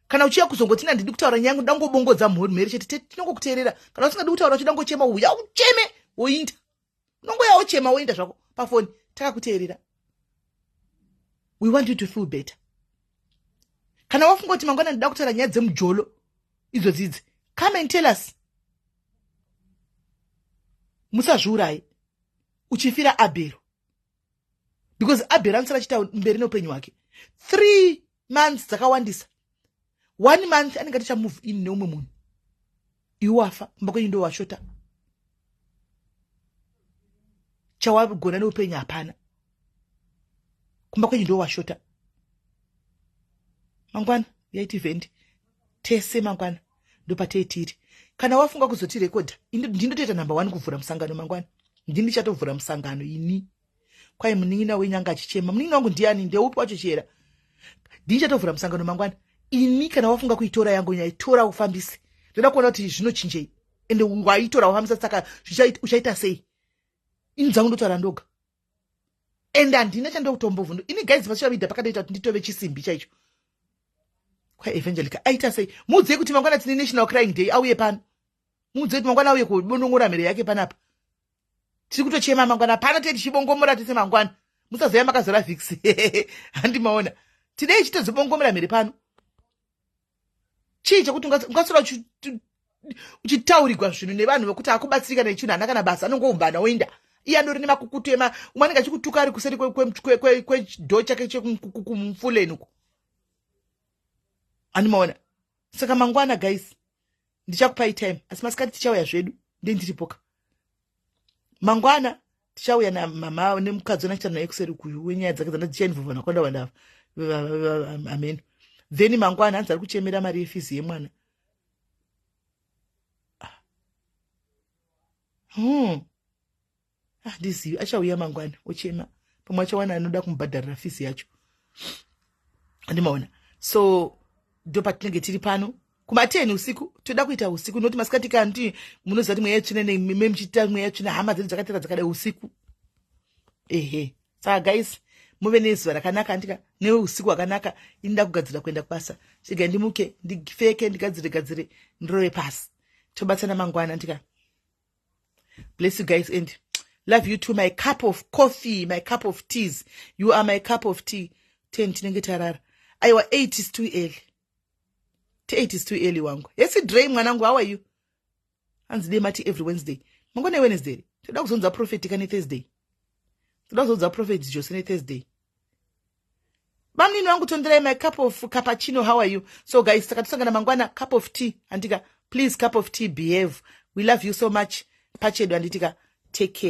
Kana uchiya kuzongoti ndidi kutaura nyaya yangu ndangobongodza mhuri chete tinongokuteerera. Kana usingadi kutaura uchida ngochema uya ucheme woinda. Unongoya uchema woinda zvako pafoni takakuteerera. We want you to feel better. Kana wafunga kuti mangwana ndida kutaura nyaya dzemujolo idzodzi idzi, come and tell us. Musazviuraye uchifira Abhero. Because Abhero anosara achiita mberi neupenyu hwake. 3 months dzakawandisa. 1 month anenge aticha move in neumwe munhu. Iwe wafa, kumba kwenyu ndo washota. Chawagona neupenyu hapana. Kumba kwenyu ndo washota. Mangwana yaiti event tese mangwana ndopatei tiri. Kana wafunga kuzotirekodha, ndindotoita number 1 kuvhura musangano mangwana. Ndini ndichatovhura musangano ini. Kwai munin'ina wenyu anga achichema. Munin'ina wangu ndiani? Ndeupi wacho chera? Ndini ndichatovhura musangano mangwana. Ini kana wafunga kuitora yangu nyaya tora ufambise. Ndoda kuona kuti zvinochinjei. Ende waitora wafambisa saka uchaita sei? Ini dzangu ndotaura ndoga. Ende handina chandokutombovhundu. Ini guys pasocial media pakatoita kuti nditove chisimbi chaicho. Kwa Evangelica aita sei? Muudzei kuti mangwana tine National Crying Day auye pano. Muudzei kuti mangwana auye kubonongora mhere yake panapa. Tiri kutochema mangwana pano tete tichibongomora tese mangwana. Musazoya makazora Vicks. Handimaona. Tidei chitozobongomora mhere pano. Chii chekuti ungaswera uchitaurigwa zvinhu nevanhu vekuti akubatsirika nechinhu haana kana basa anongoumbana oinda. Iye andori nemakukutu ema umwe anenge achikutuka ari kuseri kwedhoo chake chekumufuleni uko. Handimaona. Saka mangwana guys ndichakupai time asi masikati tichauya zvedu ndendiripoka. Mangwana tichauya namama nemukadzi wanachiita naye kuseri kuyu wenyaya dzake dzanda dzichainvolva nakwanda wanda ameno. Then mangwana hanzi ari kuchemera mari yefizi yemwana. Handizivi, achauya mangwana ochema, pamwe achawana anoda kumubhadharira fees yacho, handimaona. So ndo patinenge tiri pano kuma10 usiku. Toda kuita usiku nokuti masikati kanti munoziva kuti mweya yetsvina memuchiita mweya yetsvina, hama dzedu dzakatera dzakadai usiku. Ehe, saka guys, muve nezuva rakanaka, andika, neusiku hwakanaka. Ini ndakugadzira kuenda kubasa. Chigai ndimuke, ndipfeke, ndigadzire gadzire, ndirove pasi. Tobatsana mangwana, andika. Bless you guys and love you too. My cup of coffee, my cup of teas, you are my cup of tea. 10 tinenge tarara. Aiwa, 8 is too early, 8 is too early wangu. Yes, Dray mwanangu, how are you? Hanzi dei mati every Wednesday. Mangwana Wednesday toda kuzonza prophet kane Thursday, toda kuzonza prophet Jose neThursday. Bamnini wangu, tonderai, my cup of cappuccino, how are you? So guys, saka tosangana mangwana, cup of tea, handika. Please, cup of tea, behave. We love you so much pachedu, handitika. Take care.